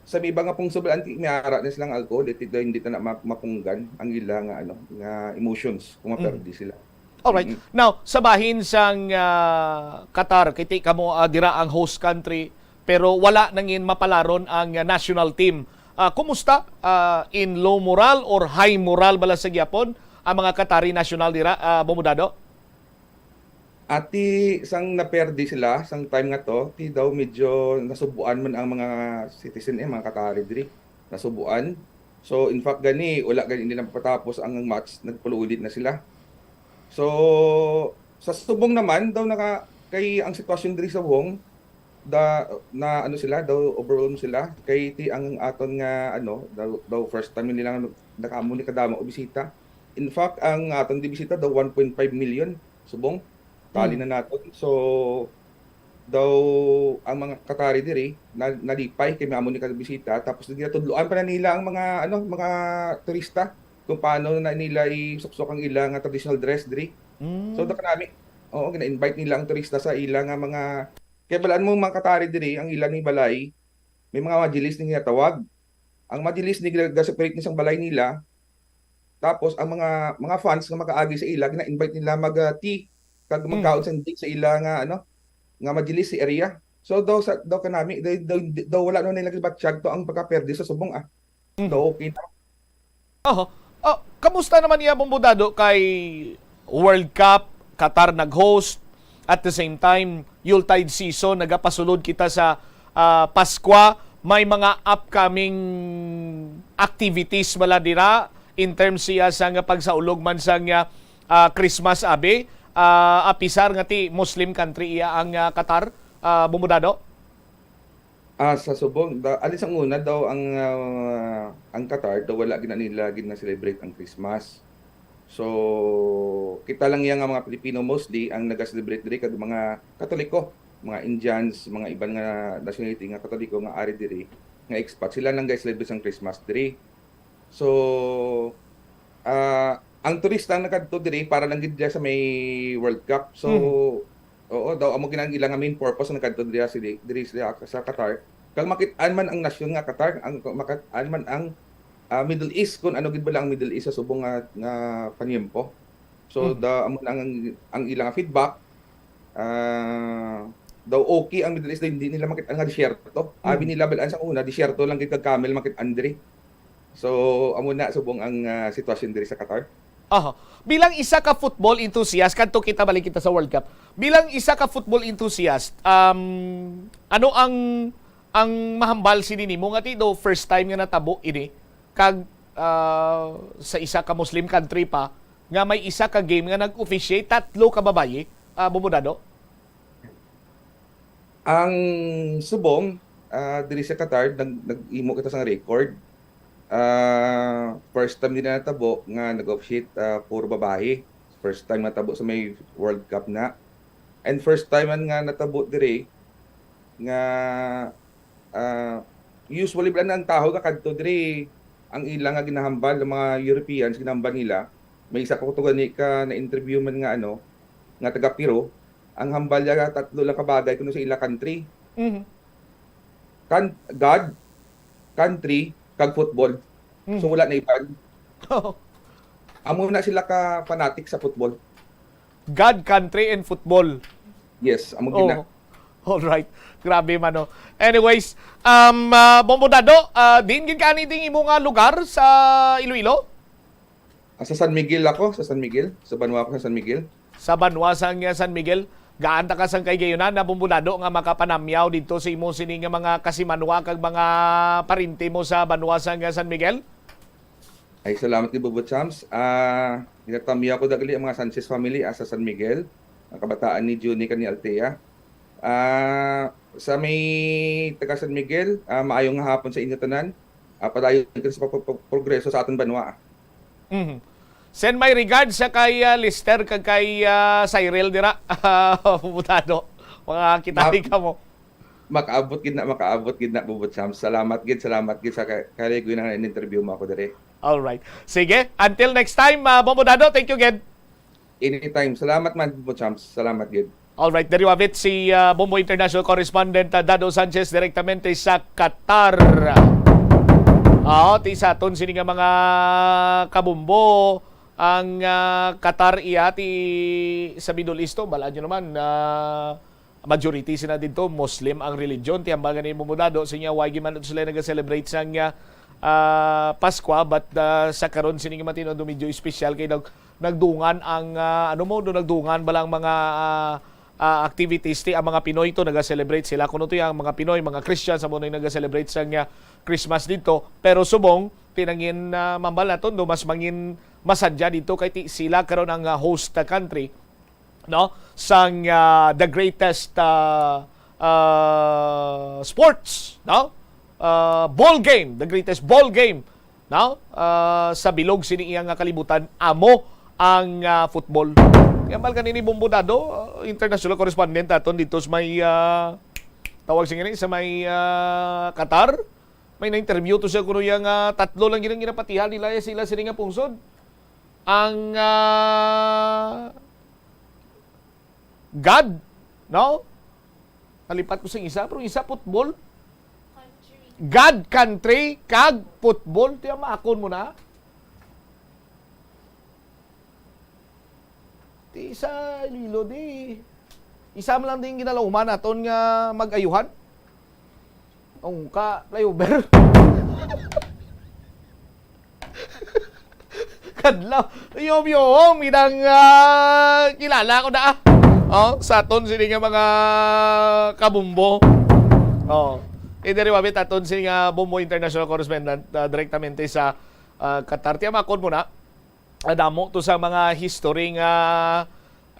sa may iba nga pungsod, anti, may ara na silang alcohol, iti daw hindi ta na ma-, mapunggan ang ila nga, ano, nga emotions kung Mm. maperdi sila. Alright. Mm. Now, sa bahin sang, ah, Qatar, kay ti kamo, ah, dira ang host country, pero wala nangin mapalaron ang, ah, national team. Ah, kumusta? Ah, in low moral or high moral bala sa gyapon ang mga Qatari national dira, ah, Bomodado? Ati sang naperdi sila sang time nga to, ti daw medyo nasubuan man ang mga citizen, eh, mga Qatari diri. Nasubuan. So, in fact, gani, wala gani nila mapatapos ang match, nagpululit na sila. So, sa subong naman, daw naka-, kay ang sitwasyon diri sa Wong, da-, na ano sila, daw overwhelmed sila. Kay ti ang aton nga, ano, daw, daw first time nila nga nag-, nakaamo ni kadamo og bisita. In fact, ang aton di bisita daw one point five million subong. Tali Hmm. na naton. So, daw ang mga Qatari diri na, nalipay kay may amo ni kabisita, tapos ginatudloan pa na nila ang mga, ano, mga turista kung paano na nila isuksok ang ila nga traditional dress diri. Mm. So, daw kanami, oo, gina-invite nila ang turista sa ila nga mga, kay balaan mo, mga Qatari diri, ang ila ni balay, may mga majlis ni ginatawag. Ang majlis ni gina-, ga-separate ni sang balay nila, tapos ang mga, mga fans nga makaagi sa ila, gina-invite nila mag, ah, tea kag Mm. magkaon sang drink sa ila nga, ano, nga majlis sa area. So, daw sa, daw kanami, daw, daw, daw wala na nila gibatyag to ang pagkaperde sa subong, ah. Mm. Daw okay na. Oho. Oh, kamusta naman iya, Bombo Dado, kay World Cup, Qatar nag-host, at the same time, Yuletide season, nagapasulod kita sa, ah, Paskwa, may mga upcoming activities bala dira in terms siya sa nga pagsaulog man sa nga, ah, Christmas, abi, ah, apisar nga ti Muslim country iya ang, ah, Qatar, ah, Bombo Dado? Ah, sa subong, da-, ali sang una daw ang, ah, ang Qatar, daw wala gina nila gina-celebrate ang Christmas. So, kita lang iya nga mga Pilipino mostly ang naga-celebrate diri, kag mga Katoliko, mga Indians, mga iban nga nationality nga Katoliko nga ari diri, nga expat, sila lang guys celebrate ang Christmas diri. So, ah, ang turista ang nakadto diri para lang gid dira sa may World Cup. So, Mhm. oo, daw amo gid ang ilang main purpose nga nakadto dira sila, diri sila sa Qatar. Kag makit-an man ang nasyon nga Qatar, ang makit-an man ang, ah, Middle East, kung ano gid bala ang Middle East sa subong nga, nga paniyempo. So, Mhm. da, amo na ang, ang ilang feedback. Ah, daw okay ang Middle East, daw hindi nila makit-an nga disyerto. Abi Mhm. nila, balaan sa una, disyerto lang gid kag camel makit-an diri. So, amo na subong ang, ah, sitwasyon diri sa Qatar. Aha. Bilang isa ka football enthusiast, kadto kita, balik kita sa World Cup. Bilang isa ka football enthusiast, um, ano ang, ang mahambal sini nimo nga ti do first time nga natabo ini? Kag, ah, sa isa ka Muslim country pa, nga may isa ka game nga nag-officiate, tatlo ka babayi, ah, Bombo Dado? Ang subong, ah, diri sa Qatar, nag-, nag-imo kita sang record. Ah, first time din na natabo nga nag-officiate, ah, puro babayi. First time natabo sa may World Cup na. And first time man nga natabo diri nga, ah, usually, bala, ang tawo nga kadto diri, ang ila nga ginahambal, ang mga Europeans, ginahambal nila. May isa ko to gani ka na-interview man nga, ano, nga taga Peru, ang hambal niya tatlo lang ka bagay kuno sa ila country. Mhm. Kan-, God, country, kag football. Mhm. So, wala na iban. Amo na sila ka fanatic sa football. God, country, and football. Yes, amo gid na. Oh. All right. Grabe man, no. Anyways, um, ah, Bombo Dado, ah, diin gid ka ani ding imo nga lugar sa Iloilo? Ah, sa San Miguel ako, sa San Miguel. Sa banwa ko sa San Miguel. Sa banwa sang, ah, San Miguel. Gaan ta ka sang kahigayonan na, Bombo Dado, nga makapanamyaw didto sa imo sini nga mga kasimanwa kag mga parente mo sa banwa sang, ah, San Miguel? Ay, salamat kay Bobo Chams. Ah, ginatamyaw ko daw gali ang mga Sanchez family, ah, sa San Miguel, ang kabataan ni Junie kag ni Althea. Ah, sa may taga San Miguel, ah, maayong hapon sa inyo tanan. Ah, padayon kita sa pag-, pag-, progreso sa aton banwa. Mhm. Send my regards sa kay, ah, Lester kag kay, ah, Cyril dira. Puputado. Mga kita Ma-, ka mo. Makaabot gid na, makaabot gid na, Bobo Chams. Salamat gid, salamat gid sa ka-, kaligoy na interview mo ako diri. All right. Sige, until next time, ah, Bombo Dado, thank you again. Anytime. Salamat man, Bobo Chams. Salamat gid. All right, there you have it, si, ah, Bombo International Correspondent, ah, Dado Sanchez, direktamente sa Qatar. Ah, ti sa aton sini nga mga kabombo, ang, ah, Qatar iya ti sa Middle East to, bala nyo naman, ah, majority sila dito, Muslim ang religion. Ti hambal gani, Bombo Dado, sa inyo, why man sila nag-celebrate sang, ah, ah, Paskwa, but, ah, sa karon sini nga matinuod medyo espesyal kay nag-, nagdungan ang, ah, ano mo, do nagdungan ba lang mga, ah, ah, activities ti ang mga Pinoy to nag-celebrate sila. Kuno to ang mga Pinoy, mga Christian sa mo nag-celebrate sang, ah, Christmas dito. Pero subong, tinangin, ah, mambal naton do mas mangin masadya dito kay ti sila karon ang, ah, host country, no, sang, ah, the greatest, ah, ah, sports, no? Ah, ball game, the greatest ball game, no? Ah, sa bilog sini iya nga kalibutan, amo ang, ah, football. Hambal kanini Bombo Dado, uh, international correspondent aton dito sa may, uh, tawag sa gini, sa may, uh, Qatar. May na-interview to siya kuno yang, uh, tatlo lang gina-, ginapatihan nila ya sila sini nga pungsod. Ang, uh, God, no? Nalipat ko sa isa, pero isa football. God, country, kag football. Tiya, maakon mo na. Ti sa Iloilo, di isa man lang din ginalauman naton nga mag-ayuhan. Ang ka, flyover. Kadlaw. Yom, yom, midang, ah, kilala ko na, ah. Oh, sa aton sini nga mga kabumbo. Oh. Eh, diri, wabit aton sini nga Bombo International Correspondent, ah, direktamente sa, ah, Qatar. Tiya, makon mo na. Ah, damo to sa mga history nga,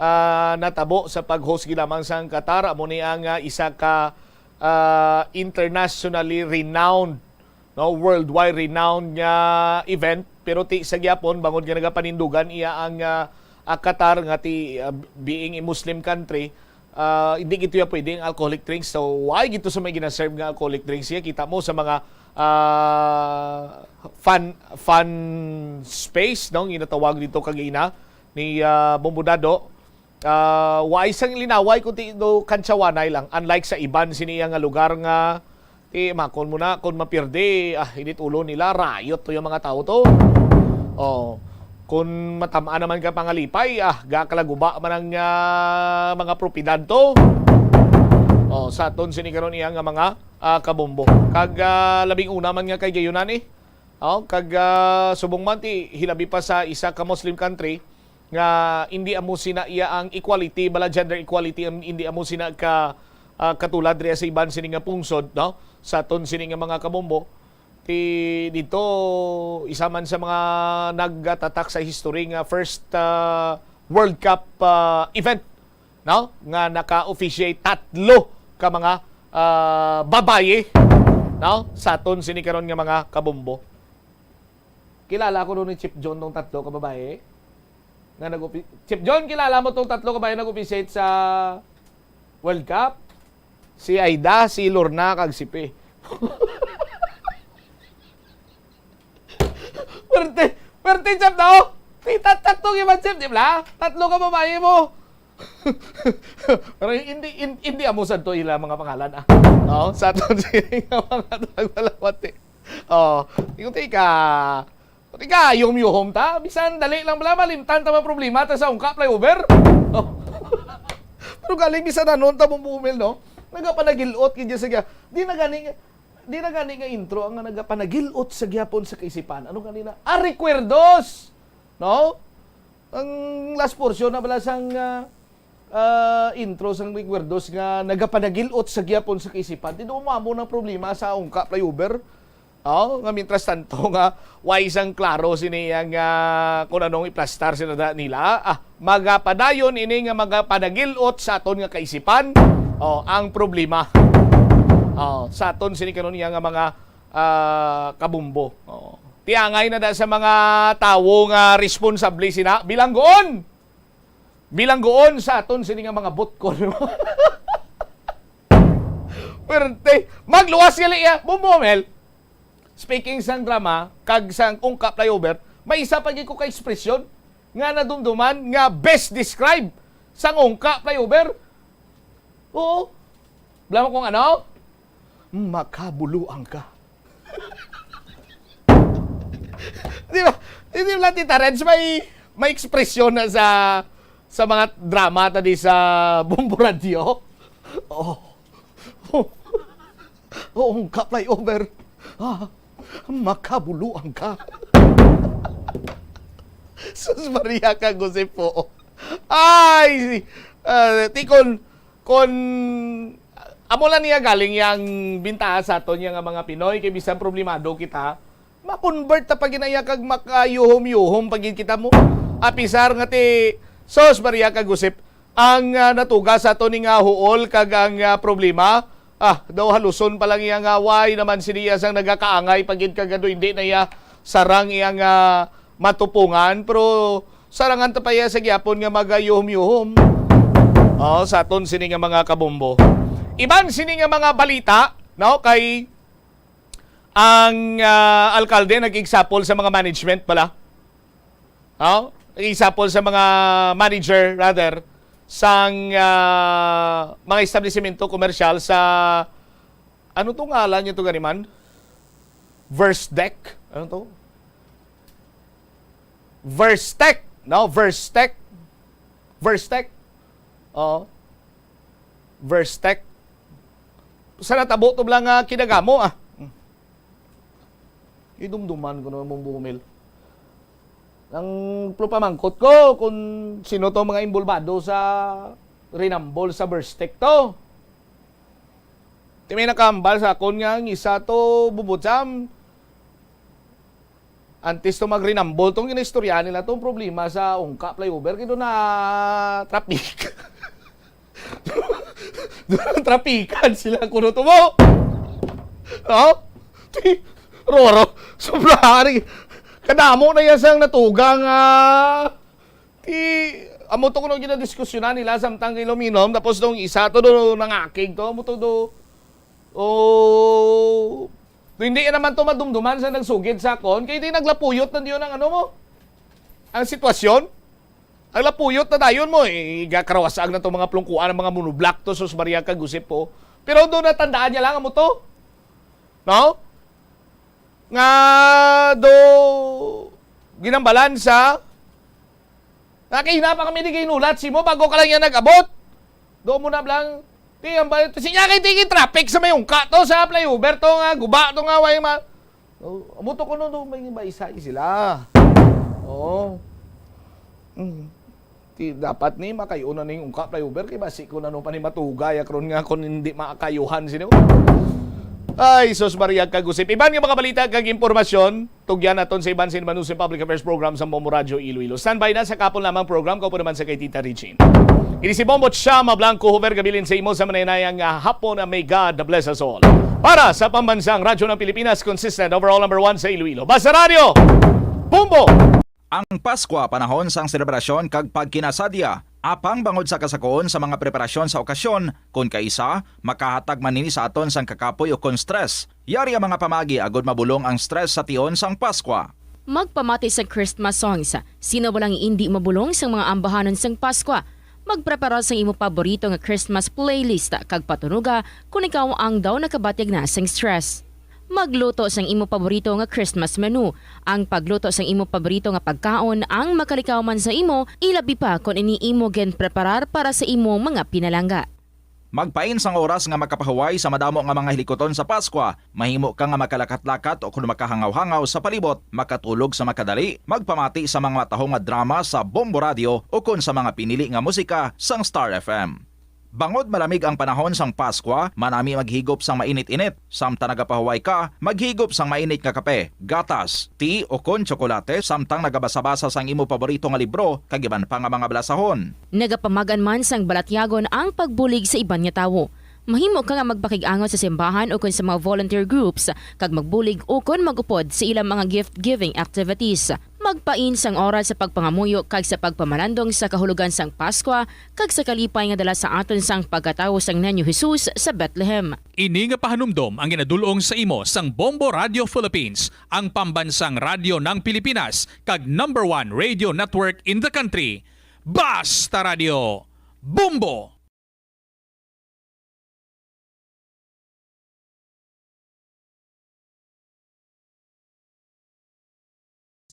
ah, natabo sa pag-host lamang sang Qatar. Amo ni ang, ah, isa ka, ah, internationally renowned, no, worldwide renowned nga event. Pero ti sa gyapon, bangod nga nagapanindugan iya ang, ah, ah, Qatar nga ti, ah, being a Muslim country, ah, hindi gito ya pwede ang alcoholic drinks. So, why gito sa may ginaserve nga alcoholic drinks? Siya, kita mo sa mga, ah, fan, fan space, no? Ginatawag dito kagina ni, ah, Bombo Dado. Ah, why sang linaway, kundi do kantsawanay lang. Unlike sa iban sini nga lugar nga, ti, makon mo na, kung mapirdi, ah, init ulo nila, riot to yung mga tao to. Oh, kung matamaan naman ka pangalipay, ah, gakalaguba man ang, ah, mga propiedad to. Oh, sa aton sini karon iya nga mga, ah, kabombo. Kag, ah, labing una man nga kay gayunan, eh. Oh, kag, ah, subong man ti hilabi pa sa isa ka Muslim country nga hindi amo sina iya ang equality, bala gender equality, ang hindi amo sina ka, ah, katulad diri sa iban sini nga pungsod, no? Sa aton sini nga mga kabombo, ti dito isa man sa mga nagatatak sa history nga first, ah, World Cup, ah, event, no, nga naka-officiate tatlo ka mga, ah, babayi, no, sa aton sini karon nga mga kabombo. Kilala ko ni Chip John tong tatlo ka babayi nga nag-opi-, Chip John, kilala mo tong tatlo ka babayi nag-officiate sa World Cup? Si Aida, si Lorna, kag si Pe. Perte, perte, Chef, no? Kita, tatlo gyud man, Chef, di ba? Tatlo ka babayi mo. Pero hindi, hin-, hindi amo sad to ila mga pangalan, ah. No? Sa aton sini nga mga tagpalawat, eh. Oh, ingon tika. Tika, yuhom-yuhom ta. Bisan dali lang bala, malimtan ta man problema ta sa ungka flyover. Oh. Pero galing bisan anon ta mo bumil, no? Nagapanagilot gid sa gya-, di na gani nga, di na gani nga intro ang nagapanagilot sa gyapon sa kaisipan. Ano ganina? Ah, recuerdos! No? Ang last portion na bala sang, ah, ah, intro sang recuerdos nga nagapanagilot sa gyapon sa kaisipan. Di mo amo ng problema sa ungka flyover. Oh, nga mientras tanto nga way sang klaro sini ang, ah, kung anong iplastar sila da-, nila. Ah, magapadayon ini nga magapanagilot sa aton nga kaisipan. Oh, ang problema. Oh, sa aton sini karon iya nga mga, ah, kabumbo. Oh. Tiangay na da sa mga tawo nga responsable sina bilanggoon. Bilanggoon sa aton sini nga mga butkon. Perte, magluwas gali iya, Bombo Mel. Speaking sang drama, kag sang ungka flyover, may isa pa gid ko ka ekspresyon nga nadumduman nga best describe sang ungka flyover. Oo. Alam mo kung ano? Makabuluan ka. Di ba? Di ba, Tita Reds, may, may ekspresyon na sa, sa mga drama ta di sa Bombo Radyo? Oh. Oo, ka flyover. Ah, makabuluan ka. Sus Maria ka, Jose po. Ay, ah, tikon, kon, amo lang niya galing yang bintaha sa aton, yang mga Pinoy, kay bisan problemado kita, ma-convert ta pa gid na iya kag makayuhom-yuhom pa gid kita mo. Apisar nga ti, sus, Maria kag Josep, ang, ah, natuga sa aton ni nga huol kag ang, ah, problema, ah, daw haluson pa lang iya nga way naman si Diaz ang nagakaangay pa gid kag ando hindi na iya sarang iya nga matupungan, pero Sarangan ta pa iya sa gihapon nga magayuhom-yuhom. Oh, sa aton sini nga mga kabombo. Iban sini nga mga balita, no, kay ang, ah, alkalde nag-example sa mga management pala. No? Nag-example sa mga manager, rather, sang, ah, mga establisimento komersyal sa, ano to ngalan niya to, ganiman? Verstec? Ano to? Verstec, no? Verstec. Verstec. Oo. Verstec. Sa natabo to lang nga kinagamo, ah. Idumduman ko na mong bumil. Ang pamangkot ko kung sino to mga involvado sa rinambol sa Verstec to. Ti may nakahambal sa akon nga ang isa to, Bubutsam. Antes to magrinambol, tong ginaistorya nila tong problema sa Ungka Flyover, kay doon na traffic. Doon na trapikan sila kuno to mo. No? Ti, Roro, sobra, ari. Kadamo na yan sang natugang, ah, Ti, amo to kuno ginadiskusyonan nila samtang kay Luminom, tapos nung isa to do nangakig to, amo to do, oh, do hindi naman to madumduman sa nagsugid sa akon, kay di naglapuyot na diyon ang ano mo, ang sitwasyon. Ang lapuyot na dayon mo, eh, igakarawasaag na to mga plungkuan ang mga monoblock to, sus Maria kag Josep po. Pero do natandaan niya lang amo to. No? Nga do ginambalan sa Nakahina pa kami di kay nulat si mo bago ka lang yan nag-abot. Do mo na blang. Ti, ang bayo. Sinya kay tigi traffic sa may ungka to, sa flyover to nga, guba to nga, way ma-, oh, amo to kuno do, may maisay sila. Oo. Mm. Ti, dapat ni makayo na ning ungka flyover kay basi ko na no pa ni matugay akron nga kung hindi makayuhan sino. Ay, sus Maria kag Josep. Iban nga mga balita kag impormasyon, tugyan naton sa iban sa Inmanusi Public Affairs Program sa Bombo Radio Iloilo. Standby na sa kapon lamang program, kaupo naman sa kay Tita Regine. Ini si Bombo Chama Blanco, Hover Gabilin sa imo sa manaynayang nga hapon. May God bless us all. Para sa Pambansang Radyo ng Pilipinas, consistent, overall number one sa Iloilo. Basta Radio, Bombo! Ang Paskwa panahon sang selebrasyon kag pagkinasadya, apang bangod sa kasakoon sa mga preparasyon sa okasyon, kon kaisa, makahatag man ini sa aton sang kakapoy ukon stress. Yari ang mga pamagi agud mabulong ang stress sa tion sang Paskwa. Magpamati sang Christmas songs. Sino ba lang indi mabulong sang mga ambahanon sang Paskwa? Magprepara sang imo paborito nga Christmas playlist kag patunoga kon ikaw ang daw nakabatyag na sang stress. Magluto sang imo paborito nga Christmas menu. Ang pagluto sang imo paborito nga pagkaon ang makalikaw man sa imo, ilabi pa kon ini imo ginpreparar para sa imo mga pinalangga. Magpain sang oras nga makapahuway sa madamo nga mga hilikuton sa Paskwa. Mahimo ka nga makalakat-lakat ukon makahangaw-hangaw sa palibot, makatulog sa makadali, magpamati sa mga matahom nga drama sa Bombo Radio ukon sa mga pinili nga musika sang Star F M. Bangod malamig ang panahon sang Paskwa, manami maghigop sang mainit-init. Samtang nagapahuway ka, maghigop sang mainit nga kape, gatas, tea, ukon tsokolate, samtang nagabasa-basa sang imo paborito nga libro, kag iban pa nga mga balasahon. Nagapamag-an man sang balatyagon ang pagbulig sa iban nga tawo. Mahimo ka nga magpakig-angot sa simbahan ukon sa mga volunteer groups, kag magbulig ukon mag-upod sa ilang mga gift-giving activities. Magpain sang oras sa pagpangamuyo kag sa pagpamalandong sa kahulogan sang Paskwa kag sa kalipay nga dala sa aton sang pagkatawo sang Niño Jesus sa Bethlehem. Ini nga pahanumdom ang ginadul-ong sa imo sang Bombo Radio Philippines, ang pambansang radyo ng Pilipinas, kag number one radio network in the country. Basta Radio, Bombo!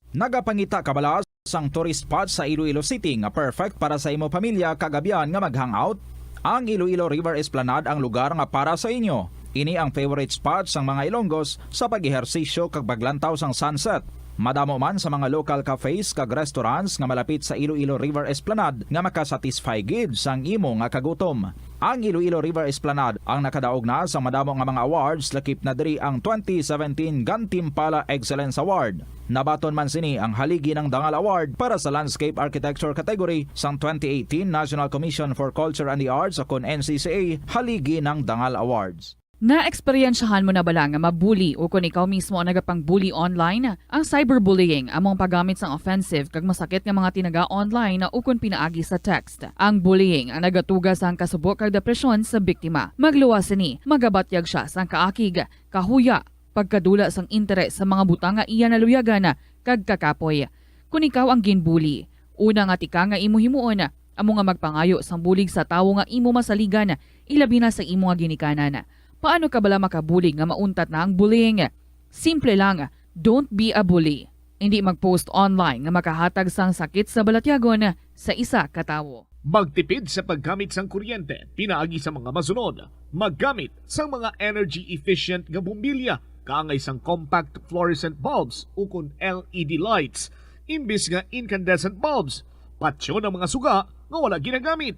Nagapangita ka bala sang tourist spot sa Iloilo City nga perfect para sa imo pamilya kag abyan nga mag-hangout? Ang Iloilo River Esplanade ang lugar nga para sa inyo. Ini ang favorite spot sang mga Ilonggos sa pag-ehersisyo kag paglantaw sang sunset. Madamo man sa mga local cafes kag restaurants nga malapit sa Iloilo River Esplanade nga makasatisfy gid sang imo nga kagutom. Ang Iloilo River Esplanade ang nakadaog na sa madamo nga mga awards, lakip na diri ang twenty seventeen Gantimpala Excellence Award. Nabaton man sini ang Haligi ng Dangal Award para sa Landscape Architecture category sang twenty eighteen National Commission for Culture and the Arts, o kon N C C A Haligi ng Dangal Awards. Naeksperyensyahan mo na bala nga mabuli o kon ikaw mismo ang nagapang-bully online? Ang cyberbullying amo ang paggamit sang offensive kag masakit nga mga tinaga online o kon pinaagi sa text. Ang bullying ang nagatuga sang kasubo kag depresyon sa biktima. Magluwas sini, magabatyag sia sang kaakig, kahuya, pagkadula sang interes sa mga butang nga iya naluyagan kag kakapoy. Kon ikaw ang ginbuli, una nga tika nga imo himuon amo nga magpangayo sang bulig sa tawo nga imo masaligan, ilabi na sa imo nga ginikanan. Paano ka bala makabulig nga mauntat na ang bullying? Simple lang, don't be a bully. Indi mag-post online nga makahatag sang sakit sa balatyagon sa isa ka tawo. Magtipid sa paggamit sang kuryente pinaagi sa mga masunod: maggamit sang mga energy-efficient nga bombilya kaangay sang compact fluorescent bulbs ukon L E D lights imbis nga incandescent bulbs. Patyon ang mga suga nga wala ginagamit.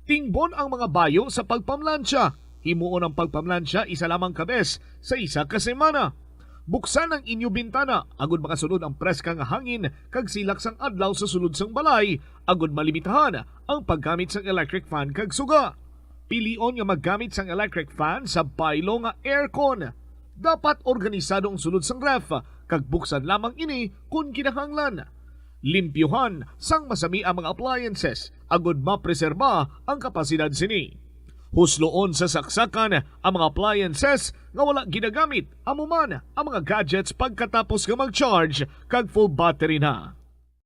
Tingbon ang mga bayo sa pagpamlansya. Himuon ang pagpamlansya isa lamang ka bes sa isa ka semana. Buksan ang inyo bintana agud makasulod ang preska nga hangin kag silak sang adlaw sa sulod sang balay, agud malimitahan ang paggamit sang electric fan kag suga. Pilion nga maggamit sang electric fan sa baylo nga aircon. Dapat organisado ang sulod sang ref, kag buksan lamang ini kon kinahanglan. Limpyuhan sang masami ang mga appliances agud mapreserba ang kapasidad sini. Husloon sa saksakan ang mga appliances nga wala ginagamit, amo man ang mga gadgets pagkatapos nga mag-charge kag full battery na.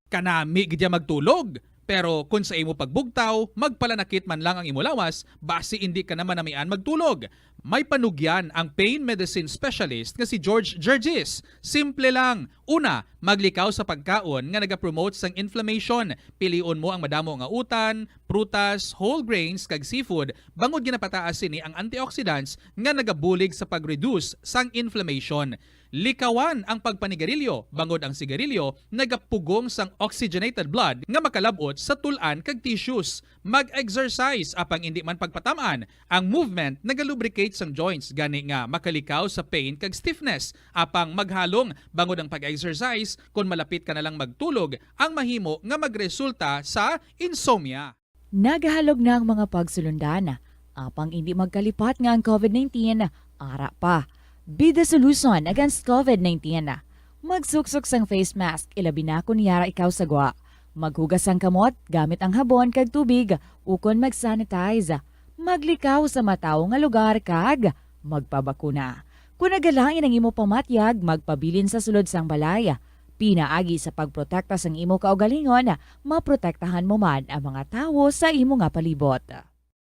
Kanami gid ya magtulog, pero kon sa imo pagbugtaw, magpalanakit man lang ang imo lawas, basi indi ka na manamian magtulog. May panugyan ang pain medicine specialist nga si George Gergis. Simple lang. Una, maglikaw sa pagkaon nga nagapromote sang inflammation. Pilion mo ang madamo nga utan, prutas, whole grains, kag seafood, bangod ginapataas sini ang antioxidants nga nagabulig sa pag-reduce sang inflammation. Likawan ang pagpanigarilyo, bangod ang sigarilyo nagapugong sang oxygenated blood nga makalab-ot sa tul-an kag tissues. Mag-exercise, apang indi man pagpatam-an. Ang movement nagalubricate sang joints, gani nga makalikaw sa pain kag stiffness. Apang maghalong, bangod ang pag-exercise, kon malapit ka na lang magtulog, ang mahimo nga magresulta sa insomnia. Nagahalog na ang mga pagsulundan, apang indi magkalipat nga ang COVID nineteen ara pa. Be the solution against COVID nineteen. Magsuksok sang face mask, ilabi na kon yara ikaw sa gwa. Maghugas sang kamot gamit ang habon kag tubig, ukon mag-sanitize. Maglikaw sa matawo nga lugar kag magpabakuna. Kon nagalain ang imo pamatyag, magpabilin sa sulod sang balay. Pinaagi sa pagprotekta sang imo kaugalingon, maprotektahan mo man ang mga tawo sa imo nga palibot.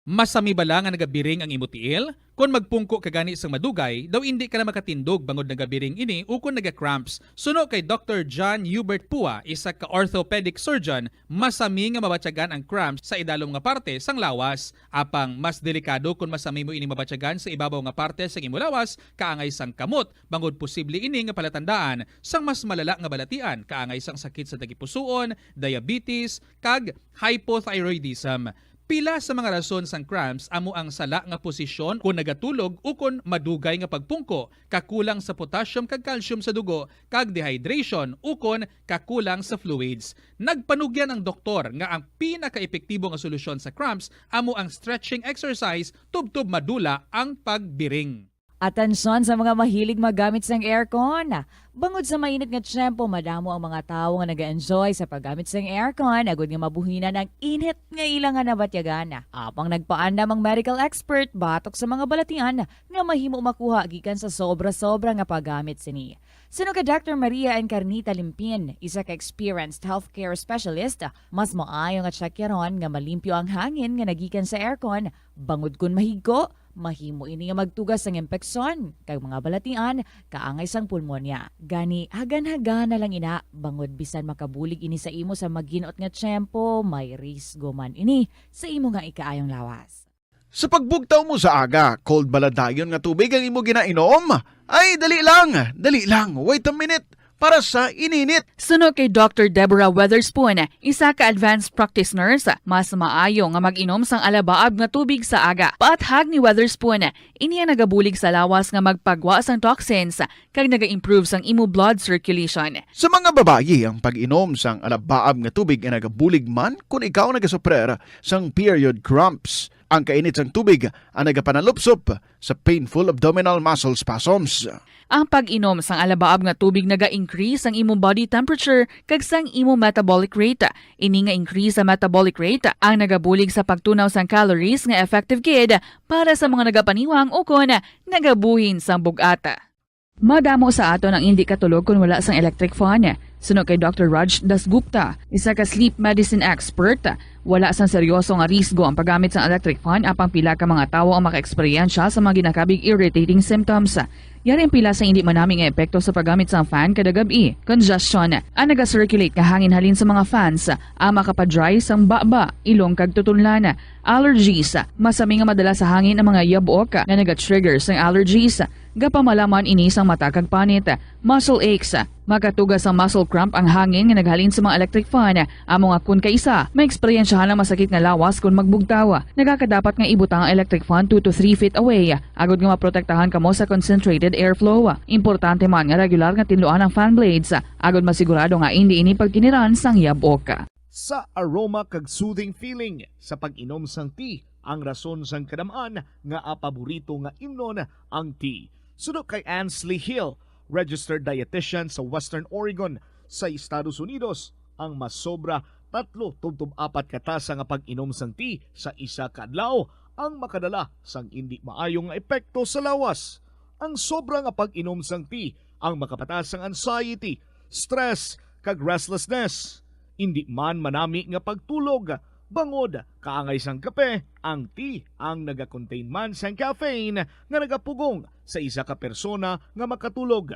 Masami bala nga nagabiring ang imo tiil? Kon magpungko ka gani sang madugay, daw indi ka na makatindog bangod nagabiring ini ukon naga-cramps. Suno kay Doctor John Hubert Pua, isa ka orthopedic surgeon, masami nga mabatyagan ang cramps sa idalom nga parte sang lawas. Apang mas delikado kon masami mo ini mabatyagan sa ibabaw nga parte sang imo lawas, kaangay sang kamot, bangod posible ini nga palatandaan sang mas malala nga balatian, kaangay sang sakit sa tagipusoon, diabetes, kag hypothyroidism. Pila sa mga rason sang cramps amo ang sala nga posisyon kon nagatulog ukon madugay nga pagpungko, kakulang sa potassium kag calcium sa dugo, kag dehydration ukon kakulang sa fluids. Nagpanugyan ang doktor nga ang pinakaepektibo nga solusyon sa cramps amo ang stretching exercise tubtob madula ang pagbiring. Atensyon sa mga mahilig maggamit sang aircon. Bangod sa mainit nga tiyempo, madamo ang mga tawo nga naga-enjoy sa paggamit sang aircon agud nga mabuhinan ang init nga ila nga nabatyagan. Apang nagpaandam ang medical expert batok sa mga balatian nga mahimo makuha gikan sa sobra-sobra nga paggamit sini. Suno kay Doctor Maria Encarnita Limpin, isa ka experienced healthcare specialist, mas maayo nga tsakyaron nga malimpyo ang hangin nga nagikan sa aircon, bangod kon mahigko, mahimo ini nga magtuga sang impeksyon kag mga balatian kaangay sang pulmonya. Gani, hagan-hagana lang ina, bangod bisan makabulig ini sa imo sa maginot nga tiyempo, may risgo man ini sa imo nga ikaayong lawas. Sa pagbugtaw mo sa aga, cold bala dayon nga tubig ang imo ginainom? Ay, dali lang, dali lang, wait a minute, para sa ininit. Suno kay Doctor Deborah Weatherspoon, isa ka advanced practice nurse, mas maayo nga mag-inom sang alabaab nga tubig sa aga. Paathag ni Weatherspoon, ini ang nagabulig sa lawas nga magpagwa sang toxins kag naga-improve sang imo blood circulation. Sa mga babayi, ang pag-inom sang alabaab nga tubig ay nagabulig man kon ikaw nagasuprer sang period cramps. Ang kainit sang tubig ang nagapanalupsop sa painful abdominal muscle spasms. Ang pag-inom sang alabaab nga tubig naga-increase sang imong body temperature kag sang imong metabolic rate. Ini nga increase sa metabolic rate ang nagabulig sa pagtunaw sang calories nga effective gid para sa mga nagapaniwang ukon nagabuhin sang bug-at. Madamo sa aton ang indi katulog kon wala sang electric fan. Suno kay Doctor Raj Dasgupta, isa ka sleep medicine expert, wala sang seryoso nga risgo ang paggamit sang electric fan, apang pila ka mga tawo ang makaeksperyensya sa mga ginakabig irritating symptoms. Yari ang pila sa indi manami nga epekto sa paggamit sang fan kada gab-i. Congestion, ang naga-circulate nga hangin halin sa mga fans, ang makapadry sang baba, ilong kag tutunlan. Allergies, masami nga madala sa hangin ang mga yabok nga naga-trigger sang allergies. Gapamalaman ini sang mata kag panit. Muscle aches, makatuga sang muscle cramp ang hangin nga naghalin sa mga electric fan. Amo nga kon kaisa, maeksperiensyahan ang masakit nga lawas kon magbugtaw. Nagakadapat nga ibutang ang electric fan two to three feet away, agod nga maprotektahan kamo sa concentrated airflow. Importante man nga regular nga tinluan ang fan blades, agod masigurado nga indi ini pagtiniran sang yabok. Sa aroma kag soothing feeling sa pag-inom sang tea ang rason sang kadam-an nga paborito nga imnon ang tea. Suno kay Ansley Hill, registered dietitian sa Western Oregon sa Estados Unidos, ang masobra tatlo tubtob apat ka tasa nga pag-inom sang tea sa isa ka adlaw ang makadala sang indi maayo nga epekto sa lawas. Ang sobra nga pag-inom sang tea ang makapataas sang anxiety, stress, kag restlessness. Indi man manami nga pagtulog, bangod kaangay sang kape, ang tea ang nagakontain man sang caffeine nga nagapugong sa isa ka persona nga makatulog.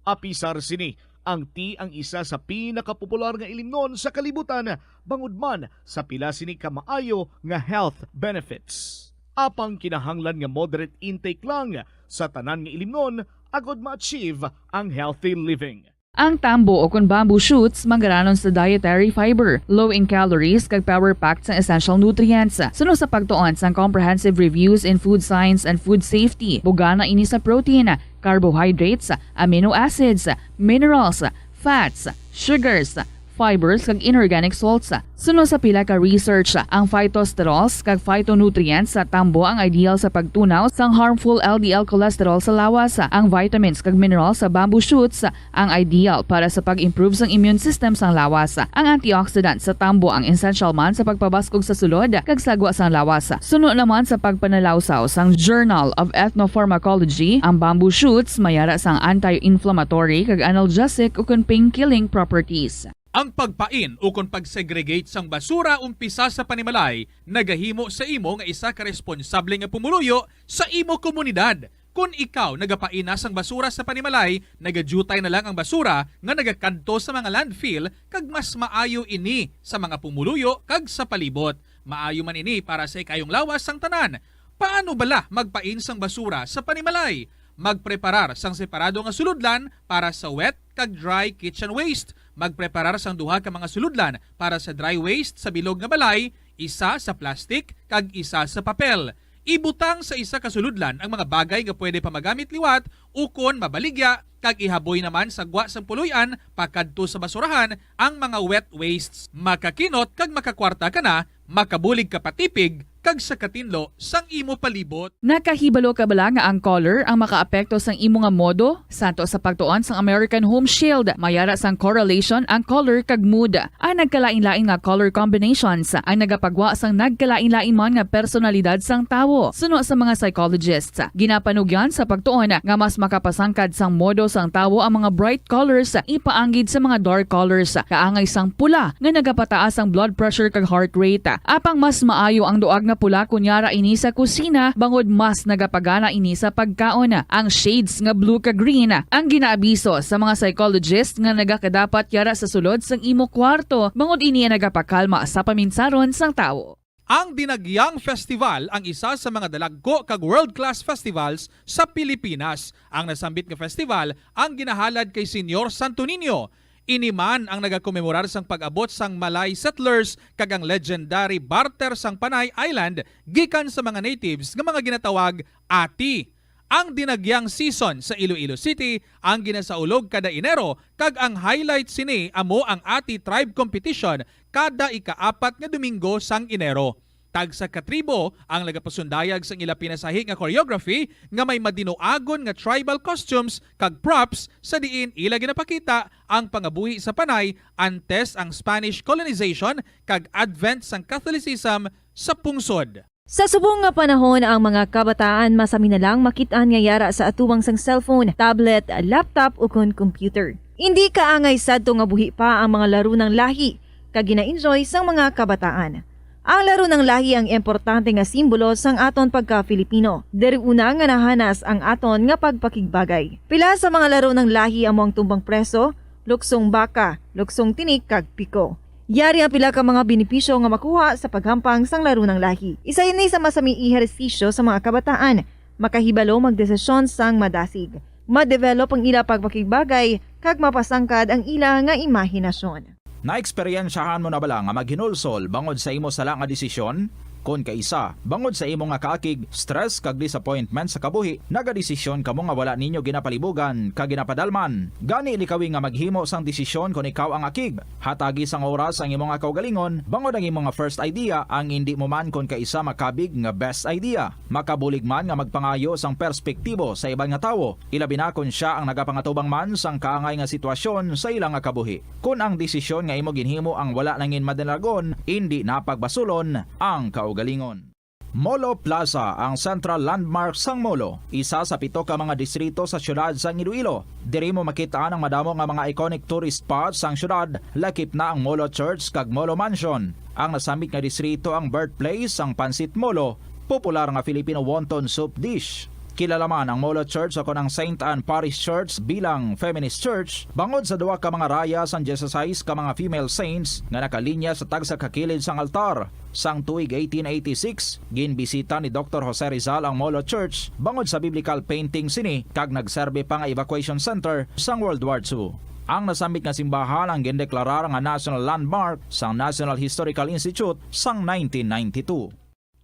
Apisar sini, ang tea ang isa sa pinakapopular nga ilimnon sa kalibutan, bangod man sa pila sini ka maayo nga health benefits. Apang kinahanglan nga moderate intake lang sa tanan nga ilimnon agod ma-achieve ang healthy living. Ang tambo o kon bamboo shoots manggaranon sa dietary fiber, low in calories, kag power-packed sa essential nutrients. Suno sa pagtuon sang Comprehensive Reviews in Food Science and Food Safety, bugana ini sa protein, carbohydrates, amino acids, minerals, fats, sugars, fibers, kag inorganic salts. Suno sa pila ka research, ang phytosterols kag phytonutrients sa tambo ang ideal sa pagtunaw sang harmful L D L cholesterol sa lawas. Ang vitamins kag minerals sa bamboo shoots ang ideal para sa pag-improve sang immune system sang lawas. Ang antioxidant sa tambo ang essential man sa pagpabaskog sa sulod kag sagwa sang lawas. Suno naman sa pagpanalawsaw sang Journal of Ethnopharmacology, ang bamboo shoots may ara sang anti-inflammatory kag analgesic ukon pain-killing properties. Ang pagpain ukon pag-segregate sang basura umpisa sa panimalay nagahimo sa imo nga isa ka responsable nga pumuluyo sa imo komunidad. Kon ikaw nagapain na sang basura sa panimalay, nagadyutay na lang ang basura nga nagakadto sa mga landfill, kag mas maayo ini sa mga pumuluyo kag sa palibot. Maayo man ini para sa ikayong lawas sang tanan. Paano bala magpain sang basura sa panimalay? Magpreparar sang separado nga sulodlan para sa wet kag dry kitchen waste. Magpreparar sang duha ka mga sulodlan para sa dry waste sa bilog nga balay, isa sa plastic kag isa sa papel. Ibutang sa isa ka sulodlan ang mga bagay nga pwede pa magamit liwat ukon mabaligya, kag ihaboy naman sa gwa sang puloy-an pakadto sa basurahan ang mga wet wastes. Makakinot kag makakwarta ka na, makabulig ka patipig kag sa katinlo sang imo palibot. Nakahibalo ka bala nga ang color ang makaapekto sang imo nga modo? Santo sa pagtuon sang American Home Shield, may ara sang correlation ang color kag mood. Ang nagkalain-lain nga color combinations ang nagapagwa sang nagkalain-lain man nga personalidad sang tawo. Suno sa mga psychologists, ginapanugyan sa pagtuon nga mas makapasangkad sang modo sang tawo ang mga bright colors ipaanggid sa mga dark colors, kaangay sang pula nga nagapataas ang blood pressure kag heart rate. Apang mas maayo ang duag nga pula kon yara ini sa kusina, bangod mas nagapagana ini sa pagkaon. Ang shades nga blue kag green ang ginaabiso sa mga psychologist nga nagakadapat yara sa sulod sang imo kwarto, bangod ini ang nagapakalma sa paminsaron sang tawo. Ang Dinagyang Festival ang isa sa mga dalagko kag world-class festivals sa Pilipinas. Ang nasambit nga festival ang ginahalad kay Señor Santo Niño. Ini man ang nagakomemorar sang pag-abot sang Malay settlers kag ang legendary barter sang Panay Island gikan sa mga natives nga mga ginatawag ati. Ang Dinagyang season sa Iloilo City ang ginasaulog kada Enero, kag ang highlight sini amo ang Ati Tribe Competition kada ikaapat nga Domingo sang Enero. Tagsa ka tribo ang nagapasundayag sang ila pinasahi nga choreography nga may madinuagon nga tribal costumes kag props, sa diin ila ginapakita ang pangabuhi sa Panay antes ang Spanish colonization kag advent sang Catholicism sa pungsod. Sa subong nga panahon, ang mga kabataan masami na lang makit-an nga yara sa atubang sang cellphone, tablet, laptop, ukon computer. Indi kaangay sadto nga buhi pa ang mga laro ng lahi kag gina-enjoy sang mga kabataan. Ang laro ng lahi ang importante nga simbolo sang aton pagka-Filipino. Diri una nga nahanas ang aton nga pagpakigbagay. Pila sa mga laro ng lahi amo ang tumbang preso, luksong baka, luksong tinik, kag piko. Yari ang pila ka mga benepisyo nga makuha sa paghampang sang laro ng lahi. Isa ini sa masami ehersisyo sa mga kabataan. Makahibalo magdesisyon sang madasig. Ma-develop ang ila pagpakigbagay, kag mapasangkad ang ila nga imahinasyon. Naeksperyensyahan mo na bala nga maghinulsol bangod sa imo sala nga desisyon? Kon kaisa, bangod sa imo nga kaakig, stress, kag disappointment sa kabuhi, nagadesisyon kamo nga wala ninyo ginapalibugan kag ginapadalman. Gani, likawi nga maghimo sang desisyon kon ikaw ang akig. Hatagi sang oras ang imo nga kaugalingon, bangod ang imo nga first idea ang indi mo man kon kaisa makabig nga best idea. Makabulig man nga magpangayo sang perspektibo sa iban nga tawo, ilabi na kon sia ang nagapangatubang man sang kaangay nga sitwasyon sa ila nga kabuhi. Kon ang desisyon nga imo ginhimo ang wala nangin madalagon, indi na pagbasulon ang kaugalingon. Molo Plaza, ang central landmark sang Molo, isa sa pito ka mga distrito sa siyudad sang Iloilo. Diri mo makit-an ang madamo nga mga iconic tourist spots sang siyudad, lakip na ang Molo Church kag Molo Mansion. Ang nasambit nga distrito ang birthplace sang Pancit Molo, popular nga Filipino wonton soup dish. Kilala man ang Molo Church o kon ang Saint Anne Parish Church bilang feminist church, bangod sa duha ka mga raya sang dieciséis ka mga female saints nga nakalinya sa tagsa ka kilid sang altar. Sang tuig eighteen eighty-six, ginbisita ni Doktor Jose Rizal ang Molo Church bangod sa biblical painting sini kag nagserbi pa nga evacuation center sang World War Two. Ang nasambit nga simbahan ang gindeklarar nga National Landmark sang National Historical Institute sang nineteen ninety-two.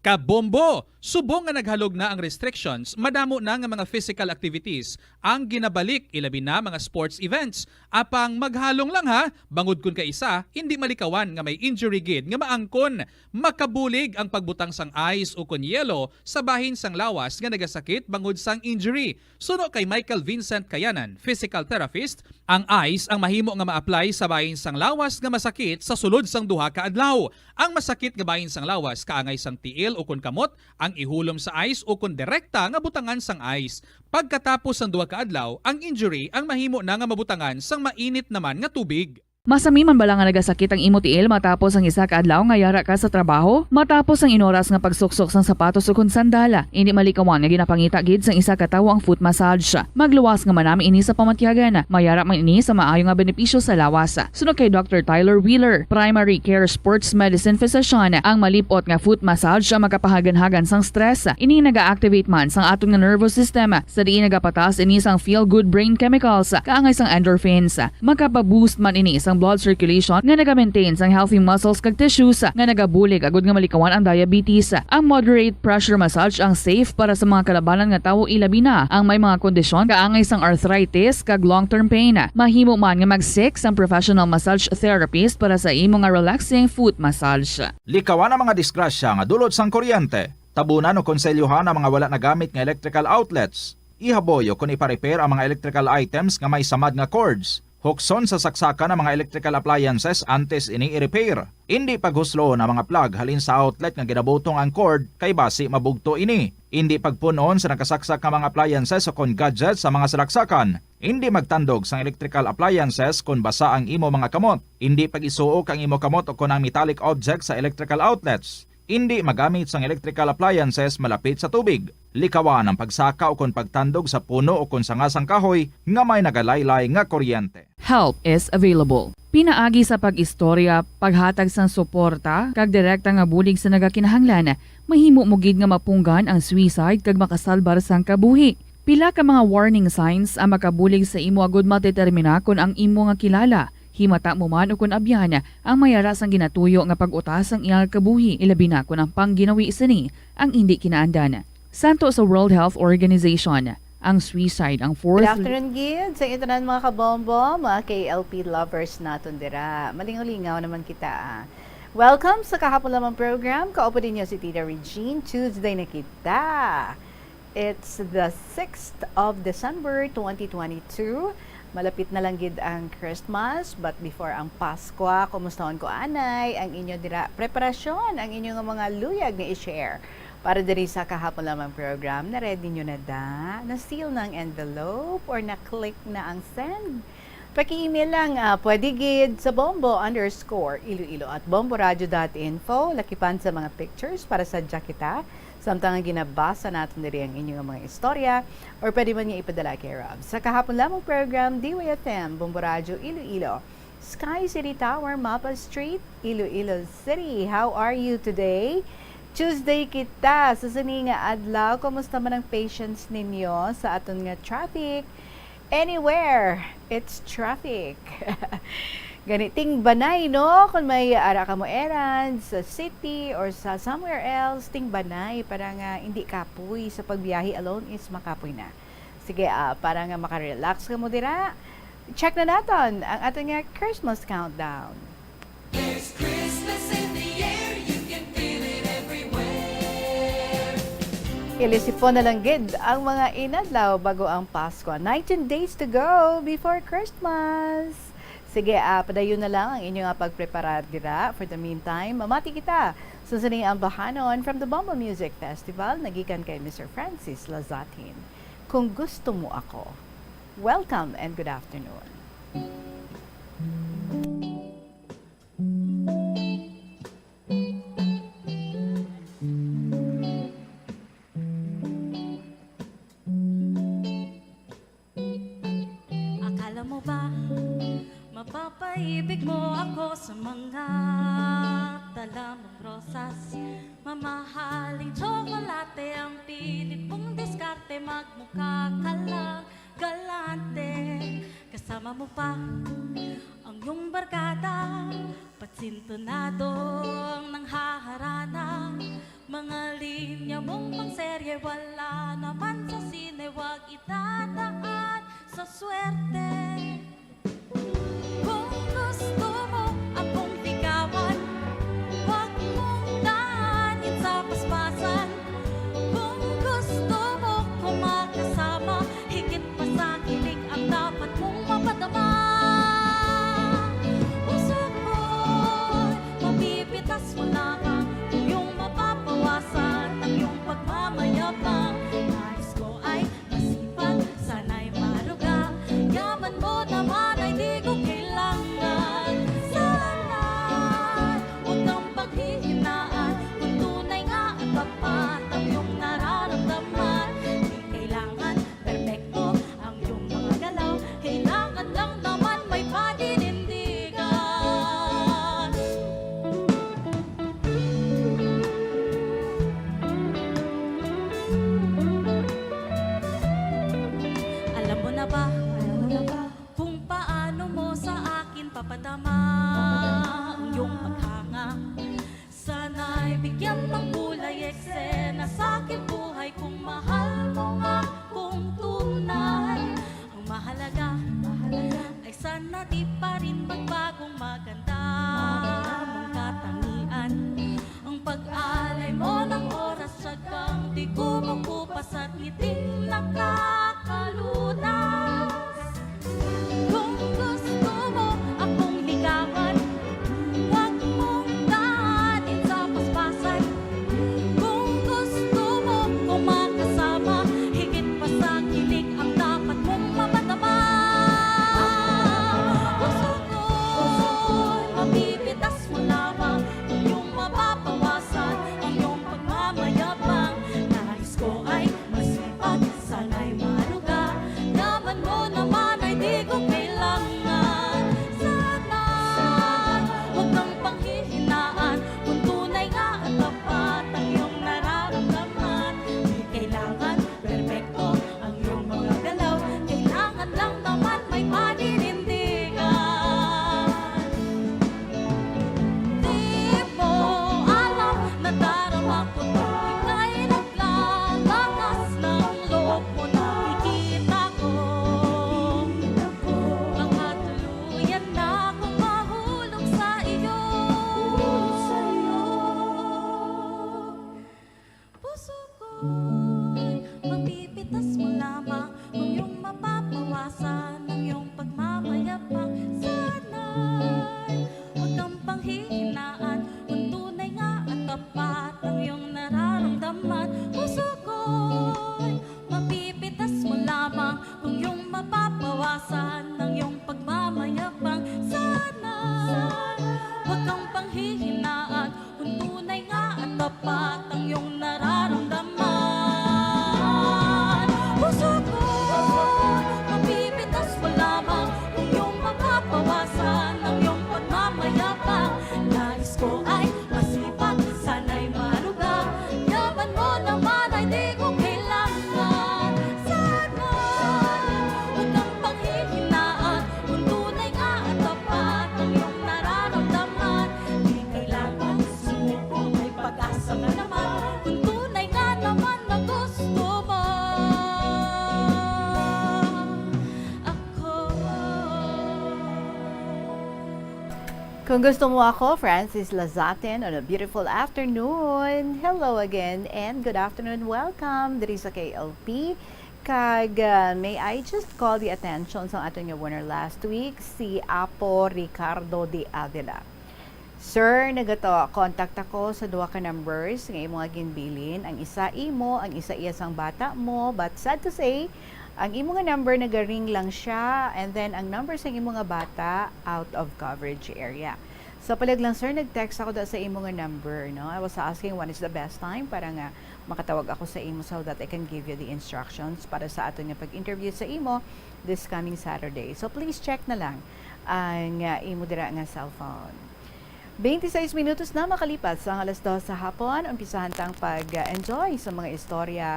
Kabombo! Subong nga naghalog na ang restrictions, madamo na nga mga physical activities ang ginabalik, ilabi na mga sports events. Apang maghalong lang ha, bangod kon kaisa, indi malikawan nga may injury gid nga maangkon. Makabulig ang pagbutang sang ice ukon yelo sa bahin sang lawas nga nagasakit bangod sang injury. Suno kay Michael Vincent Kayanan, physical therapist, ang ice ang mahimo nga ma-apply sa bahin sang lawas nga masakit sa sulod sang duha ka adlaw. Ang masakit nga bahin sang lawas kaangay sang tiil ukon kamot ang ihulom sa ice ukon direkta nga butangan sang ice. Pagkatapos sang duha ka adlaw, ang injury ang mahimo na nga mabutangan sang mainit naman nga tubig. Masami man bala nga nagasakit ang imo tiil matapos ang isa ka adlaw nga yara ka sa trabaho? Matapos ang inoras nga pagsuksok sang sapatos ukon sandal, indi malikawan nga ginapangita gid sang isa ka tawo ang foot massage. Magluwas nga manami ini sa pamatyagan. Mayara man ini sa maayo nga benepisyo sa lawas. Suno kay Doctor Tyler Wheeler, primary care sports medicine physician, ang malip-ot nga foot massage ang makapahaganhagan sang stress. Ini naga-activate man sang aton nga nervous system, sa diin nagapataas ini sang feel-good brain chemicals, kaangay sang endorphins. Makapa-boost man ini sang blood circulation nga naga-maintain sang healthy muscles kag tissues, nga nagabulig agud nga malikawan ang diabetes. Ang moderate pressure massage ang safe para sa mga kalabanan nga tawo, ilabi na ang may mga kondisyon kaangay sang arthritis kag long-term pain. Mahimo man nga mag-seek sang professional massage therapist para sa imo nga relaxing foot massage. Likawan ang mga disgrasya nga dulot sang kuryente. Tabunan o konselyohan ang mga wala nagamit nga electrical outlets. Ihaboy o kon ipa-repair ang mga electrical items nga may samad nga cords. Hukson sa saksakan ang mga electrical appliances antes ini i-repair. Indi paghusloon ang mga plug halin sa outlet nga ginabutong ang cord, kay basi mabugto ini. Indi pagpun-on sa nakasaksak nga mga appliances o kon gadgets sa mga salaksakan. Indi magtandog sang electrical appliances kon basa ang imo mga kamot. Indi pag-isuok ang imo kamot o kon ang metallic object sa electrical outlets. Indi magamit sang electrical appliances malapit sa tubig. Likawan ang pagsaka o kon pagtandog sa puno o kon sanga sang kahoy nga may nagalaylay nga kuryente. Help is available. Pinaagi sa pag-istorya, paghatag sang suporta, kag direkta nga bulig sa nagakinahanglan, mahimo mo gid nga mapunggan ang suicide kag makasalbar sang kabuhi. Pila ka mga warning signs ang makabulig sa imo agud madetermina kon ang imo nga kilala, himata mo man ukon abyan, ang may ara sang ginatuyo nga pag-utas sang iya nga kabuhi, ilabi na kon ang pangginawi sini ang indi kinaandan. Santo sa World Health Organization, ang suicide ang fourth. Good afternoon gid sa inyo tanan, mga kabombo, mga K L P lovers naton dira. Malingaw-lingaw naman kita, ah. Welcome sa Kahapon Lamang program. Kaupo ninyo si Tita Regine. Tuesday na kita. It's the sixth of December, twenty twenty-two. Malapit na lang gid ang Christmas, but before ang Paskwa, kumustahon ko anay ang inyo dira preparasyon, ang inyo nga mga luyag nga i-share para diri sa Kahapon Lamang program. Na-ready nyo na da? Na-seal na ang envelope or na-click na ang send? Paki-email lang, ah, pwede gid sa bombo underscore iloilo at bomboradio dot info. Lakipan sa mga pictures para sadya kita. Samtang nga ginabasa naton diri ang inyo nga mga istorya, or pwede man nga ipadala kay Rob. Sa Kahapon Lamang program, D Y F M, Bombo Radyo Iloilo, Sky City Tower, Mapa Street, Iloilo City. How are you today? Tuesday kita. Sa sini nga adlaw, kumusta man ang patience ninyo sa aton nga traffic? Anywhere, it's traffic. Gani, ting banay, no? Kung may ara ka mo errands sa city or sa somewhere else, ting banay para nga hindi kapoy sa pagbiyahe alone is makapoy na. Sige, ah, para nga makarelax ka mo dira, check na naton ang aton nga Christmas countdown. There's Christmas in the air, you can feel it everywhere. Ilisipon na lang gid ang mga inadlaw bago ang Pasko. Nineteen days to go before Christmas. Sige, ah, padayon na lang ang inyo nga pagpreparar dira. For the meantime, mamati kita sa sining ambahanon from the Bombo Music Festival, nagikan kay Mister Francis Lazatin. Kung gusto mo ako. Welcome and good afternoon. Akala mo ba mapapaibig mo ako sa mga dala mong rosas? Mamahaling tsokolate ang pilit mong diskarte, magmukha ka lang galante. Kasama mo pa ang iyong barkada, patsintonado ang nanghaharana. Mga linya mong pangserye, wala naman sa sine, wag idadaan sa swerte. Kung gusto mo akong ligawan, wag mong daanin sa paspasan. Kung gusto mo ko makasama, higit pa sa kilig ang dapat mong mapadama. Puso ko'y mapipitas mo lamang, kung iyong mapapawasan ang iyong pagmamayabang. Nais ko ay masipag, sana'y maruga. Yaman mo naman ay di ko kailangan. Sana'y huwag kang paghihinaan, kung tunay nga at tapat ang iyong nararamdaman. Di kailangan perpekto ang iyong mga galaw, kailangan lang naman may paninindigan. Alam mo na ba, alam mo na ba kung paano mo sa akin papadama ang iyong paghanga? Sana'y bigyan ng kulay eksena sa aking buhay, kung mahal mo nga kung tunay. Ang mahalaga, mahalaga ay sana di pa rin magbagong maganda mong katangian. Ang pag-alay mo ng oras, tiyagang di kumukupas at ngiting nakakalunas. Kung gusto mo akong ligawan, wag mong daanin sa paspasan. Kung gusto mo ko makasama, higit pa sa kilig ang dapat mong mapadama. Puso ko'y mapipitas mo lamang, kung iyong mapapawasan ang iyong pagmamayabang. Nais ko ay masipag, sana'y maruga. Yaman Mapipitas mo lamang kung iyong mapapawasan ang iyong pagmamayabang. Sana'y huwag kang panghihinaan kung tunay nga at tapat ang iyong nararamdaman. Puso ko'y mapipitas mo lamang kung iyong mapapawasan ang iyong pagmamayabang. Sana'y huwag kang panghihinaan kung tunay nga at tapat ang iyong nararamdaman. Puso ko, mapipitas mo lamang kung iyong mapapawasan ang iyong pagmamayabang. Nais ko ay masipag, sana'y malugang. Yaman mo naman ay di ko kailangan. Sana huwag kang panghihinaan kung tunay nga at tapat ang iyong nararamdaman. Di kailangan sumuko, may pag-asa ka naman. Kung tunay nga naman na gusto mo ako. Kung gusto mo ako, Francis Lazatin, on a beautiful afternoon. Hello again and good afternoon. Welcome diri sa K L P. Kag, uh, may I just call the attention sa aton nga winner last week, si Apo Ricardo de Avila. Sir, nagato, contact ako sa duha ka numbers nga imo nga ginbilin. Ang isa imo, ang isa iya sang bata mo. But sad to say, ang imo nga number nagaring lang siya, and then ang number sang imo nga bata out of coverage area. So, palihog lang, sir, nag-text ako da sa imo nga number, no? I was asking when is the best time para nga makatawag ako sa imo so that I can give you the instructions para sa aton nga pag-interview sa imo this coming Saturday. So, please check na lang ang, uh, imo dira nga cellphone. Twenty-six minutos na makalipas ang alas dos sa hapon. Umpisahan tang pag-enjoy sa mga istorya.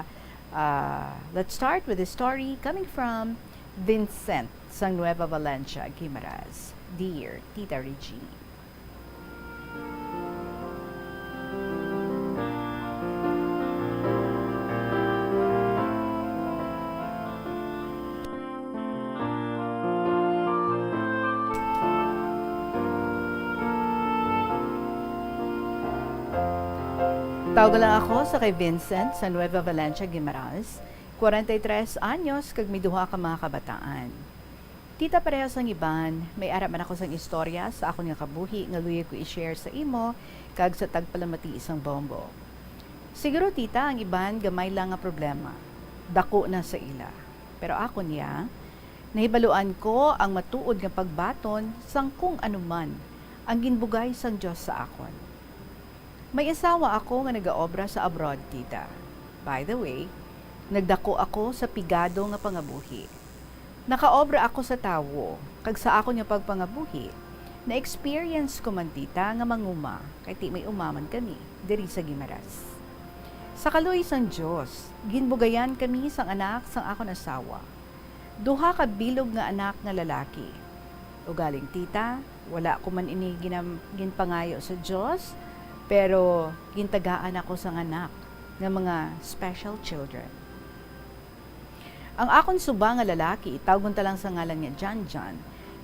Uh, let's start with the story coming from Vincent sang Nueva Valencia, Guimaras. Dear Tita Regine. Tawag lang ako sa kay Vincent sa Nueva Valencia, Guimaras, kwarenta y tres anyos, kag may duha ka mga kabataan. Tita, parehas sang iban, may ara man ako sang istorya sa akon nga kabuhi nga luyag ko i-share sa imo kag sa tagpalamati sang Bombo. Siguro, tita, ang iban gamay lang nga problema, dako na sa ila. Pero akon, ya, nahibaluan ko ang matuod nga pagbaton sang kung ano man ang ginbugay sang Dios sa akon. May asawa ako nga nagaobra sa abroad, tita. By the way, nagdako ako sa pigado nga pangabuhi. Nakaobra ako sa tawo, kag sa akon nga pagpangabuhi, na-experience ko man, tita, nga manguma, kay ti may uma man kami diri sa Guimaras. Sa kaluoy sang Dios, ginbugayan kami sang anak sang akon asawa. Duha ka bilog nga anak nga lalaki. Ugaling, tita, wala ko man ini ginam-, ginpangayo sa Dios, pero gintagaan ako sang anak nga mga special children. Ang akon suba nga lalaki, tawgon ta lang sa ngalan nga Janjan,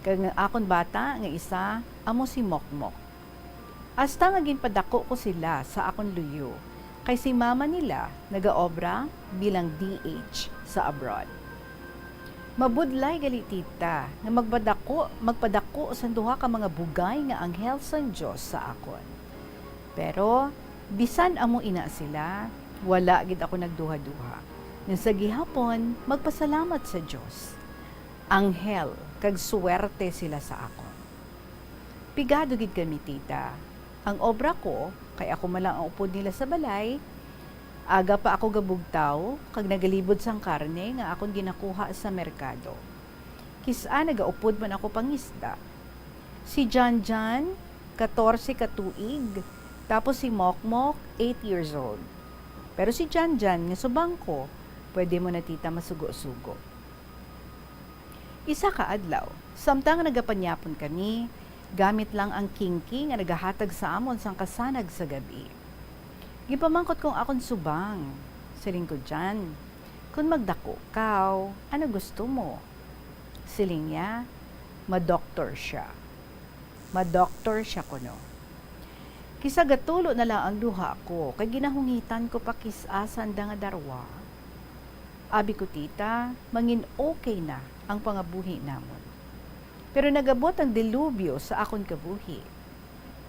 kag ang akon bata nga isa amo si Mokmok. Hasta nga ginpadako ko sila sa akon luyo, kay si mama nila nagaobra bilang D H sa abroad. Mabudlay gali, tita, nga magpadako, magpadako sang duha ka mga bugay nga anghel sang Dios sa akon. Pero bisan amo ina sila, wala gid ako nagduhaduha nga sa gihapon magpasalamat sa Dios. Anghel kag suwerte sila sa akon. Pigado gid kami, tita. Ang obra ko, kay ako man lang ang upod nila sa balay, aga pa ako gabugtaw kag nagalibod sang karne nga akon ginakuha sa merkado. Kis-a nagaupod man ako pangisda. Si Janjan, katorse ka tuig, tapos si Mokmok, eight years old. Pero si Janjan, nga subang ko, pwede mo na, tita, masugo-sugo. Isa ka adlaw, samtang nagapanyapon kami, gamit lang ang kingki nga nagahatag sa amon sang kasanag sa gab-i. Ginpamangkot ko ang akon subang. Siling ko, "Jan, kon magdako kaw, ano gusto mo?" Siling niya, "Ma-doktor siya." Ma-doktor siya kuno. Isa gatulo na lang ang luha ko, kay ginahungitan ko pa kis-a sanda nga darwa. Abi ko, "Tita, mangin-okay na ang pangabuhi namon." Pero nag-abot ang dilubyo sa akon kabuhi.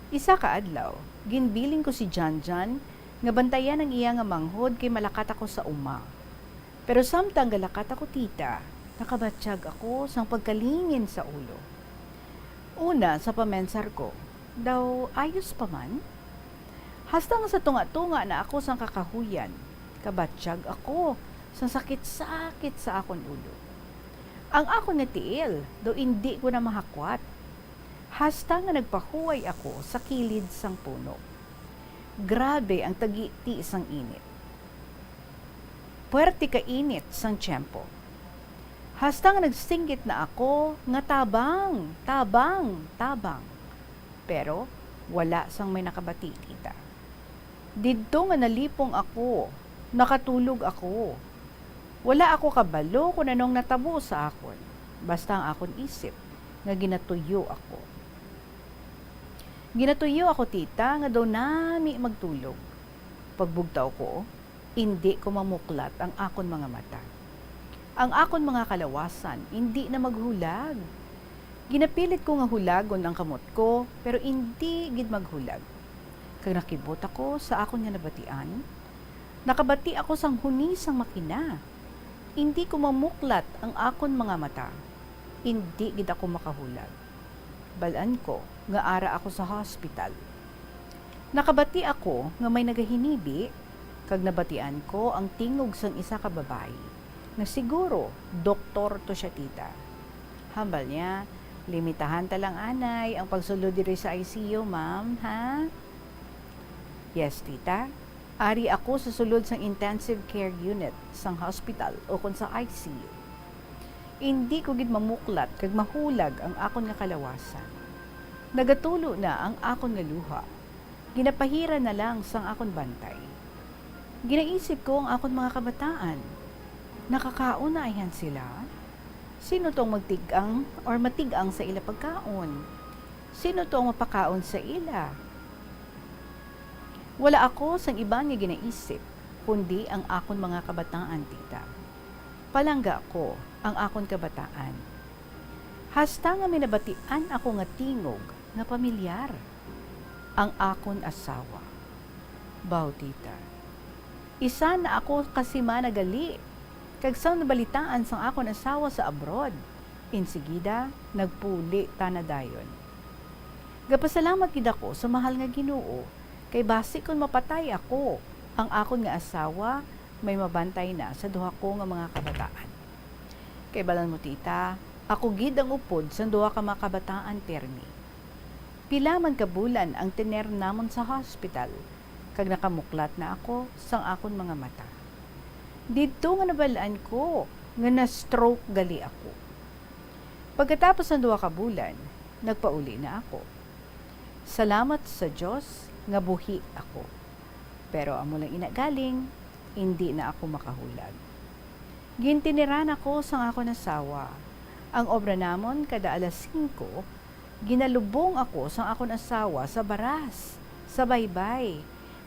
Isa ka adlaw, ginbiling ko si Janjan nga bantayan ang iya nga manghod kay malakat ako sa uma. Pero samtang galakat ako, tita, nakabatyag ako sang pagkalingin sa ulo. Una, sa pamensar ko, daw ayos pa man? Hasta nga sa tunga-tunga na ako sang kakahuyan, kabatyag ako sang sakit-sakit sa akon ulo. Ang akon nga tiil, daw indi ko na mahakwat. Hasta nga nagpahuway ako sa kilid sang puno. Grabe ang tagiti sang init. Puwerte ka init sang tiyempo. Hasta nga nagsinggit na ako nga, "Tabang! Tabang! Tabang!" Pero wala sang may nakabati, tita. Didto nga nalipong ako, nakatulog ako. Wala ako kabalo kon anong natabo sa akon. Basta ang akon isip nga ginatuyo ako. Ginatuyo ako, tita, nga daw nami magtulog. Pagbugtaw ko, indi ko mamuklat ang akon mga mata. Ang akon mga kalawasan indi na maghulag. Ginapilit ko nga hulagon ang kamot ko, pero indi gid maghulag. Kag nakibot ako sa akon nga nabatian. Nakabati ako sang huni sang makina. Indi ko mamuklat ang akon mga mata. Indi gid ako makahulag. Bal-an ko nga ara ako sa hospital. Nakabati ako nga may nagahinibi, kag nabatian ko ang tingog sang isa ka babayi, nga siguro doktor to siya, tita. Hambal niya, "Limitahan ta lang anay ang pagsulod diri sa I C U, ma'am, ha?" Yes, tita. Ari ako sa sulod sang intensive care unit sang hospital ukon sa I C U. Indi ko gid mamuklat kag mahulag ang akon nga kalawasan. Nagatulo na ang akon nga luha. Ginapahiran na lang sang akon bantay. Ginaisip ko ang akon mga kabataan. Nakakaon na ayhan sila? Sino to ang magtig-ang or matig-ang sa ila pagkaon? Sino to ang mapakaon sa ila? Wala ako sang iban nga ginaisip, kundi ang akon mga kabataan, tita. Palangga ko ang akon kabataan. Hasta nga may nabatian ako nga tingog nga pamilyar, ang akon asawa. Baw, tita, isa na ako ka semana gali, kag sang nabalitaan sang akon asawa sa abroad, insigida nagpuli ta na dayon. Gapasalamat gid ako sa mahal nga Ginoo, kay basi kon mapatay ako, ang akon nga asawa may mabantay na sa duha ko nga mga kabataan. Kay balan mo, tita, ako gid ang upod sang duha ka mga kabataan pirmi. Pila man ka bulan ang tiner namon sa hospital, kag nakamuklat na ako sang akon mga mata. Didto nga nabal-an ko nga na-stroke gali ako. Pagkatapos sang duha ka bulan, nagpauli na ako. Salamat sa Dios nga buhi ako. Pero amo lang ina galing, indi na ako makahulag. Gintiniran ako sang akon asawa. Ang obra namon kada alas singko, ginalubong ako sang akon asawa sa baras, sa baybay,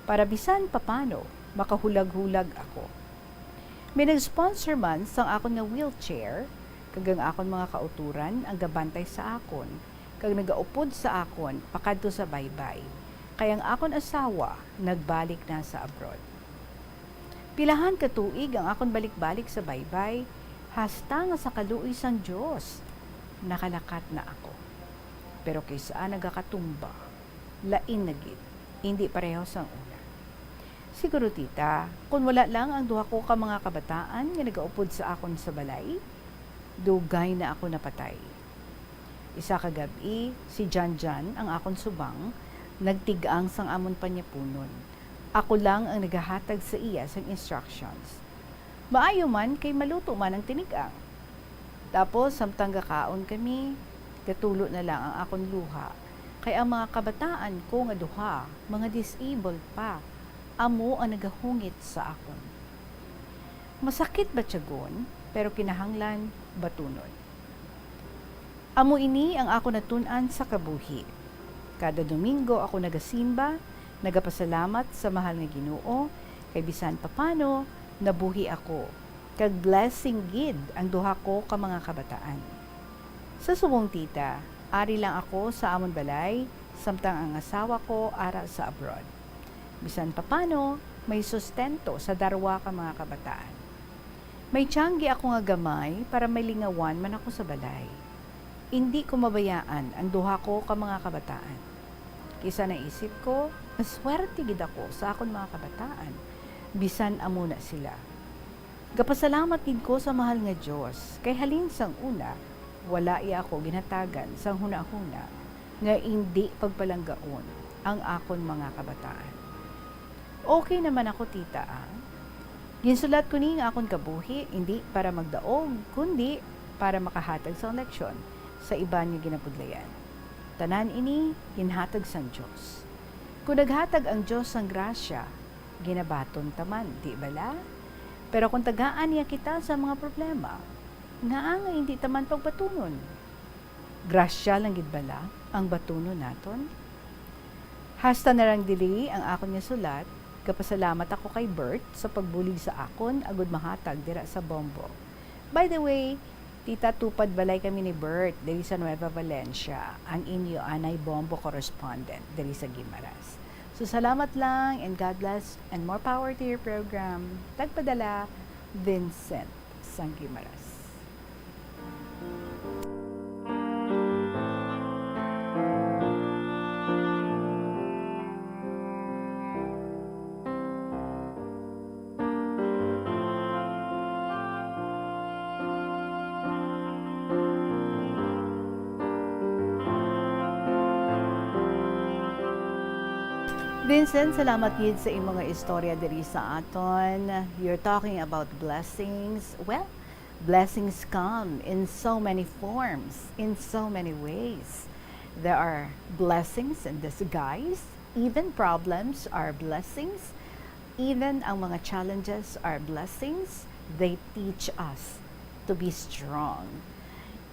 para bisan papano makahulag-hulag ako. May nag-sponsor man sang akon nga wheelchair, kag ang akon mga kautoran ang gabantay sa akon, kag nagaupod sa akon pakadto sa baybay, kay ang akon asawa nagbalik na sa abroad. Pilahan ka tuig ang akon balik-balik sa baybay, hasta nga sa kaluoy sang Dios, nakalakat na ako. Pero kis-a nagakatumba, lain na gid, indi pareho sang una. Siguro, tita, kon wala lang ang duha ko ka mga kabataan nga nagaupod sa akon sa balay, dugay na ako napatay. Isa ka gab-i, si Janjan, ang akon subang, nagtig-ang sang amon panyapunon. Ako lang ang nagahatag sa iya sang instructions. Maayo man kay maluto man ang tinig-ang. Tapos, samtang gakaon kami, gatulo na lang ang akon luha, kay ang mga kabataan ko nga duha, mga disabled pa, amo ang nagahungit sa akon. Masakit batyagon, pero kinahanglan batunon. Amo ini ang akon natun-an sa kabuhi. Kada Domingo ako nagasimba, Nagapasalamat sa mahal nga Ginoo, kay bisan papano nabuhi ako, kag blessing gid ang duha ko ka mga kabataan. Sa subong, tita, ari lang ako sa amon balay, samtang ang asawa ko ara sa abroad. Bisan papano, may sustento sa darwa ka mga kabataan. May tiyanggi ako nga gamay para may lingawan man ako sa balay. Indi ko mabayaan ang duha ko ka mga kabataan. Kay sa naisip ko, maswerte gid ako sa akon mga kabataan, bisan amo na sila. Gapasalamat gid ko sa mahal nga Dios, kay halin sang una, wala iya ako ginhatagan sang hunahuna nga indi pagpalanggaon ang akon mga kabataan. Okay naman ako, tita, ah. Ginsulat ko ni nga akon kabuhi, indi para magdaog, kundi para makahatag sang leksyon sa iban nga ginabudlayan. Tanan ini ginhatag sang Dios. Kung naghatag ang Dios sang grasya, ginabaton ta man, di bala? Pero kung tagaan niya kita sa mga problema, ngaa nga indi ta man pagbatunon? Grasya lang gid bala ang batunon naton? Hasta na lang diri ang akon nga sulat. Gapasalamat ako kay Bert sa pagbulig sa akon agud mahatag dira sa Bombo. By the way, tita, tupad balay kami ni Bert diri sa Nueva Valencia, ang inyo anay Bombo correspondent diri sa Guimaras. So, salamat lang, and God bless and more power to your program. Tagpadala, Vincent sang Guimaras. Vincent, salamat gid sa imo nga istorya diri sa aton. You're talking about blessings. Well, blessings come in so many forms, in so many ways. There are blessings in disguise. Even problems are blessings. Even ang mga challenges are blessings. They teach us to be strong.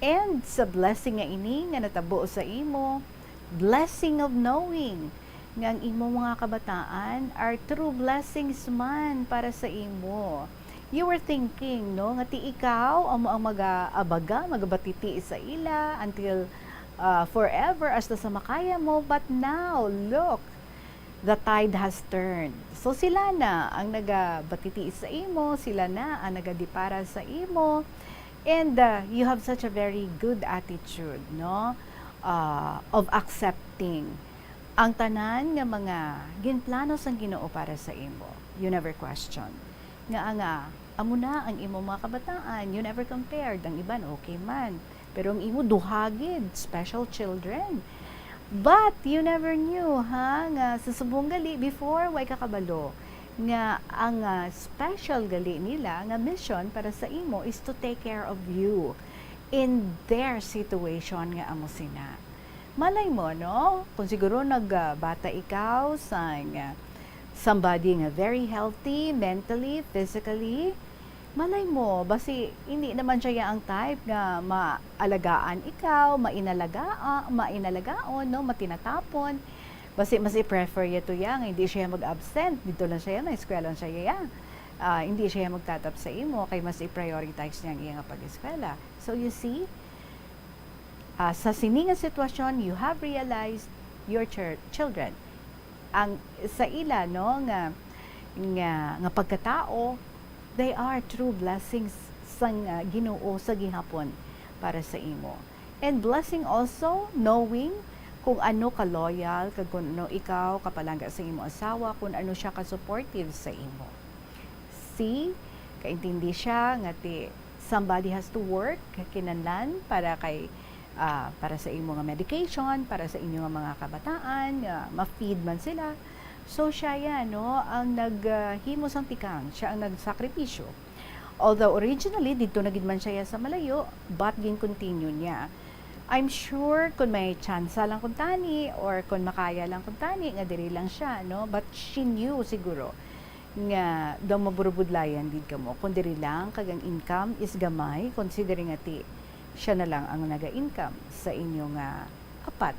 And sa blessing nga ini nga natabo sa imo, blessing of knowing nga ang imo mga kabataan are true blessings man para sa imo. You were thinking, no, nga ti ikaw amo ang mag-aabaga, magabatiti sa ila until, ah, forever, hasta sa makaya mo. But now, look, the tide has turned. So, sila na ang nagabatiti sa imo, sila na ang nagadipara sa imo. And, uh, you have such a very good attitude, no? Uh, of accepting ang tanan nga mga ginplano sang Ginoo para sa imo. You never question. Nga, nga, amo na ang imo mga kabataan. You never compared. Ang iban, okay man. Pero ang imo, duha gid, special children. But you never knew, ha, nga sa subong gali, before, way ka kabalo nga ang, ah, special gali nila nga mission para sa imo is to take care of you in their situation nga amo sina. Malay mo, no? Kung siguro nagbata ikaw sang, ah, somebody nga very healthy mentally, physically, malay mo, basi hindi naman siya ang type nga maalagaan ikaw, mainalagaa-, mainalagaon, no, matinatapon. Basi mas i-prefer ya to ya nga hindi siya mag-absent, dito lang siya, may eskwela lang siya ya. Ah, hindi siya magtatap sa imo, kay mas i-prioritize niya ang iya nga pag-eskwela. So, you see, ah, sa sini nga sitwasyon, you have realized your chil-, children. Ang sa ila, no, nga, nga, nga pagkatao, they are true blessings sang, ah, Ginoo sa gihapon para sa imo. And blessing also knowing kung ano ka loyal, kag kung ano ikaw kapalangga sa imo asawa, kung ano siya ka supportive sa imo. See, kaintindi siya nga ti somebody has to work, kinahanglan para kay, ah, para sa imo nga medication, para sa inyo nga mga kabataan, nga ma-feed man sila. So, siya yan, no, ang nag, ah, himo sang tikang, siya ang nagsakripisyo. Although originally, dito na gid man siya sa malayo, but gin-continue niya. I'm sure kung may tsansa lang kung tani, or kung makaya lang kung tani, nga diri lang siya, no? But she knew siguro nga daw maburubudlayan gid kamo kung diri lang, kag ang income is gamay, considering nga ti siya na lang ang naga-income sa inyo nga apat.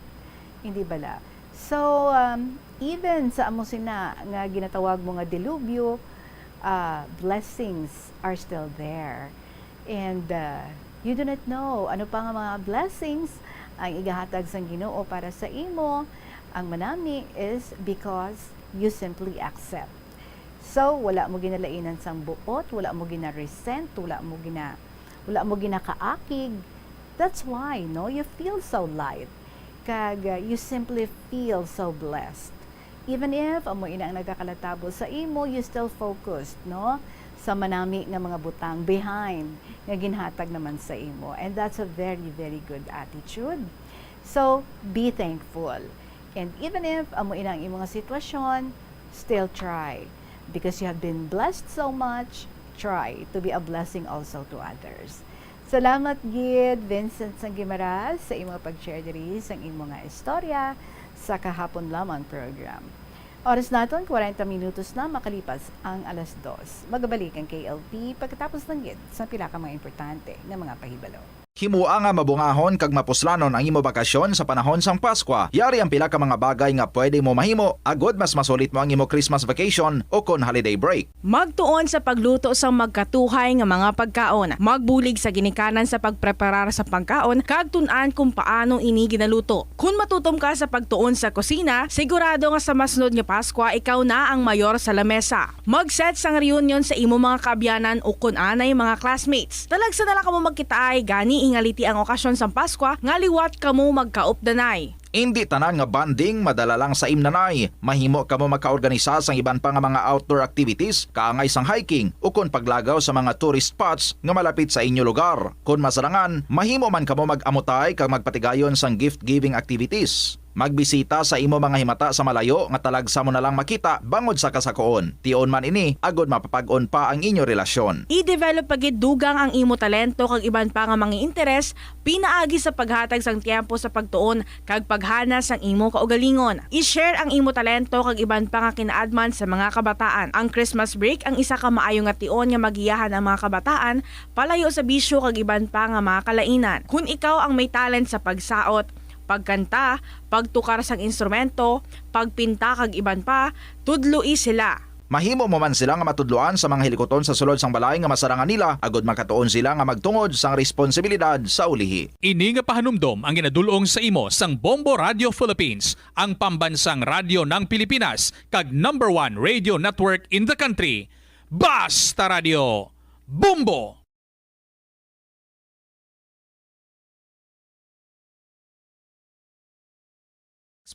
Hindi bala? So, um, even sa amo sina nga ginatawag mo nga dilubyo, uh, blessings are still there. And uh, you do not know ano pa nga mga blessings ang igahatag sang Ginoo para sa imo. Ang manami is because you simply accept. So, wala mo ginalainan sang buot, wala mo gina-resent, wala mo gina-, wala mo ginakaakig. That's why, no, you feel so light. Kag uh, you simply feel so blessed. Even if amo ina ang nagakalatabo sa imo, you still focused, no, sa manami nga mga butang behind nga ginhatag naman sa imo. And that's a very, very good attitude. So, be thankful. And even if amo ina ang imong sitwasyon, still try. Because you have been blessed so much, try to be a blessing also to others. Salamat gid, Vincent Sanggimaras, sa imo pag-share diri sang imo nga istorya sa kahapon lamang program. Oras naton, kwarenta minutos na makalipas ang alas dos. Magabalik ang K L P pagkatapos lang gid sa pila ka mga importante nga mga pahibalo. Himoa nga mabungahon kag mapuslanon ang imo bakasyon sa panahon sang Paskwa. Yari ang pila ka mga bagay nga pwede mo mahimo agod mas masulit mo ang imo Christmas vacation o kon holiday break. Magtuon sa pagluto sang magkatuhay nga mga pagkaon. Magbulig sa ginikanan sa pagpreparar sa pagkaon kag tun-an kung paano ini ginaluto. Kon matutom ka sa pagtuon sa kusina, sigurado nga sa masunod nga Paskwa ikaw na ang mayor sa lamesa. Mag-set sang reunion sa imo mga kaabyanan ukon anay mga classmates. Talagsa na lang kamo magkitaay, gani ingaliti ang okasyon sang Paskwa nga liwat kamo magkaupdanay. Indi tanan nga bonding madala lang sa imnanay. Mahimo kamo makaorganisa sang iban pa nga mga outdoor activities, kaangay sang hiking, ukon paglagaw sa mga tourist spots nga malapit sa inyo lugar. Kon masarangan, mahimo man kamo mag-amutay kag magpatigayon sang gift-giving activities. Magbisita sa imo mga himata sa malayo nga talagsa mo na lang makita bangod sa kasakoon. Tion man ini agod mapapag-on pa ang inyo relasyon. I-develop pa gid dugang ang imo talento kag iban pa nga mga interes pinaagi sa paghatag sang tiyempo sa pagtuon kag paghana sang imo kaugalingon. I-share ang imo talento kag iban pa nga kinaadman sa mga kabataan. Ang Christmas break ang isa ka maayo nga tion nga magiyahan ang mga kabataan palayo sa bisyo kag iban pa nga mga kalainan. Kon ikaw ang may talent sa pagsaot, pagkanta, pagtukar sang instrumento, pagpinta kag iban pa, tudloi sila. Mahimo mo man sila nga matudloan sa mga hilikuton sa sulod sang balay nga masarangan nila, agud makatuon sila nga magtungod sang responsibilidad sa ulihi. Ini nga pahanumdom ang ginadul-ong sa imo sang Bombo Radio Philippines, ang pambansang radyo ng Pilipinas, kag number one radio network in the country. Basta Radio, Bombo!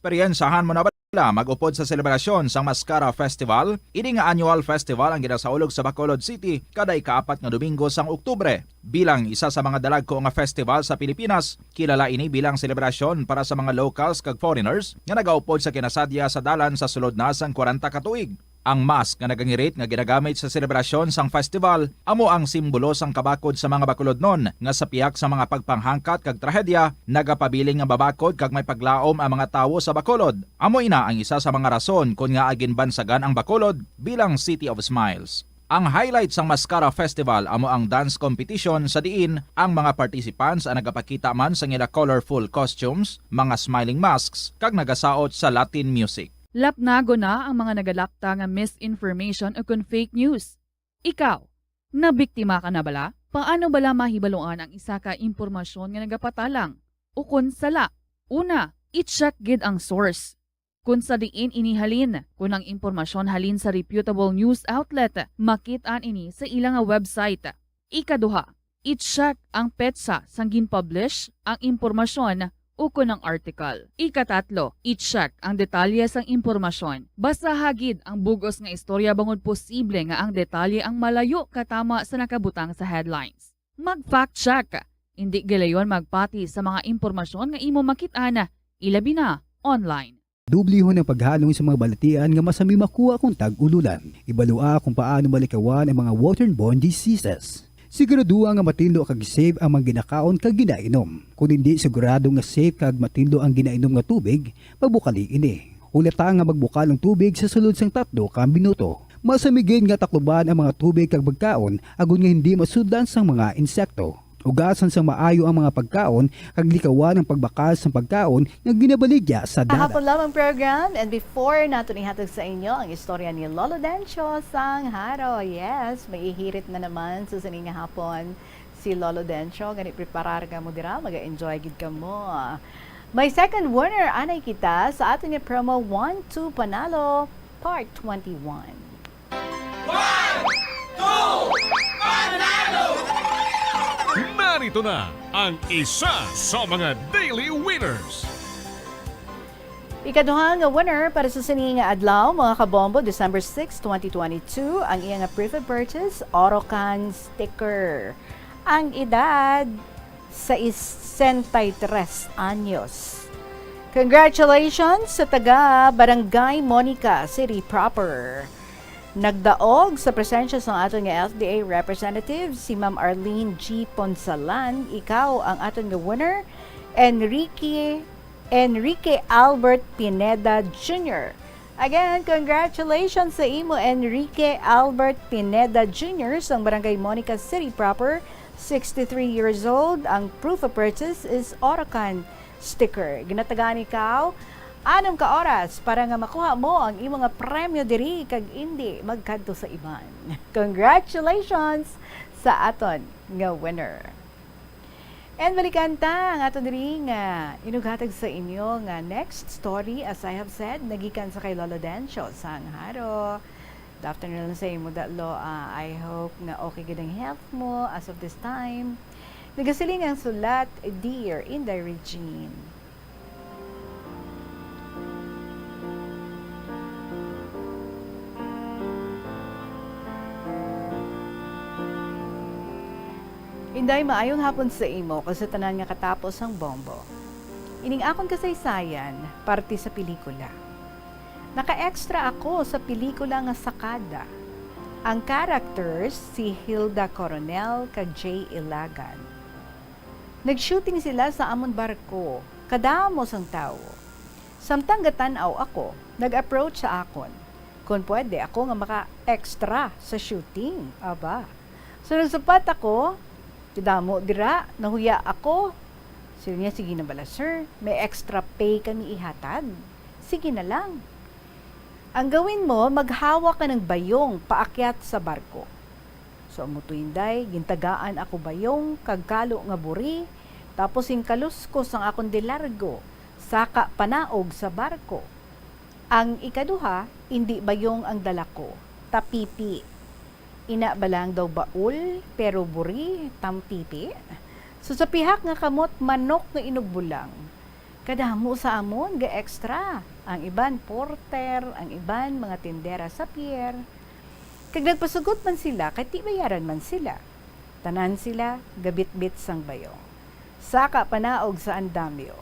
Eksperyensyahan mo na bala mag-upod sa selebrasyon sang Mascara Festival? Ini nga annual festival ang ginasaulog sa Bacolod City kada ikaapat nga Domingo sang Oktubre. Bilang isa sa mga dalagko nga festival sa Pilipinas, kilala ini bilang selebrasyon para sa mga locals kag foreigners nga nagaupod sa kinasadya sa dalan sa sulod na sang kwarenta ka tuig. Ang mask nga nagangirit nga ginagamit sa selebrasyon sang festival amo ang simbolo sang kabakod sa mga Bacolodnon, nga sa pihak sa mga pagpanghangkat kag trahedya, nagapabilin nga mabakod kag may paglaom ang mga tawo sa Bacolod. Amo ina ang isa sa mga rason kon ngaa ginbansagan ang Bacolod bilang City of Smiles. Ang highlight sang Mascara Festival amo ang dance competition, sa diin ang mga participants ang nagapakita man sang ila colorful costumes, mga smiling masks, kag nagasaot sa Latin music. Lapnagon na ang mga nagalakta nga misinformation ukon fake news. Ikaw, nabiktima ka na bala? Paano bala mahibaluan ang isa ka impormasyon nga nagapatalang ukon sala? Una, i-check gid ang source. Kon sa diin ini halin, kon ang impormasyon halin sa reputable news outlet, makit-an ini sa ila nga website. Ikaduha, i-check ang petsa sang gin-publish ang impormasyon ukon ang article. Ikatatlo, i-check ang detalye sang impormasyon. Basaha gid ang bug-os nga istorya bangod posible nga ang detalye ang malayo katama sa nakabutang sa headlines. Mag-fact check. Indi gilayon magpati sa mga impormasyon nga imo makit-an, ilabi na online. Dublihon ang paghalong sa mga balatian nga masami makuha kon tag-ululan. Ibalua kung paano malikawan ang mga waterborne diseases. Siguraduha nga matinlo kag safe ang mga ginakaon kag ginainom. Kon indi sigurado nga safe kag matinlo ang ginainom nga tubig, pagbukali ini. Hulata nga magbukal ang tubig sa sulod sang tatlo ka minuto. Masami gid nga takluban ang mga tubig kag pagkaon agod nga hindi masudlan sang mga insekto. Hugasan sang maayo ang mga pagkaon kag likawan ang pagbakas sang pagkaon nga ginabaligya sa dagat. Kahapon lamang program, and before naton ihatag sa inyo ang istorya ni Lolo Dencho sang Haro. Yes, may ihirit na naman sa sini nga hapon si Lolo Dencho. Gani preparar kamo dira, mag-enjoy gid kamo. May second winner anay kita sa aton nga promo One Two Panalo Part twenty-one. One, two, panalo! Narito na ang isa sa mga daily winners. Ikaduha nga winner para sa sini nga adlaw, mga kabombo, December six, twenty twenty-two, ang iya nga proof of purchase, Orocan sticker. Ang edad, sesenta y tres anyos. Congratulations sa taga Barangay Monica, City Proper. Nagdaog sa presensya sang aton nga F D A representative, si Ma'am Arlene G. Ponsalan. Ikaw ang aton nga winner, Enrique, Enrique Albert Pineda Junior. Again, congratulations sa imo, Enrique Albert Pineda Junior, sang Barangay Monica, City Proper, sixty-three years old. Ang proof of purchase is Orocan sticker. Ginatagaan ikaw anam ka oras para nga makuha mo ang imo nga premyo diri kag indi magkadto sa iban. Congratulations sa aton nga winner. And balikan ta ang ato diri nga inughatag sa inyo nga next story, as I have said, nagikan sa kay Lolo Dencho sang Haro. Good afternoon sa imo, Dalo. Ah, I hope nga okay gid ang health mo as of this time. Nagasiling ang sulat, Dear Inday Regine. Inday, maayong hapon sa imo kag sa tanan nga katapos sang bombo. Ining akon kasaysayan, parte sa pelikula. Naka-extra ako sa pelikula nga Sakada. Ang characters si Hilda Coronel kag Jay Ilagan. Nag-shooting sila sa amon barko. Kadamo sang tawo. Samtang gatan-aw ako, nag-approach sa akon kon pwede ako nga maka-extra sa shooting. Aba. So nagsapat ako, "Kadamo dira, nahuya ako." Siling niya, "Sige na bala, sir. May extra pay kami ihatag. Sige na lang. Ang gawin mo, maghawak ka ng bayong paakyat sa barko." So amo to, Inday, gintagaan ako bayong kag kalo nga buri, tapos ginkaluskos ang akon de largo, saka panaog sa barko. Ang ikaduha, indi bayong ang dala ko, tapipi. Ina bala daw baul, pero buri, tampipi. So sa pihak nga kamot, manok nga inugbolang. Kadamo sa amon ga-extra. Ang iban porter, ang iban mga tindera sa pier. Kag nagpasugot man sila kay ti bayaran man sila. Tanan sila gabitbit sang bayong. Saka panaog sa andamyo.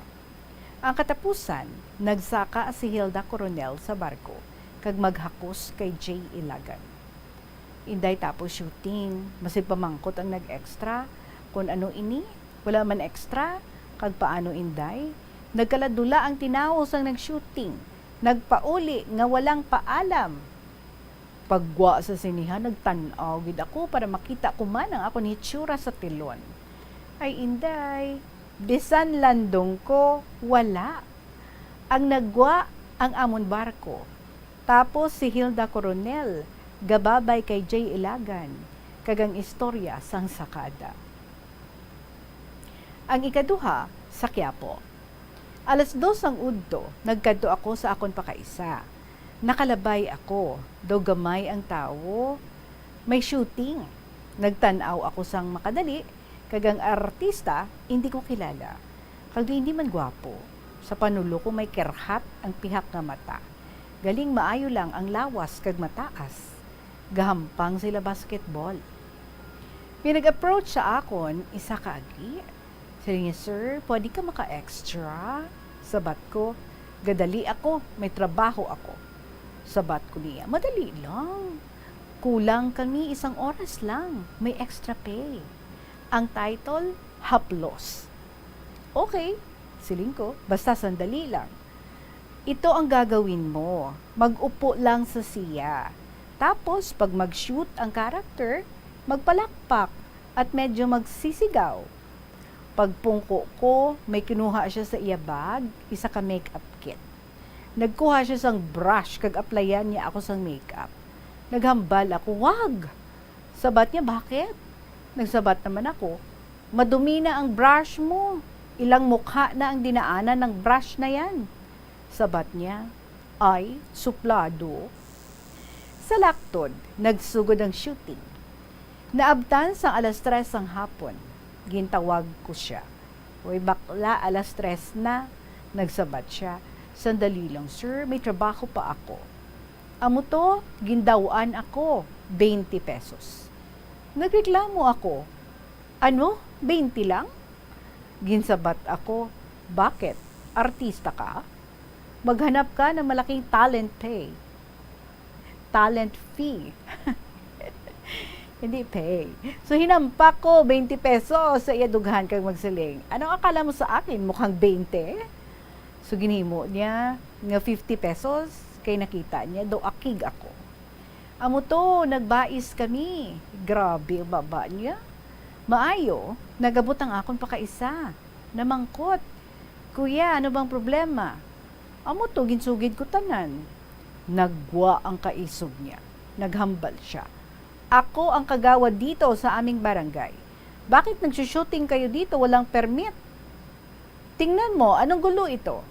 Ang katapusan, nagsaka si Hilda Coronel sa barko kag maghakos kay Jay Ilagan. Inday, tapos shooting, masig pamangkot ang nag-extra kon ano ini, wala man extra, kag paano, Inday? Nagkaladula ang tinawo sang nag-shooting, nagpauli nga walang paalam. Paggwa sa sinihan, nagtan-aw gid ako para makita ko man ang akon hitsura sa tilon. Ay, Inday, bisan landong ko, wala. Ang naggwa ang amon barko. Tapos si Hilda Coronel, gababay kay Jay Ilagan, kag ang istorya sang sakada. Ang ikaduha, sa Quiapo. Alas dos ang udto, nagkadto ako sa akon pakaisa. Nakalabay ako, daw gamay ang tawo. May shooting. Nagtan-aw ako sang makadali, kag ang artista indi ko kilala. Kag indi man gwapo. Sa panulo ko may kerhat ang pihak nga mata. Galing maayo lang ang lawas kag mataas. Gahampang sila basketball. May nag-approach sa akon, isa ka agi. Siling niya, "Sir, pwede ka maka-extra?" Sabat ko, "Gadali ako, may trabaho ako." Sabat ko niya, "Madali lang. Kulang kami isang oras lang, may extra pay." Ang title, Haplos. "Okay," siling ko, "basta sandali lang." "Ito ang gagawin mo. Mag-upo lang sa siya. Tapos, pag mag-shoot ang character, magpalakpak. at medyo magsisigaw. Pagpungko ko, may kinuha siya sa iya bag, isa ka makeup kit. Nagkuha siya sang brush kag aplayan niya ako sang makeup. Naghambal ako, "Wag!" Sabat niya, "Bakit?" Nagsabat naman ako, "Madumi na ang brush mo. Ilang mukha na ang dinaanan ng brush na yan." Sabat niya, "Ay, suplado." Sa laktod, nagsugod ang shooting. Naabtan sang alas tres sang hapon. Gintawag ko sia. "Uy, bakla, alas tres na." Nagsabat sia, "Sandali lang, sir, may trabaho pa ako." Amo to, gindaw-an ako, twenty pesos. Nagreklamo ako, "Ano? Twenty lang?" Ginsabat ako, "Bakit? Artista ka? Maghanap ka ng malaking talent pay." Talent fee. Hindi pay. So, hinampak ko twenty pesos sa iya dughan kag magsiling, "Ano akala mo sa akin? Mukhang twenty?" So, ginhimo niya nga fifty pesos kay nakita niya daw akig ako. Amo to, nagbais kami. Grabe ang baba niya. Maayo, nagabot ang akon pakaisa. Namangkot, "Kuya, ano bang problema?" Amo to, ginsugid ko tanan. Naggwa ang kaisog niya. Naghambal siya, "Ako ang kagawad dito sa aming barangay. Bakit nagsushooting kayo dito? Walang permit. Tingnan mo, anong gulo ito?"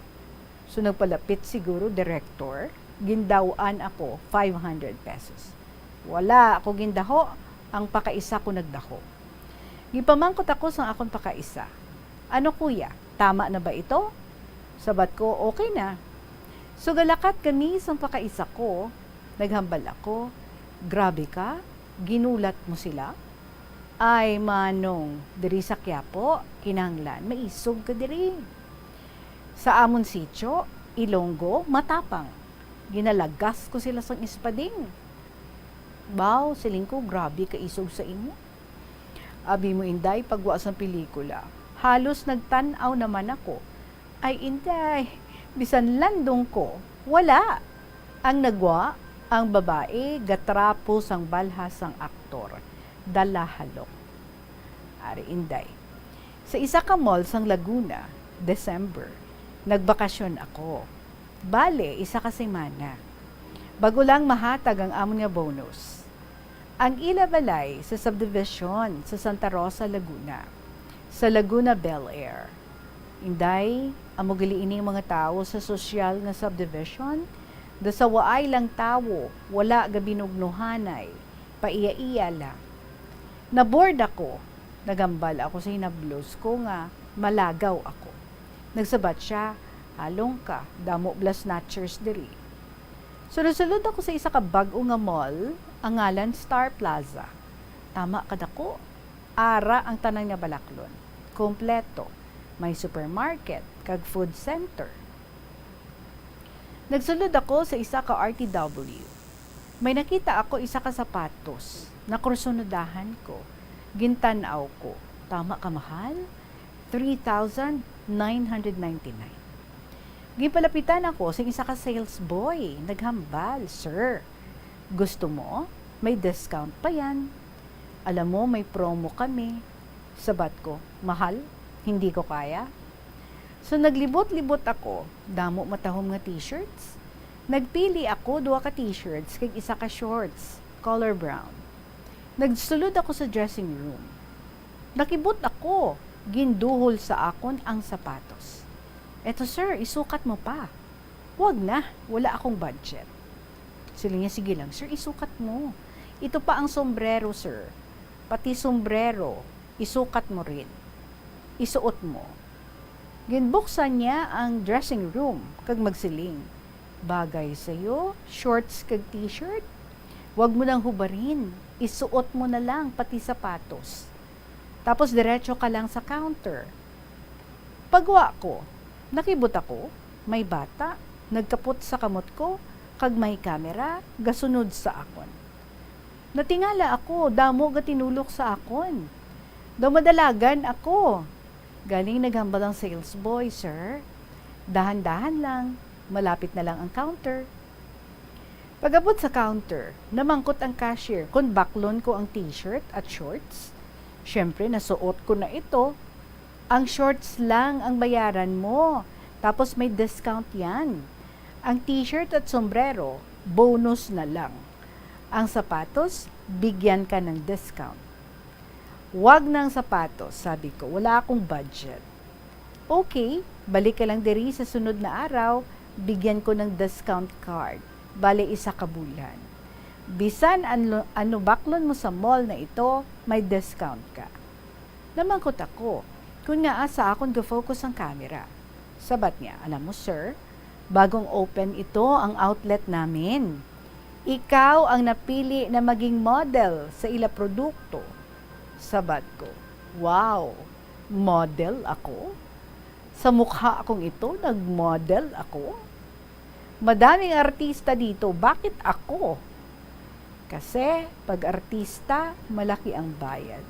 So, nagpalapit siguro, direktor, gindaw-an ako five hundred pesos. Wala ako gindaho, ang pakaisa ko nagdaho. Gipamangkot ako sang akon pakaisa, "Ano, kuya, tama na ba ito?" Sabat ko, "Okay na." So, galakat kami sang pakaisa ko, naghambal ako, "Grabe ka, ginulat mo sila?" "Ay, manong, diri sa Quiapo, kinahanglan maisog ka diri. Sa amon sitio, Ilonggo, matapang. Ginalagas ko sila sang espading." "Baw," siling ko, "grabe ka isog sa imo." Abi mo, Inday, pagwa sang pelikula, halos nagtan-aw naman ako. Ay, Inday, bisan landong ko, wala. Ang nagwa, ang babae gatrapo sang balha sang aktor, dala halok. Ari, Inday. Sa isa ka mall sang Laguna, December, nagbakasyon ako. Bale, isa ka semana. Bag-o lang mahatag ang amon nga bonus. Ang ila balay sa subdivision sa Santa Rosa, Laguna, sa Laguna Bel Air. Inday, amo gali ini ang mga tawo sa sosyal nga subdivision, daw sa waay lang tawo, wala gabinugnuhanay, paiya-iya lang. Na-bored ako. Naghambal ako sa hinablos ko nga malagaw ako. Nagsabat sia, "Halong ka, damo bala snatchers diri." So, nasulod ako sa isa ka bag-o nga mall, ang ngalan Star Plaza. Tama kadako. Ara ang tanan nga balaklon. Kompleto. May supermarket kag food center. Nagsulod ako sa isa ka R T W. May nakita ako isa ka sapatos. Nakursunodahan ko. Gintan-aw ko. Tama ka mahal? Three thousand nine hundred ninety-nine. Ginpalapitan ako sing isa ka sales boy. Naghambal, "Sir, gusto mo? May discount pa yan. Alam mo, may promo kami." Sabat ko, "Mahal, hindi ko kaya." So, naglibot-libot ako, damo matahom nga t-shirts. Nagpili ako duha ka t-shirts kag isa ka shorts, color brown. Nagsulod ako sa dressing room. Nakibot ako, ginduhol sa akon ang sapatos. "Eto, sir, isukat mo pa." "Wag na, wala akong budget." Siling niya, "Sige lang, sir, isukat mo. Ito pa ang sombrero, sir. Pati sombrero, isukat mo rin. Isuot mo." Ginbuksan niya ang dressing room kag magsiling, "Bagay sa'yo, shorts kag t-shirt. Wag mo nang hubarin, isuot mo na lang, pati sapatos. Tapos diretso ka lang sa counter." Pagwa ko, nakibot ako, may bata, nagkapot sa kamot ko, kag may kamera, gasunod sa akon. Natingala ako, damo gatinulok sa akon. Daw madalagan ako. Galing naghambal ang sales boy, "Sir, dahan-dahan lang, malapit na lang ang counter." Pag-abot sa counter, namangkot ang cashier kon baklon ko ang t-shirt at shorts. Siyempre, nasuot ko na ito. Ang shorts lang ang bayaran mo. Tapos may discount yan. Ang t-shirt at sombrero, bonus na lang. Ang sapatos, bigyan ka ng discount. "Wag na ang sapatos," sabi ko. "Wala akong budget." "Okay, balik ka lang diri sa sunod na araw, bigyan ko ng discount card. Bale, isa ka bulan. Bisan ano, ano baklon mo sa mall na ito, may discount ka." Namangkot ako kung ngaa sa akon ga-focus ang camera. Sabat niya, "Alam mo, sir, bagong open ito ang outlet namin. Ikaw ang napili na maging model sa ila produkto." Sabat ko, "Wow, model ako? Sa mukha kong ito, nag-model ako? Madaming artista dito, bakit ako?" Kasi pag artista, malaki ang bayad.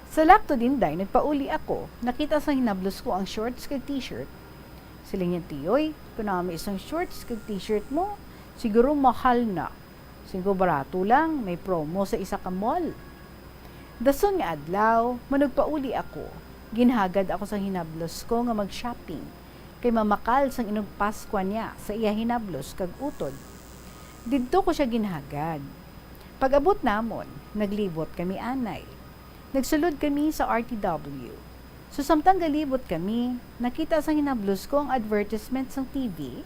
Sa laktod, Inday, nagpauli ako. Nakita sang hinablos ko ang shorts kag t-shirt. Siling niya, "Tiyoy, kun amo isang shorts kag t-shirt mo, siguro mahal na." Siling ko, "Barato lang, may promo sa isa ka mall." Dason nga adlaw, manugpauli ako. Ginhagad ako sa hinablos ko nga mag-shopping, kay mamakal sang inugpaskwa niya sa iya hinablos kag utod. Didto ko siya ginhagad. Pag-abot namon, naglibot kami anay. Nagsulod kami sa R T W. So, samtang galibot kami, nakita sang hinablos ko ang advertisement sang T V.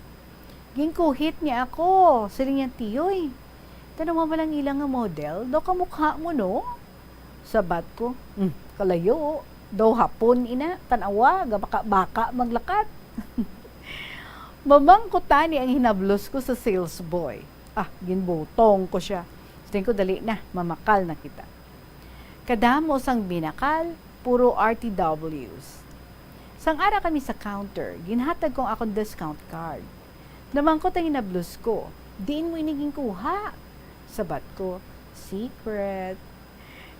Ginkuhit niya ako. Siling niya, "Tiyoy, tan-awa bala ang ila nga model. Daw kamukha mo, no?" Sabat ko, "Hmm, kalayo. Daw Hapon ina. Tan-awa, gabaka-baka maglakat." Mamangkot tani ang hinablos ko sa sales boy. Ah, ginbutong ko siya. Siling ko, "Dali na, mamakal na kita." Kadamo sang binakal, puro R T Ws. Sang ara kami sa counter, ginhatag ko ang akon discount card. Namangkot ang hinablos ko, "Diin mo ini ginkuha?" Sabat ko, "Secret."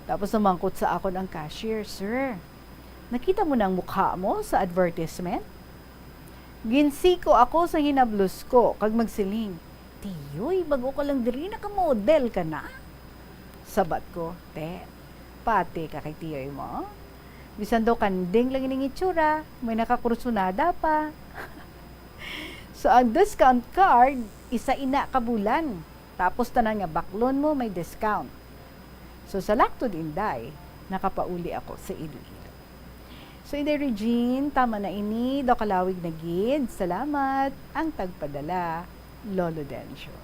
Tapos namangkot sa akon ang cashier, "Sir, nakita mo na ang mukha mo sa advertisement?" Ginsiko ako sa hinablos ko kag magsiling, "Tiyoy, bag-o ka lang diri, naka-model ka na?" Sabat ko, "Te, pati ka kay tiyoy mo? Bisan daw kanding lang ining itsura, may nakakursunada pa." So, ang discount card, isa ina ka bulan. Tapos tanan nga baklon mo may discount. So, sa laktod, Inday, nakapauli ako sa Iloilo. So, Inday Regine, tama na ini, daw kalawig na gid. Salamat. Ang tagpadala, Lolo Dencio.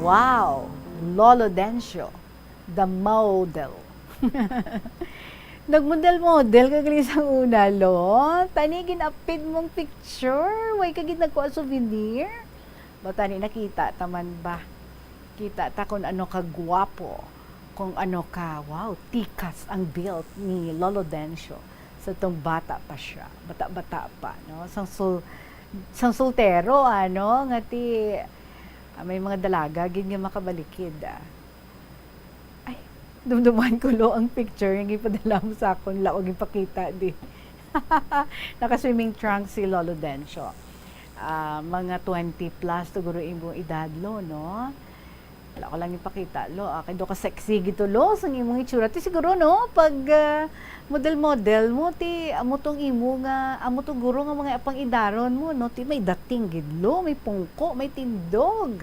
Wow! Lolo Dencio, the model. Nagmodel-model ka gali sang una, lo? Tani, gin-apid mong picture. Way ka gid nagkuha souvenir? Ba, tani, nakita ta man ba? Kita ta kung ano ka gwapo, kung ano ka, wow, tikas ang build ni Lolo Dencio sa tong bata pa siya, bata-bata pa, no? Sang sul-, sang soltero, ano, nga ti, ah, may mga dalaga gid nga makabalikid, ah. Ay, dumduman ko, lo, ang picture nga gipadala mo sa akon, la, og ipakita di. Naka-swimming trunks si Lolo Dencio. Ah, mga twenty plus to guro imong edad, lo, no? Wala ko lang ipakita, lo. Ah, kay do ka sexy gito, lo, sang imong itsura. Ti siguro, no, pag, ah, model-model mo, ti amo tong imo nga, amo to guro nga mga pangidaron mo, no? Ti may dating gid, lo, may pungko, may tindog.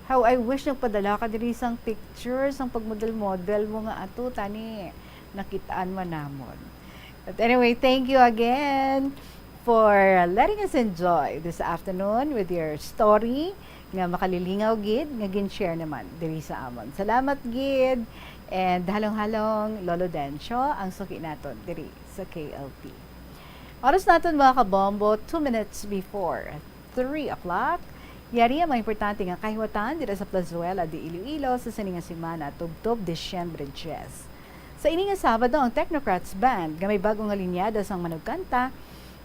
How I wish nagpadala ka diri sang picture sang pagmodel-model mo nga ato, tani nakit-an man namon. But anyway, thank you again for letting us enjoy this afternoon with your story nga makalilingaw gid, nga gin-share naman diri sa amon. Salamat gid, and halong-halong, Lolo Dencio, ang suki naton diri sa K L P. Oras naton, mga kabombo, two minutes before three o'clock. Yari ang mga importante nga kahiwatan dira sa Plazuela de Iloilo sa sini nga semana, tubtob Disyembre diyes. Sa ini nga Sabado, ang Technocrats Band, nga may bag-o nga linyada sang manugkanta,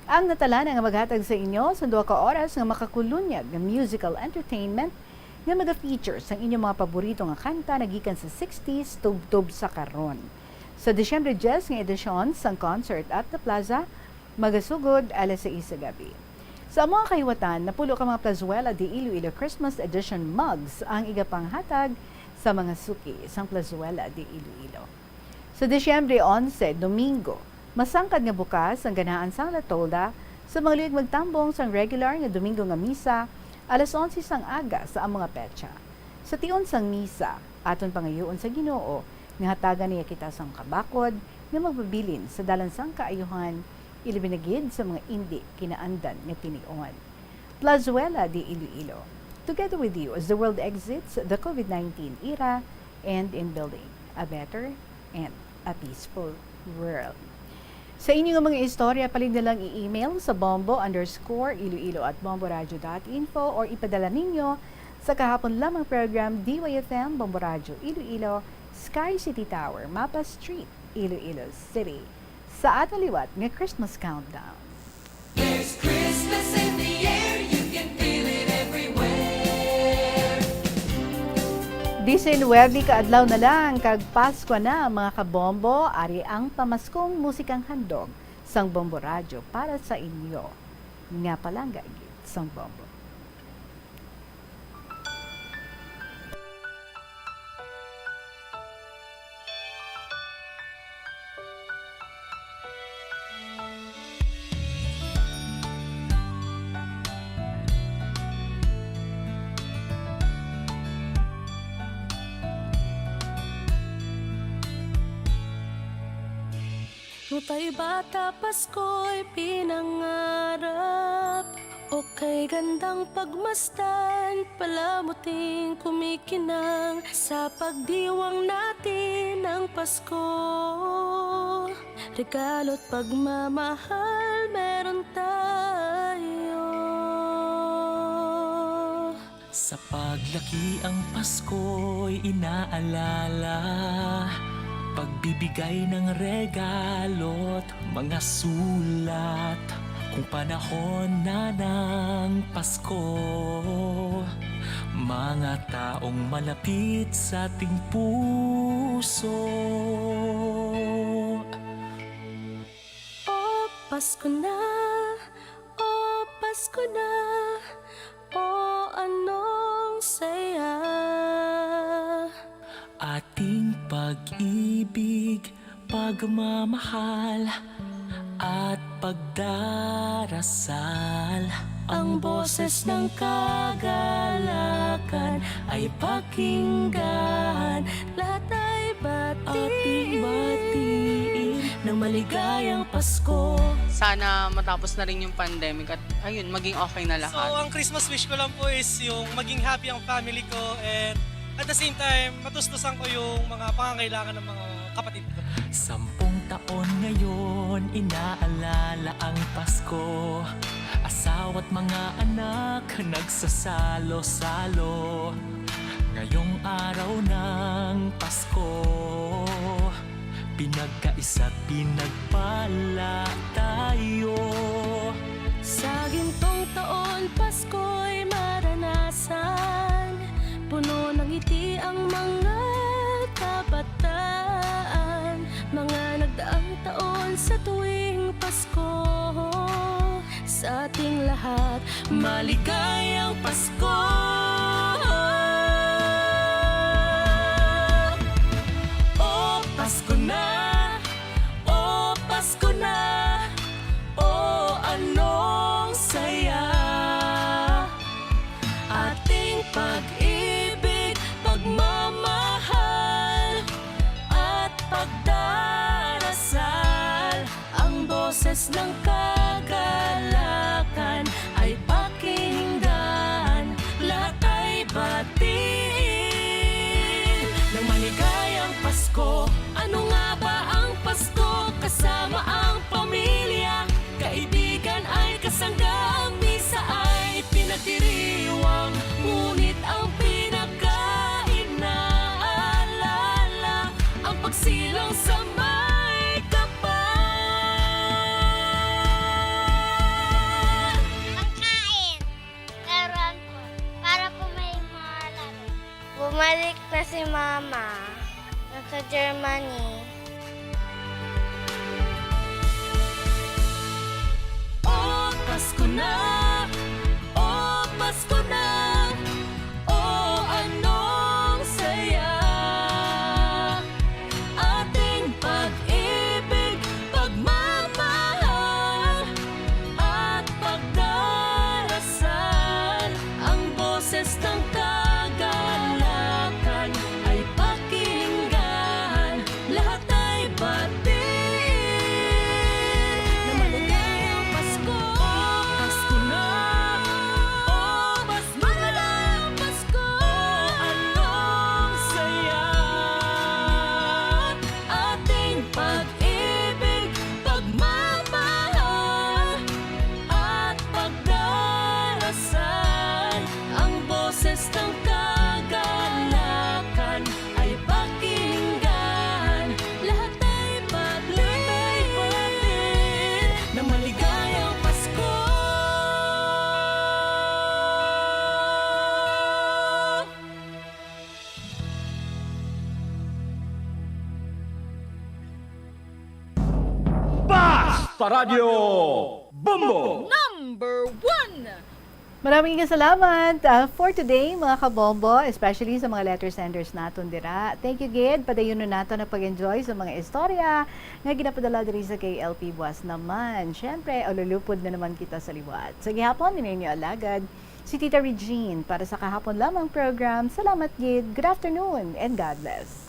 ang natalana nga maghatag sa inyo sang duha ka oras nga makakulunyag nga musical entertainment nga maga-feature sang inyong mga paborito nga kanta na gikan sa sixties tubtob sa karon. Sa Disyembre diyes nga edisyon sang Concert at the Plaza, Magasugod, alas sais sa gabi. Sa among kahiwatan, napulo ka mga Plazuela de Iloilo Christmas Edition mugs ang igapanghatag sa mga suki sang Plazuela de Iloilo. Sa Disyembre onse, Domingo, masangkad nga bukas ang ganahan sang La Tolda sa mga luyag magtambong sang regular nga Domingo nga misa, alas onse sang aga sa amo nga petsa. Sa tion sang misa, aton pangayoon sa Ginoo nga hatagan niya kita sang kabakod nga magpabilin sa dalan sang kaayuhan, ilabi na gid sa mga indi kinaandan nga tinion. Plazuela de Iloilo, together with you as the world exits the COVID nineteen era and in building a better and a peaceful world. Sa inyo nga mga istorya, palit na lang i-email sa bombo underscore iloilo at bomboradio dot info or ipadala ninyo sa kahapon lamang program D Y F M, Bombo Radyo Iloilo, Sky City Tower, Mapa Street, Iloilo City. Sa aton liwat nga Christmas Countdown. There's Christmas in the air, you can feel it everywhere. Disinwebe ka adlaw na lang kag Pasko na, mga kabombo, ari ang pamaskong musikang handog sang Bombo Radyo para sa inyo nga palangga gid sang Bombo. Nung tayo bata, Pasko'y pinangarap. O kay gandang pagmasdan, palamuting kumikinang sa pagdiwang natin ng Pasko. Regalo't pagmamahal meron tayo. Sa paglaki ang Pasko'y inaalala, pagbibigay ng regalo't mga sulat. Kung panahon na ng Pasko, mga taong malapit sa ating puso. O Pasko na, o Pasko na, o anong saya. Ating pag-ibig, pagmamahal, at pagdarasal. Ang boses ng kagalakan ay pakinggan. Lahat ay batiin. Ating batiin ng maligayang Pasko. Sana matapos na rin yung pandemic at, ayun, maging okay na lahat. So, ang Christmas wish ko lang po is yung maging happy ang family ko and at the same time, matustusan ko yung mga pangangailangan ng mga kapatid ko. Sampung taon ngayon, inaalala ang Pasko. Asawa't mga anak, nagsasalo-salo. Ngayong araw ng Pasko, pinagkaisa't pinagpala tayo. Sa gintong taon, Pasko'y maranasan. Puno ng ngiti ang mga kabataan. Mga nagdaang taon sa tuwing Pasko. Sa ating lahat, maligayang Pasko! O Pasko na, o Pasko na, o anong saya. Ating pag-ibig, pagmamahal, at pagdarasal. Ang boses ng kagalakan ay pakinggan. Lahat ay batiin ng maligayang Pasko. Ano nga ba ang Pasko? Kasama ang pamilya, kaibigan ay kasangga. Ang misa ay pinagdiriwang, ngunit ang pinakainaalala, ang pagsilang sa may kapal. Ang kain, laruan ko, para po may mga laro. Bumalik na si Mama. Nasa Germany. Radyo Bombo! Number one! Maraming salamat ah, for today, mga kabombo, especially sa mga letter senders naton dira. Thank you gid. Padayon nato ang pag-enjoy sa mga istorya nga ginapadala diri sa K L P Buas naman. Syempre, ululupod na naman kita sa liwat. Sa gihapon, ini ninyo alagad, si Tita Regine para sa kahapon lamang program. Salamat gid. Good afternoon and God bless.